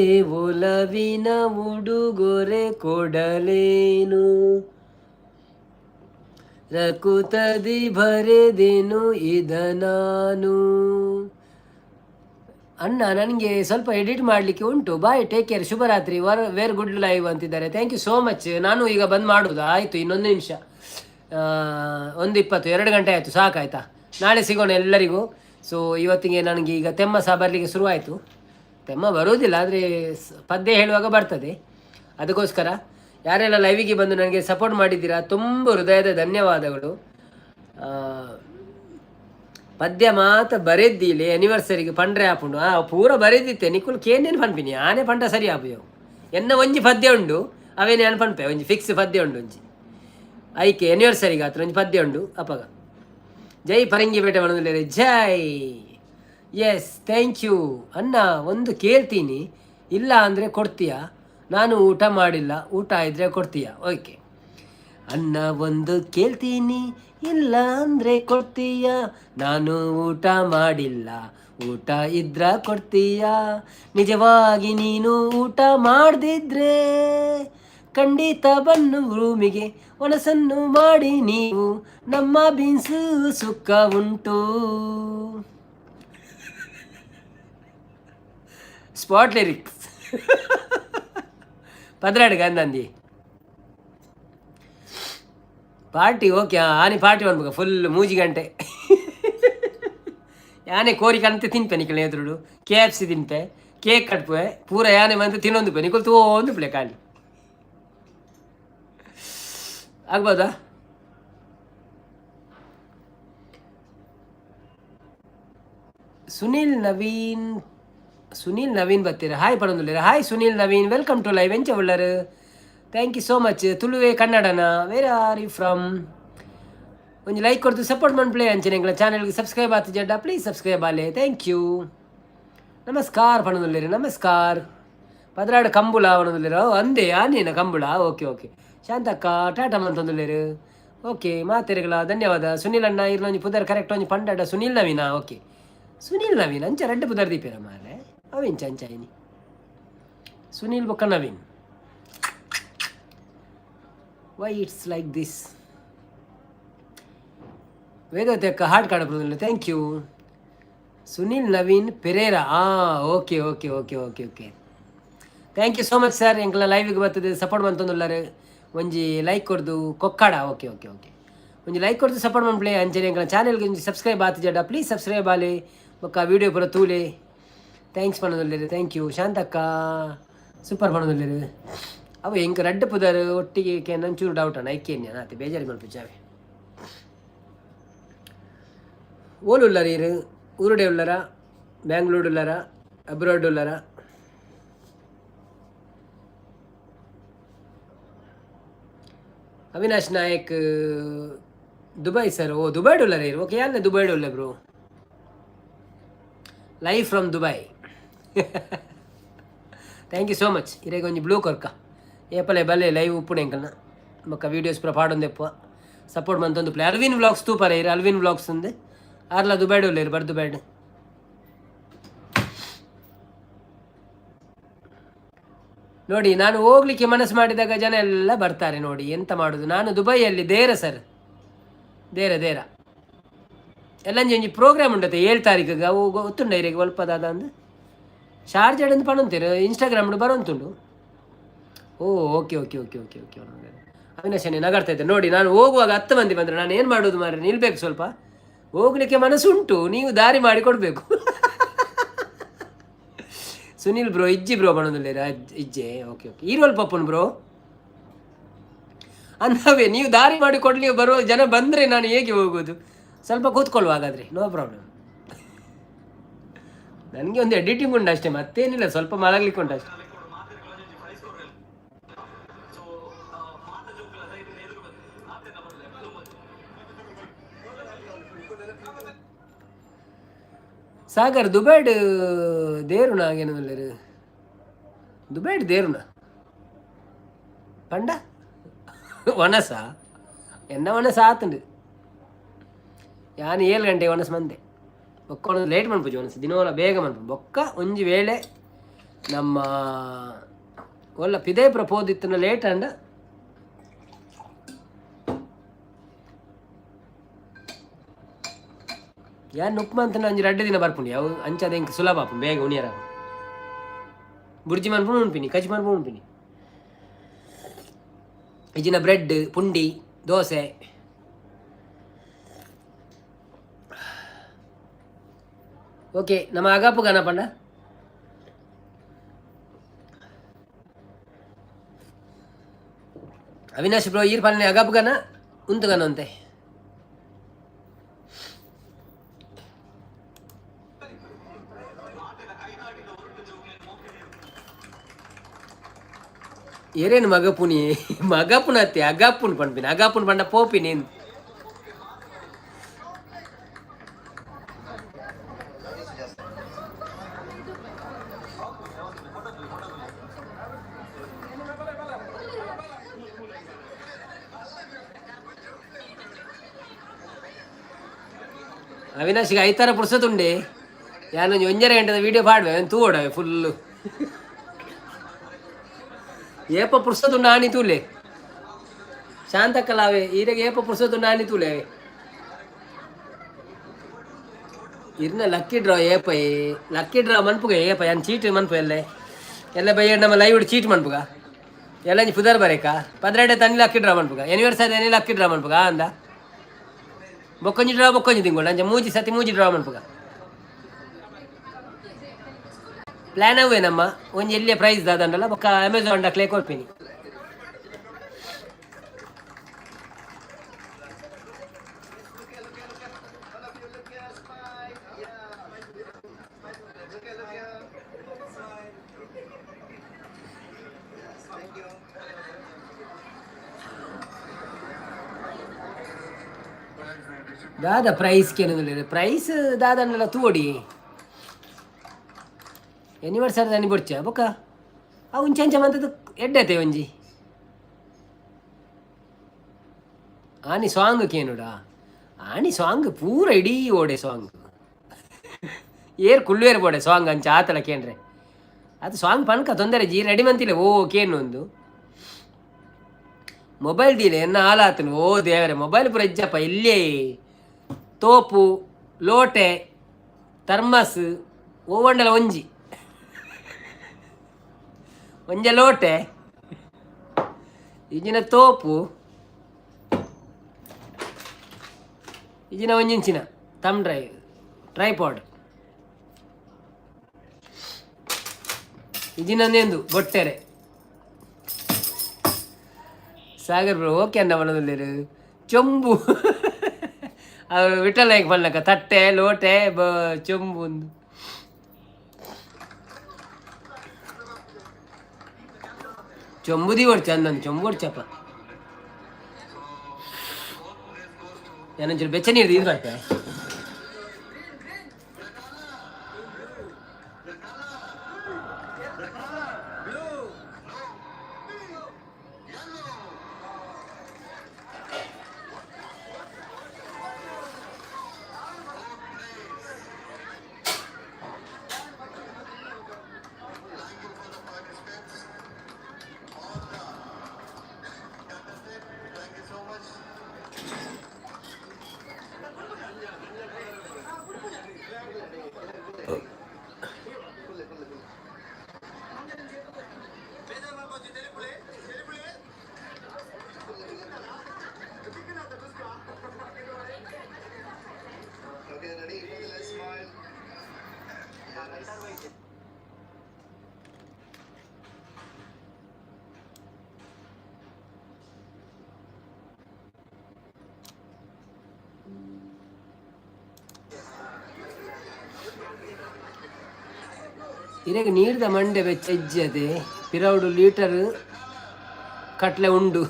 A: ಒಲವಿನ ಉಡುಗೊರೆ ಕೊಡಲೇನು, ರಕುತದಿ ಬರೆದೆನು ಇದ ನಾನು. ಅಣ್ಣ, ನನಗೆ ಸ್ವಲ್ಪ ಎಡಿಟ್ ಮಾಡಲಿಕ್ಕೆ ಉಂಟು. ಬಾಯ್, ಟೇಕ್ ಕೇರ್, ಶುಭರಾತ್ರಿ. ವರ್ ವೇರ್ ಗುಡ್ ಲೈವ್ ಅಂತಿದ್ದಾರೆ. Thank you so much. ನಾನು ಈಗ ಬಂದ್ ಮಾಡುವುದು ಆಯಿತು. ಇನ್ನೊಂದು ನಿಮಿಷ. 1:20, 2 ಗಂಟೆ ಆಯಿತು. ಸಾಕಾಯ್ತಾ? ನಾಳೆ ಸಿಗೋಣ ಎಲ್ಲರಿಗೂ. ಸೊ ಇವತ್ತಿಗೆ ನನಗೆ ಈಗ ತೆಮ್ಮ ಸಹ ಬರಲಿಕ್ಕೆ ಶುರುವಾಯಿತು. ತೆಮ್ಮ ಬರುವುದಿಲ್ಲ, ಆದರೆ ಪದ್ಯ ಹೇಳುವಾಗ ಬರ್ತದೆ. ಅದಕ್ಕೋಸ್ಕರ ಯಾರೆಲ್ಲ ಲೈವಿಗೆ ಬಂದು ನನಗೆ ಸಪೋರ್ಟ್ ಮಾಡಿದ್ದೀರಾ, ತುಂಬ ಹೃದಯದ ಧನ್ಯವಾದಗಳು. ಪದ್ಯ ಮಾತ ಬರೆದ್ದಿಲೆ ಆನಿವರ್ಸರಿಗೆ ಪಂಡ್ರೆ ಆಪುಂಡು. ಆ ಪೂರ ಬರೆದಿತ್ತೆ. ನಿಕುಲ್ ಕೇನೇನು ಪನ್ಪಿನಿ, ಆನೆ ಪಂಡ ಸರಿ ಆಪುಯವು. ಎನ್ನ ಒಂಜಿ ಪದ್ಯ ಉಂಡು, ಅವೇನೆ ನಾನು ಪನ್ಪೆ. ಒಂಜಿ ಫಿಕ್ಸ್ ಪದ್ಯ ಉಂಡು ಒಂಜಿ. ಐಕೆ ಆನಿವರ್ಸರಿಗೆ ಆತ್ರ ಒಂಜಿ ಪದ್ಯ ಉಂಡು ಅಪಗ. ಜೈ ಪರಂಗಿ ಬೇಟೆ ಪನೊಂದುಲ್ಲೆರ್. ಜೈ. ಎಸ್, thank you ಅಣ್ಣ. ಒಂದು ಕೇಳ್ತೀನಿ, ಇಲ್ಲ ಅಂದರೆ ಕೊಡ್ತೀಯಾ? ನಾನು ಊಟ ಮಾಡಿಲ್ಲ, ಊಟ ಇದ್ರೆ ಕೊಡ್ತೀಯಾ? ಓಕೆ ಅಣ್ಣ, ಒಂದು ಕೇಳ್ತೀನಿ, ಇಲ್ಲ ಅಂದರೆ ಕೊಡ್ತೀಯಾ? ನಾನು ಊಟ ಮಾಡಿಲ್ಲ, ಊಟ ಇದ್ರ ಕೊಡ್ತೀಯಾ? ನಿಜವಾಗಿ ನೀನು ಊಟ ಮಾಡದಿದ್ರೆ ಖಂಡಿತ ಬನ್ನು ರೂಮಿಗೆ. ಒಣಸನ್ನು ಮಾಡಿ ನೀವು, ನಮ್ಮ ಬೀನ್ಸ್ ಸುಕ್ಕ ಉಂಟು. Spot lyrics 12 ಗಂದಂದಿ. ಪಾರ್ಟಿ ಓಕೆ, ಆನೆ ಪಾರ್ಟಿ ಮನ್ಪುಗ ಫುಲ್ 3 ಗಂಟೆ. ಯಾನೆ ಕೋರಿ ಕಂತೆ ತಿನ್ಪೆ ನಿಕಲ್ ಎದುರುಡು, ಕೆಎಫ್ಸಿ ತಿನ್ಪೆ, ಕೇಕ್ ಕಟ್ಪುವೆ ಪೂರ ಯಾನೆ ಮಂತೆ ತಿನ್ನೊಂದು ನಿಕಲ್ ತೂವೊಂದು ಪ್ಲೆ ಖಾಲಿ ಆಗ್ಬೋದಾ? ಸುನೀಲ್ ನವೀನ್, ಸುನೀಲ್ ನವೀನ್ ಬತ್ತೀರ, ಹಾಯ್ ಪಡೊಂದುಲ್ಲೆರ್. Hi Sunil Naveen, welcome to live. ಎಂಚ ಉಳ್ಳರು? Thank you so much. ತುಳುವೆ ಕನ್ನಡನ? Where are you from? ಒಂಜಿ ಲೈಕ್ ಕೊರ್ದು ಸಪೋರ್ಟ್ ಮನ್ಪುಲೆ. ಅಂಚನೆ ಎಂಕ್ಲ ಚಾನೆಲ್ಗೆ subscribe ಆತಿಜಡ please subscribe Aale. Thank you. ನಮಸ್ಕಾರ ಪಣದುಲ್ಲೇರಿ, ನಮಸ್ಕಾರ. 12 ಕಂಬುಳ ಪಣದುಲ್ಲೇರು. ಅಂದೆ ಆನೇನ ಕಂಬುಳ? Okay okay. ಶಾಂತಕ್ಕ ಟಾಟಾ ಮಂತೊಂದುಲ್ಲೇರು. ಓಕೆ, ಮಾತೆರೆಗಳ ಧನ್ಯವಾದ. ಸುನೀಲ್ ಅಣ್ಣ, ಇರ್ನ ಒಂಜಿ ಪುದರ್ ಕರೆಕ್ಟ್ ಒಂಜಿ ಪಂಡಡ. ಸುನೀಲ್ ನವೀನಾ? ಓಕೆ, ಸುನೀಲ್ ನವೀನ್. ಅಂಚ ರಡ್ಡ್ ಪುದರ್ ದೀಪೇರ ಮಾರೆ. ಅವಿಂಚ ಅಂಚ ಇನಿ ಸುನೀಲ್ ಬೊಕ್ಕ Naveen. Why it's like this? Vedavathi ಅಕ್ಕ ಹಾರ್ಟ್ ಕಾಣಬಹುದು. Thank you. Sunil Naveen Pereira. Okay okay okay okay okay. Thank you so much sir. ಎಂಕ್ಲ ಲೈವ್ಗೆ ಬರ್ತದೆ ಸಪೋರ್ಟ್ ಮಂತೊಂದುಲ್ಲಾರು. ಒಂಜಿ ಲೈಕ್ ಕೊರ್ದು. ಕೊಕ್ಕಾಡ. Okay okay okay. ಒಂಜಿ ಲೈಕ್ ಕೊರ್ದು ಸಪೋರ್ಟ್ ಮನ್ಪುಲೆ. ಅಂಚನೆ ಎಂಕ್ಲ ಚಾನೆಲ್ಗೆ ಒಂಜಿ ಸಬ್ಸ್ಕ್ರೈಬ್ ಆತಿಜಡ ಪ್ಲೀಸ್ ಸಬ್ಸ್ಕ್ರೈಬ್ ಆಲೆ. ಬೊಕ್ಕ ವೀಡಿಯೋ ಪೂರ ತೂಲೆ. Thanks ಪನೊಂದುಲ್ಲೆರ್. Thank you. Shantakka super ಪನೊಂದುಲ್ಲೆರ್. ಅವು ಎಂಕ್ ರಡ್ಡ್ ಪುದರ್ ಒಟ್ಟಿಗೆ ನಂಚೂರು ಡೌಟ್ ಅಣ್ಣ. ಐಕೇನ್ಯ ಆತೆ ಬೇಜಾರಿ ಮಲ್ಪುಜಾವೆ. ಓಲು ಉಲ್ಲರ ಇರು? ಊರುಡೆ ಉಲ್ಲರ, ಬ್ಯಾಂಗ್ಳೂರ್ ಉಲ್ಲರ, ಅಬ್ರಾಡ್ ಉಲ್ಲರ? Avinash Nayak Dubai sir. ಓ, ದುಬೈಡ್ ಉಲ್ಲರ ಇರು? ಓಕೆ, ಯಾರನ್ನ ದುಬೈಡ್ ಉಲ್ಲ bro. Live from Dubai. Thank you so much. ಇರೆಗ್ ಒಂಜಿ ಬ್ಲೂ ಕೊರ್ಕ. ಏಪಲೆ ಬಲ್ಲೆ, ಲೈವ್ ಉಪ್ಪುನೆ ಎಂಕಲ್ನ. ಬೊಕ್ಕ ವೀಡಿಯೋಸ್ ಪೂರ ಪಾಡೊಂದೆಪ್ಪುವ, ಸಪೋರ್ಟ್ ಮಂತೊಂದು ಪ್ಲೇ. ಅಲ್ವಿನ್ ವ್ಲಾಗ್ಸ್ ತೂಪರ ಇರು? ಅಲ್ವಿನ್ ವ್ಲಾಗ್ಸ್ ಅಂದು ಆರ್ಲ ದುಬೈಡ್ ಉಲ್ಲೇರು, ಬರ್ ದುಬೈಡ್. ನೋಡಿ, ನಾನು ಹೋಗ್ಲಿಕ್ಕೆ ಮನಸ್ಸು ಮಾಡಿದಾಗ ಜನ ಎಲ್ಲ ಬರ್ತಾರೆ ನೋಡಿ. ಎಂತ ಮಾಡೋದು? ನಾನು ದುಬೈಯಲ್ಲಿ ದೇರ ಸರ್, ದೇರ ದೇರ. ಎಲ್ಲ ಒಂಜಿ ಪ್ರೋಗ್ರಾಮ್ ಉಂಡತೆ 7 ತಾರೀಕಿಗೆ. ಅವು ಗೊತ್ತುಂಡ ಇರೆಗ್? ಒಲ್ಪದಾದ ಅಂದು ಶಾರ್ಜಾಡ್ ಅಂದು ಪಣೊಂತೀರು, ಇನ್ಸ್ಟಾಗ್ರಾಮ್ ಬರೋಂತುಂಡು. ಓ, okay okay okay okay okay. ಅವಿನಾಶನೇ ನಗರ್ತಾ ಇದ್ದೆ ನೋಡಿ. ನಾನು ಹೋಗುವಾಗ 10 ಮಂದಿ ಬಂದರೆ ನಾನು ಏನು ಮಾಡೋದು ಮಾರ್ರೆ? ನಿಲ್ಬೇಕು ಸ್ವಲ್ಪ. ಹೋಗ್ಲಿಕ್ಕೆ ಮನಸ್ಸುಂಟು, ನೀವು ದಾರಿ ಮಾಡಿ ಕೊಡಬೇಕು. ಸುನಿಲ್ ಬ್ರೋ, ಇಜ್ಜಿ ಬ್ರೋ ಪಣೊಂದುಲ್ಲೇರ. ಇಜ್ಜೆ? Okay okay. ಈರೋಲ್ ಪಪ್ಪನ್ ಬ್ರೋ ಅಂದವೇ, ನೀವು ದಾರಿ ಮಾಡಿ ಕೊಡ್ಲಿ. ಬರುವ ಜನ ಬಂದರೆ ನಾನು ಹೇಗೆ ಹೋಗೋದು? ಸ್ವಲ್ಪ ಕೂತ್ಕೊಳ್ಳುವ ಹಾಗಾದರೆ, ನೋ ಪ್ರಾಬ್ಲಮ್. ನನಗೆ ಒಂದು ಎಡಿಟಿಂಗ್ ಉಂಟು ಅಷ್ಟೇ, ಮತ್ತೇನಿಲ್ಲ. ಸ್ವಲ್ಪ ಮಲಗಲಿಕ್ಕೆ ಉಂಟು ಅಷ್ಟೇ. ಸಾಗರ್, ದುಬೈಡ್ ದೇರುನ ಆಗೇನದಲ್ಲೇರು? ದುಬೈಡ್ ದೇರುನ ಪಂಡ ಒಣಸ ಎನ್ನ ಒಣಸ ಆತುಂಡು. ಯಾನ್ 7 ಗಂಟೆ ಒಣಸ್ ಮಂದೆ. ಬೊಕ್ಕ ಒಣಸ್ ಲೇಟ್ ಮನ್ಪುಜಿ. ಒಣಸ್ ದಿನೋಲ ಬೇಗ ಮನ್ಪು. ಬೊಕ್ಕ ಒಂಜಿ ವೇಳೆ ನಮ್ಮ ಒಲ್ಲ ಪಿದೇಪುರ ಪೋದಿತ್ತುನ ಲೇಟ್ ಅಂಡ ಯಾನ್ ಉಪ್ಪು ಅಂತ ಒಂಜಿ ರಡ್ಡ್ ದಿನ ಬರ್ಪುಂಡು. ಅವು ಅಂಚಾದ ಎಂಕ್ ಸುಲಭ ಆಪುಂಡು, ಬೇಗ ಉಣಿಯರ. ಬುರ್ಜಿ ಮನ್ಪುಂಡು ಉಣ್ಪಿನಿ, ಕಜಿ ಮನ್ಪುಂಡು ಉಣ್ಪಿನಿ. ಇಜಿನ ಬ್ರೆಡ್ ಪುಂಡಿ ದೋಸೆ. ಓಕೆ, ನಮ್ಮ ಅಗಾಪುಗಾನ ಪಂಡ. ಅವಿನಾಶ್ ಬ್ರೋ, ಈರ್ ಪಾಲನೆ ಅಗಾಪುಗಾನ ಉಂತುಗಾನ ಅಂತೆ. ಏರೇನು ಮಗಪುನಿ? ಮಗಪುನ ಅತ್ತೆ, ಅಗಾಪುನ್ ಪನ್ಪಿನಿ. ಅಗಾಪುನ್ ಪಂಡ ಪೋಪಿನಿ. ಅವಿನಾಶಿಗೆ ಐತಾರ ಪುರ್ಸತುಂಡೆ. ಯಾನೊಂಜಿ 1.5 ಗಂಟೆದ ವೀಡಿಯೋ ಪಾಡ್ವೆ, ತೂವೊಡವೆ ಫುಲ್ಲು. ಏಪ ಪುರ್ಸತುಂಡು ಆನಿ ತೂಲೆ. ಶಾಂತಕ್ಕಲಾವೆ, ಈರೆಗೆ ಏಪ ಪುರ್ಸತುಂಡು ಆನಿ ತೂಲೆ. ಇರ್ನ ಲಕ್ಕಿ ಡ್ರಾ ಏಪ? ಲಕ್ಕಿ ಡ್ರಾ ಮನ್ಪುಗ ಏಪ? ಯಾನ್ ಚೀಟ್ ಮನ್ಪು. ಎಲ್ಲೆ ಎಲ್ಲ ಬಯ್ಯ ನಮ್ಮ ಲೈವ್ ಚೀಟ್ ಮನ್ಪುಗ. ಎಲ್ಲ ಪುದರ್ ಬರೇಕ ಪದ್ರಾಡೆ ತನ್ನಿ ಲಕ್ಕಿ ಡ್ರಾ ಮನ್ಪುಗ ಎನಿವರ್ಸರಿ ಎನಿ ಲಕ್ಕಿ ಡ್ರಾ ಮನ್ಪುಗ ಅಂದ. ಬೊಕ್ಕೊಂಜಿ ಡ್ರಾ ಬೊಕ್ಕೊಂಜಿ ತಿಂಗಳು ಅಂಚ ಮೂಜಿ ಸತಿ ಮೂಜಿ ಡ್ರಾ ಮನ್ಪುಗ ಪ್ಲಾನ್ ಅವೇ ನಮ್ಮ. ಒಂಜಿ ಎಲ್ಲಿಯ ಪ್ರೈಸ್ ದಾದಂಡಲ್ಲ ಬೊಕ್ಕ ಅಮೆಝಾನ್ ಡಾಕ್ಲೆ ಕೊರ್ಪಿನಿ. ದಾದ ಪ್ರೈಸ್ ಕೇನಂದ್ರೆ ಪ್ರೈಸ್ ದಾದಂಡಲ ತೂವಡಿ. ಎನಿವರ್ಸರಿ ದಾನಿ ಬೊಡ್ಚ ಬೊಕ್ಕ ಅವು ಒಂಚೆ ಅಂಚ ಮಂತದ್ದು ಎಡ್ಡತೆ ಒಂಜಿ. ಆನಿ ಸಾಂಗ್ ಕೇನುಡಾ? ಆನಿ ಸಾಂಗ್ ಪೂರ ಇಡೀ ಓಡೆ ಸಾಂಗ್. ಏರ್ ಕುಳ್ಳುವೇರು ಬೋಡೆ ಸಾಂಗ್ ಅಂಚ ಆತಲ ಕೇಂಡ್ರೆ. ಅದು ಸಾಂಗ್ ಪನ್ಕ ತೊಂದರೆ ಜೀ ರೆಡಿ ಮಂತಿಲ್ಲ. ಓ ಕೇನು ಒಂದು ಮೊಬೈಲ್ ದೀಲೆ ಎನ್ನ ಆಲಾತನು. ಓ ದೇವರೇ, ಮೊಬೈಲ್ ಪೂರ ಇಜ್ಜಪ್ಪ ಇಲ್ಲೇ. ತೋಪು ಲೋಟೆ ಥರ್ಮಸ್ ಓವಂಡಲ ಒಂಜಿ ಒಂಜೆ ಲೋಟೆ ಇಜಿನ ತೋಪು ಇಜಿನ ಒಂಜಿಂಚಿನ ತಮ್ ಡ್ರೈವ್ ಟ್ರೈಪಾಡ್ ಇಜಿನಂದೆಂದು ಬೊಟ್ಟೆರೆ. ಸಾಗರ್ ಬ್ರೋ ಓಕೆ ಅನ್ನ ಮನದಲ್ಲಿರು. ಚೊಂಬು ಅವರು ವಿಠಲ ಹೇಗೆ ಪನ್ನಕ ತಟ್ಟೆ ಲೋಟೆ ಬ ಚೊಂಬು ಒಂದು. ಚೊಂಬು ದಿವೊಡ್ಚ ಅಂದನ್ ಚೊಂಬು ಒಡ್ಚಪ್ಪ. ಏನೊಂಚೂರು ಬೆಚ್ಚ ನೀರು ಇದು ಬರ್ತೆ. ಇರೆಗ್ ನೀರ್ದ ಮಂಡೆ ಬೆಚ್ಚ ಇಜ್ಜದೆ ಪಿರವುಡು ಲೀಟರ್ ಕಟ್ಲೆ ಉಂಡು.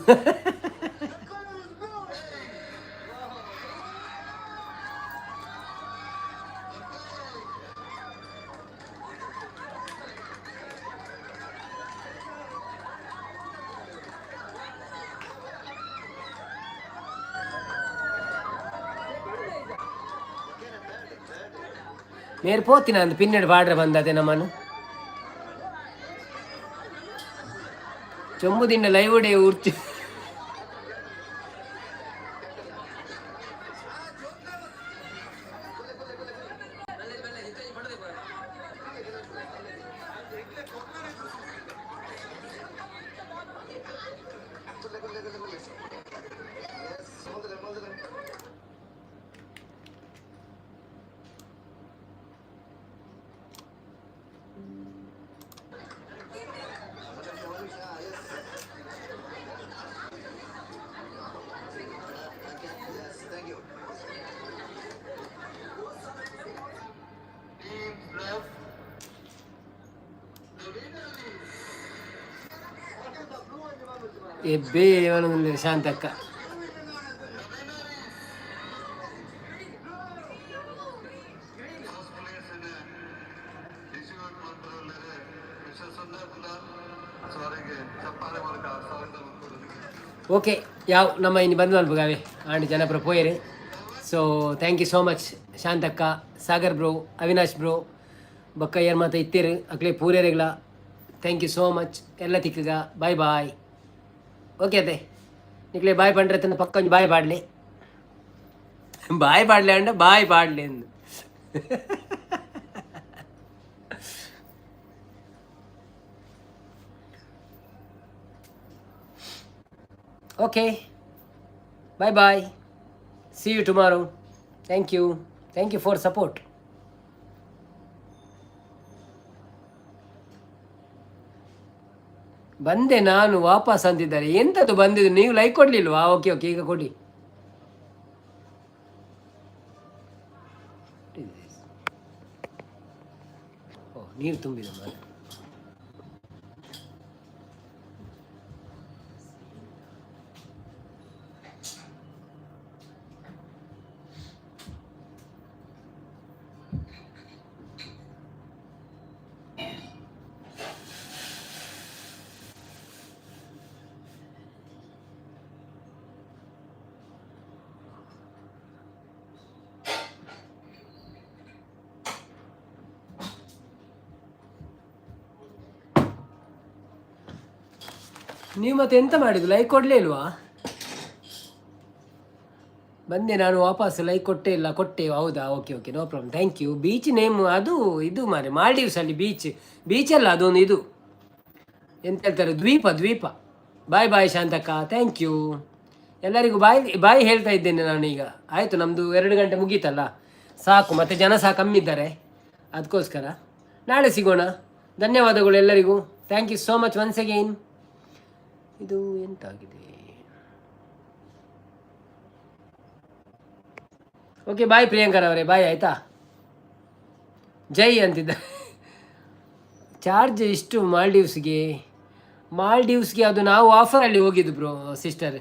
A: ಮೇರ್ ಪೋತಿನ ಅಂದ್ ಪಿನ್ನೆಡ್ ಬಾಡ್ರೆ ಬಂದದೆ ನಮ್ಮನು. ಚೊಂಬು ದಿನ ಲೈವ್ ಡೇ ಉರ್ಚು. ಎಬ್ಬೆ ಶಾಂತಕ್ಕ. ಓಕೆ, ಯಾವ ನಮ್ಮ ಇನ್ನು ಬಂದು ಮಲ್ಪುಗಾವೆ ಆಂಡ್ Janapura ಪೋಯರು. So thank you so much Shantakka, Sagar bro, Avinash bro, ಬೊಕ್ಕ ಏರ್ ಮಾತ ಇತ್ತೀರು ಅಕ್ಲೆ ಪೂರೇರೆಗ್ಲ thank you so much. ಎಲ್ಲ ತಿಕ್ಕಗ ಬಾಯ್ ಬಾಯ್. ಓಕೆ ಅದೇ ನಿಕ್ಲೆ ಬಾಯ್ ಪಂಡ್ರೆ ತನ್ನ ಪಕ್ಕ ಒಂಜಿ ಬಾಯ್ ಪಾಡ್ಲಿ. ಬಾಯ್ ಪಾಡ್ಲಿ ಅಂಡ ಬಾಯ್ ಪಾಡ್ಲಿ ಎಂದು. Okay, bye bye, see you tomorrow. Thank you, thank you for support. ಬಂದೆ ನಾನು ವಾಪಸ್ ಅಂತಿದ್ದಾರೆ. ಎಂಥದ್ದು ಬಂದಿದ್ದು? ನೀವು ಲೈಕ್ ಕೊಡಲಿಲ್ವಾ? ಓಕೆ ಓಕೆ, ಈಗ ಕೊಡಿ. ಓ, ನೀರು ತುಂಬಿದೆ ಮಾರ್ರೆ. ನೀವು ಮತ್ತೆ ಎಂತ ಮಾಡಿದ್ದು? ಲೈಕ್ ಕೊಡಲೇ ಇಲ್ವಾ? ಬಂದೆ ನಾನು ವಾಪಸ್, ಲೈಕ್ ಕೊಟ್ಟೇ ಇಲ್ಲ. ಕೊಟ್ಟೆ, ಹೌದಾ? Okay okay, no problem, thank you. Beach name ಅದು ಇದು ಮಾರೆ, ಮಾಲ್ಡೀವ್ಸಲ್ಲಿ ಬೀಚ್, ಬೀಚಲ್ಲ ಅದೊಂದು ಇದು ಎಂತ ಹೇಳ್ತಾರೆ, ದ್ವೀಪ ದ್ವೀಪ. ಬಾಯ್ ಬಾಯ್ ಶಾಂತಕ್ಕ, thank you. ಎಲ್ಲರಿಗೂ ಬಾಯ್ ಬಾಯ್ ಹೇಳ್ತಾ ಇದ್ದೇನೆ ನಾನೀಗ. ಆಯಿತು, ನಮ್ಮದು 2 ಗಂಟೆ ಮುಗೀತಲ್ಲ, ಸಾಕು. ಮತ್ತು ಜನ ಸಹ ಕಮ್ಮಿ ಇದ್ದಾರೆ, ಅದಕ್ಕೋಸ್ಕರ ನಾಳೆ ಸಿಗೋಣ. ಧನ್ಯವಾದಗಳು ಎಲ್ಲರಿಗೂ. Thank you so much once again. ಇದು ಎಂತಾಗಿದೆ? ಓಕೆ, ಬಾಯ್ ಪ್ರಿಯಾಂಕರ್ ಅವರೇ, ಬಾಯ್. ಆಯಿತಾ? ಜೈ ಅಂತಿದ್ದ. ಚಾರ್ಜ್ ಎಷ್ಟು ಮಾಲ್ಡೀವ್ಸ್ಗೆ? ಮಾಲ್ಡೀವ್ಸ್ಗೆ ಅದು ನಾವು ಆಫರಲ್ಲಿ ಹೋಗಿದ್ದು ಬ್ರೋ, ಸಿಸ್ಟರ್.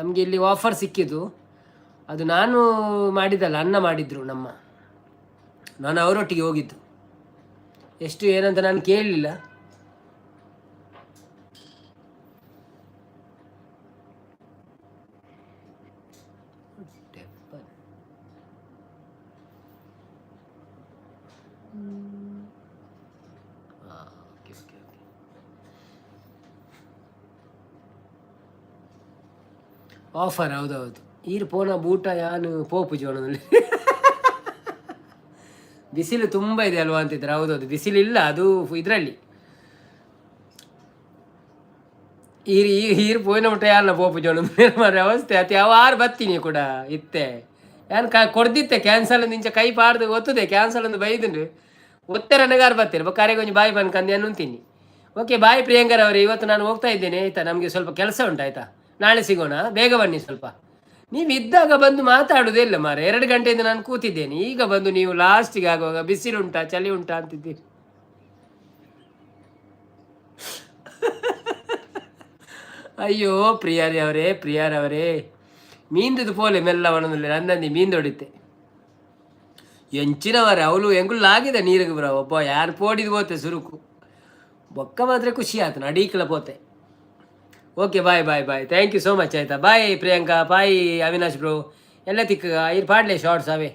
A: ನಮಗೆ ಇಲ್ಲಿ ಆಫರ್ ಸಿಕ್ಕಿದ್ದು. ಅದು ನಾನು ಮಾಡಿದ್ದಲ್ಲ, ಅಣ್ಣ ಮಾಡಿದರು ನಮ್ಮ. ನಾನು ಅವರೊಟ್ಟಿಗೆ ಹೋಗಿದ್ದು. ಎಷ್ಟು ಏನಂತ ನಾನು ಕೇಳಲಿಲ್ಲ. Okay okay okay, offer, ಹೌದೌದು. ಈರು ಪೋನ ಬೂಟ ಯಾನು ಪೋಪು ಜೋಣದಲ್ಲಿ. ಬಿಸಿಲು ತುಂಬ ಇದೆ ಅಲ್ವಾ ಅಂತಿದ್ರು. ಹೌದೌದು, ಬಿಸಿಲಿಲ್ಲ ಅದು ಇದರಲ್ಲಿ. ಈರು ಈರು ಪೋಯಿನ ಮುಟ್ಟ ಯಾರನ್ನ ಪೋಪು ಜೋಣ ಮಾರೆ ಅವಸ್ಥೆ ಅತಿ. ಯಾವ ಆರು ಬತ್ತೀನಿ ಕೂಡ ಇತ್ತೆ. ಯಾನ್ ಕ ಕೊಡ್ದಿತ್ತೆ ಕ್ಯಾನ್ಸಲ್ ಇಂಚ ಕೈ ಪಾಡ್ದು ಒತ್ತದೆ. ಕ್ಯಾನ್ಸಲ್ ಒಂದು ಬೈದುಂಡು ಒತ್ತೆರನಗಾರು ಬರ್ತೀರಿ ಬೊಕ್ಕಾರೆ ಕೊಂಚ ಬಾಯಿ ಬಂದು ಅನ್ನುಂತೀನಿ. ಓಕೆ, ಬಾಯ್ ಪ್ರಿಯಾಂಕರ್ ಅವರೇ. ಇವತ್ತು ನಾನು ಹೋಗ್ತಾ ಇದ್ದೇನೆ, ಆಯಿತಾ? ನಮಗೆ ಸ್ವಲ್ಪ ಕೆಲಸ ಉಂಟು, ಆಯಿತಾ? ನಾಳೆ ಸಿಗೋಣ. ಬೇಗ ಬನ್ನಿ ಸ್ವಲ್ಪ. ನೀವು ಇದ್ದಾಗ ಬಂದು ಮಾತಾಡೋದೇ ಇಲ್ಲ ಮಾರೆ. 2 ಗಂಟೆಯಿಂದ ನಾನು ಕೂತಿದ್ದೇನೆ. ಈಗ ಬಂದು ನೀವು ಲಾಸ್ಟಿಗೆ ಆಗುವಾಗ ಬಿಸಿಲುಂಟಾ ಚಳಿ ಉಂಟಾ ಅಂತಿದ್ದೀರಿ. ಅಯ್ಯೋ ಪ್ರಿಯಾರಿ ಅವರೇ, ಪ್ರಿಯಾರವರೇ, ಮೀಂದದು ಪೋಲೆ ಮೆಲ್ಲ ಒಣದಲ್ಲಿ ನಂದಂದಿ ಮೀಂದೊಡಿತೆ ಎಂಚಿನವರೆ ಅವಳು ಎಂಗುಲ್ಲಾಗಿದೆ ನೀರಿಗೆ ಬ್ರ. ಒಬ್ಬ ಯಾರು ಪೋಡಿದ್ ಪೋತೆ ಸುರುಕು ಬೊಕ್ಕ ಮಾತ್ರ ಖುಷಿ ಆಯ್ತು ನಡೀಕಲ ಪೋತೆ. Okay, bye bye bye, thank you so much, ಆಯ್ತಾ? Bye Priyanka, bye Avinash bro. ಎಲ್ಲ ತಿಕ್ಕ ಇರ್ ಪಾಡ್ಲೆ ಶಾರ್ಟ್ಸ್ ಅವೇ.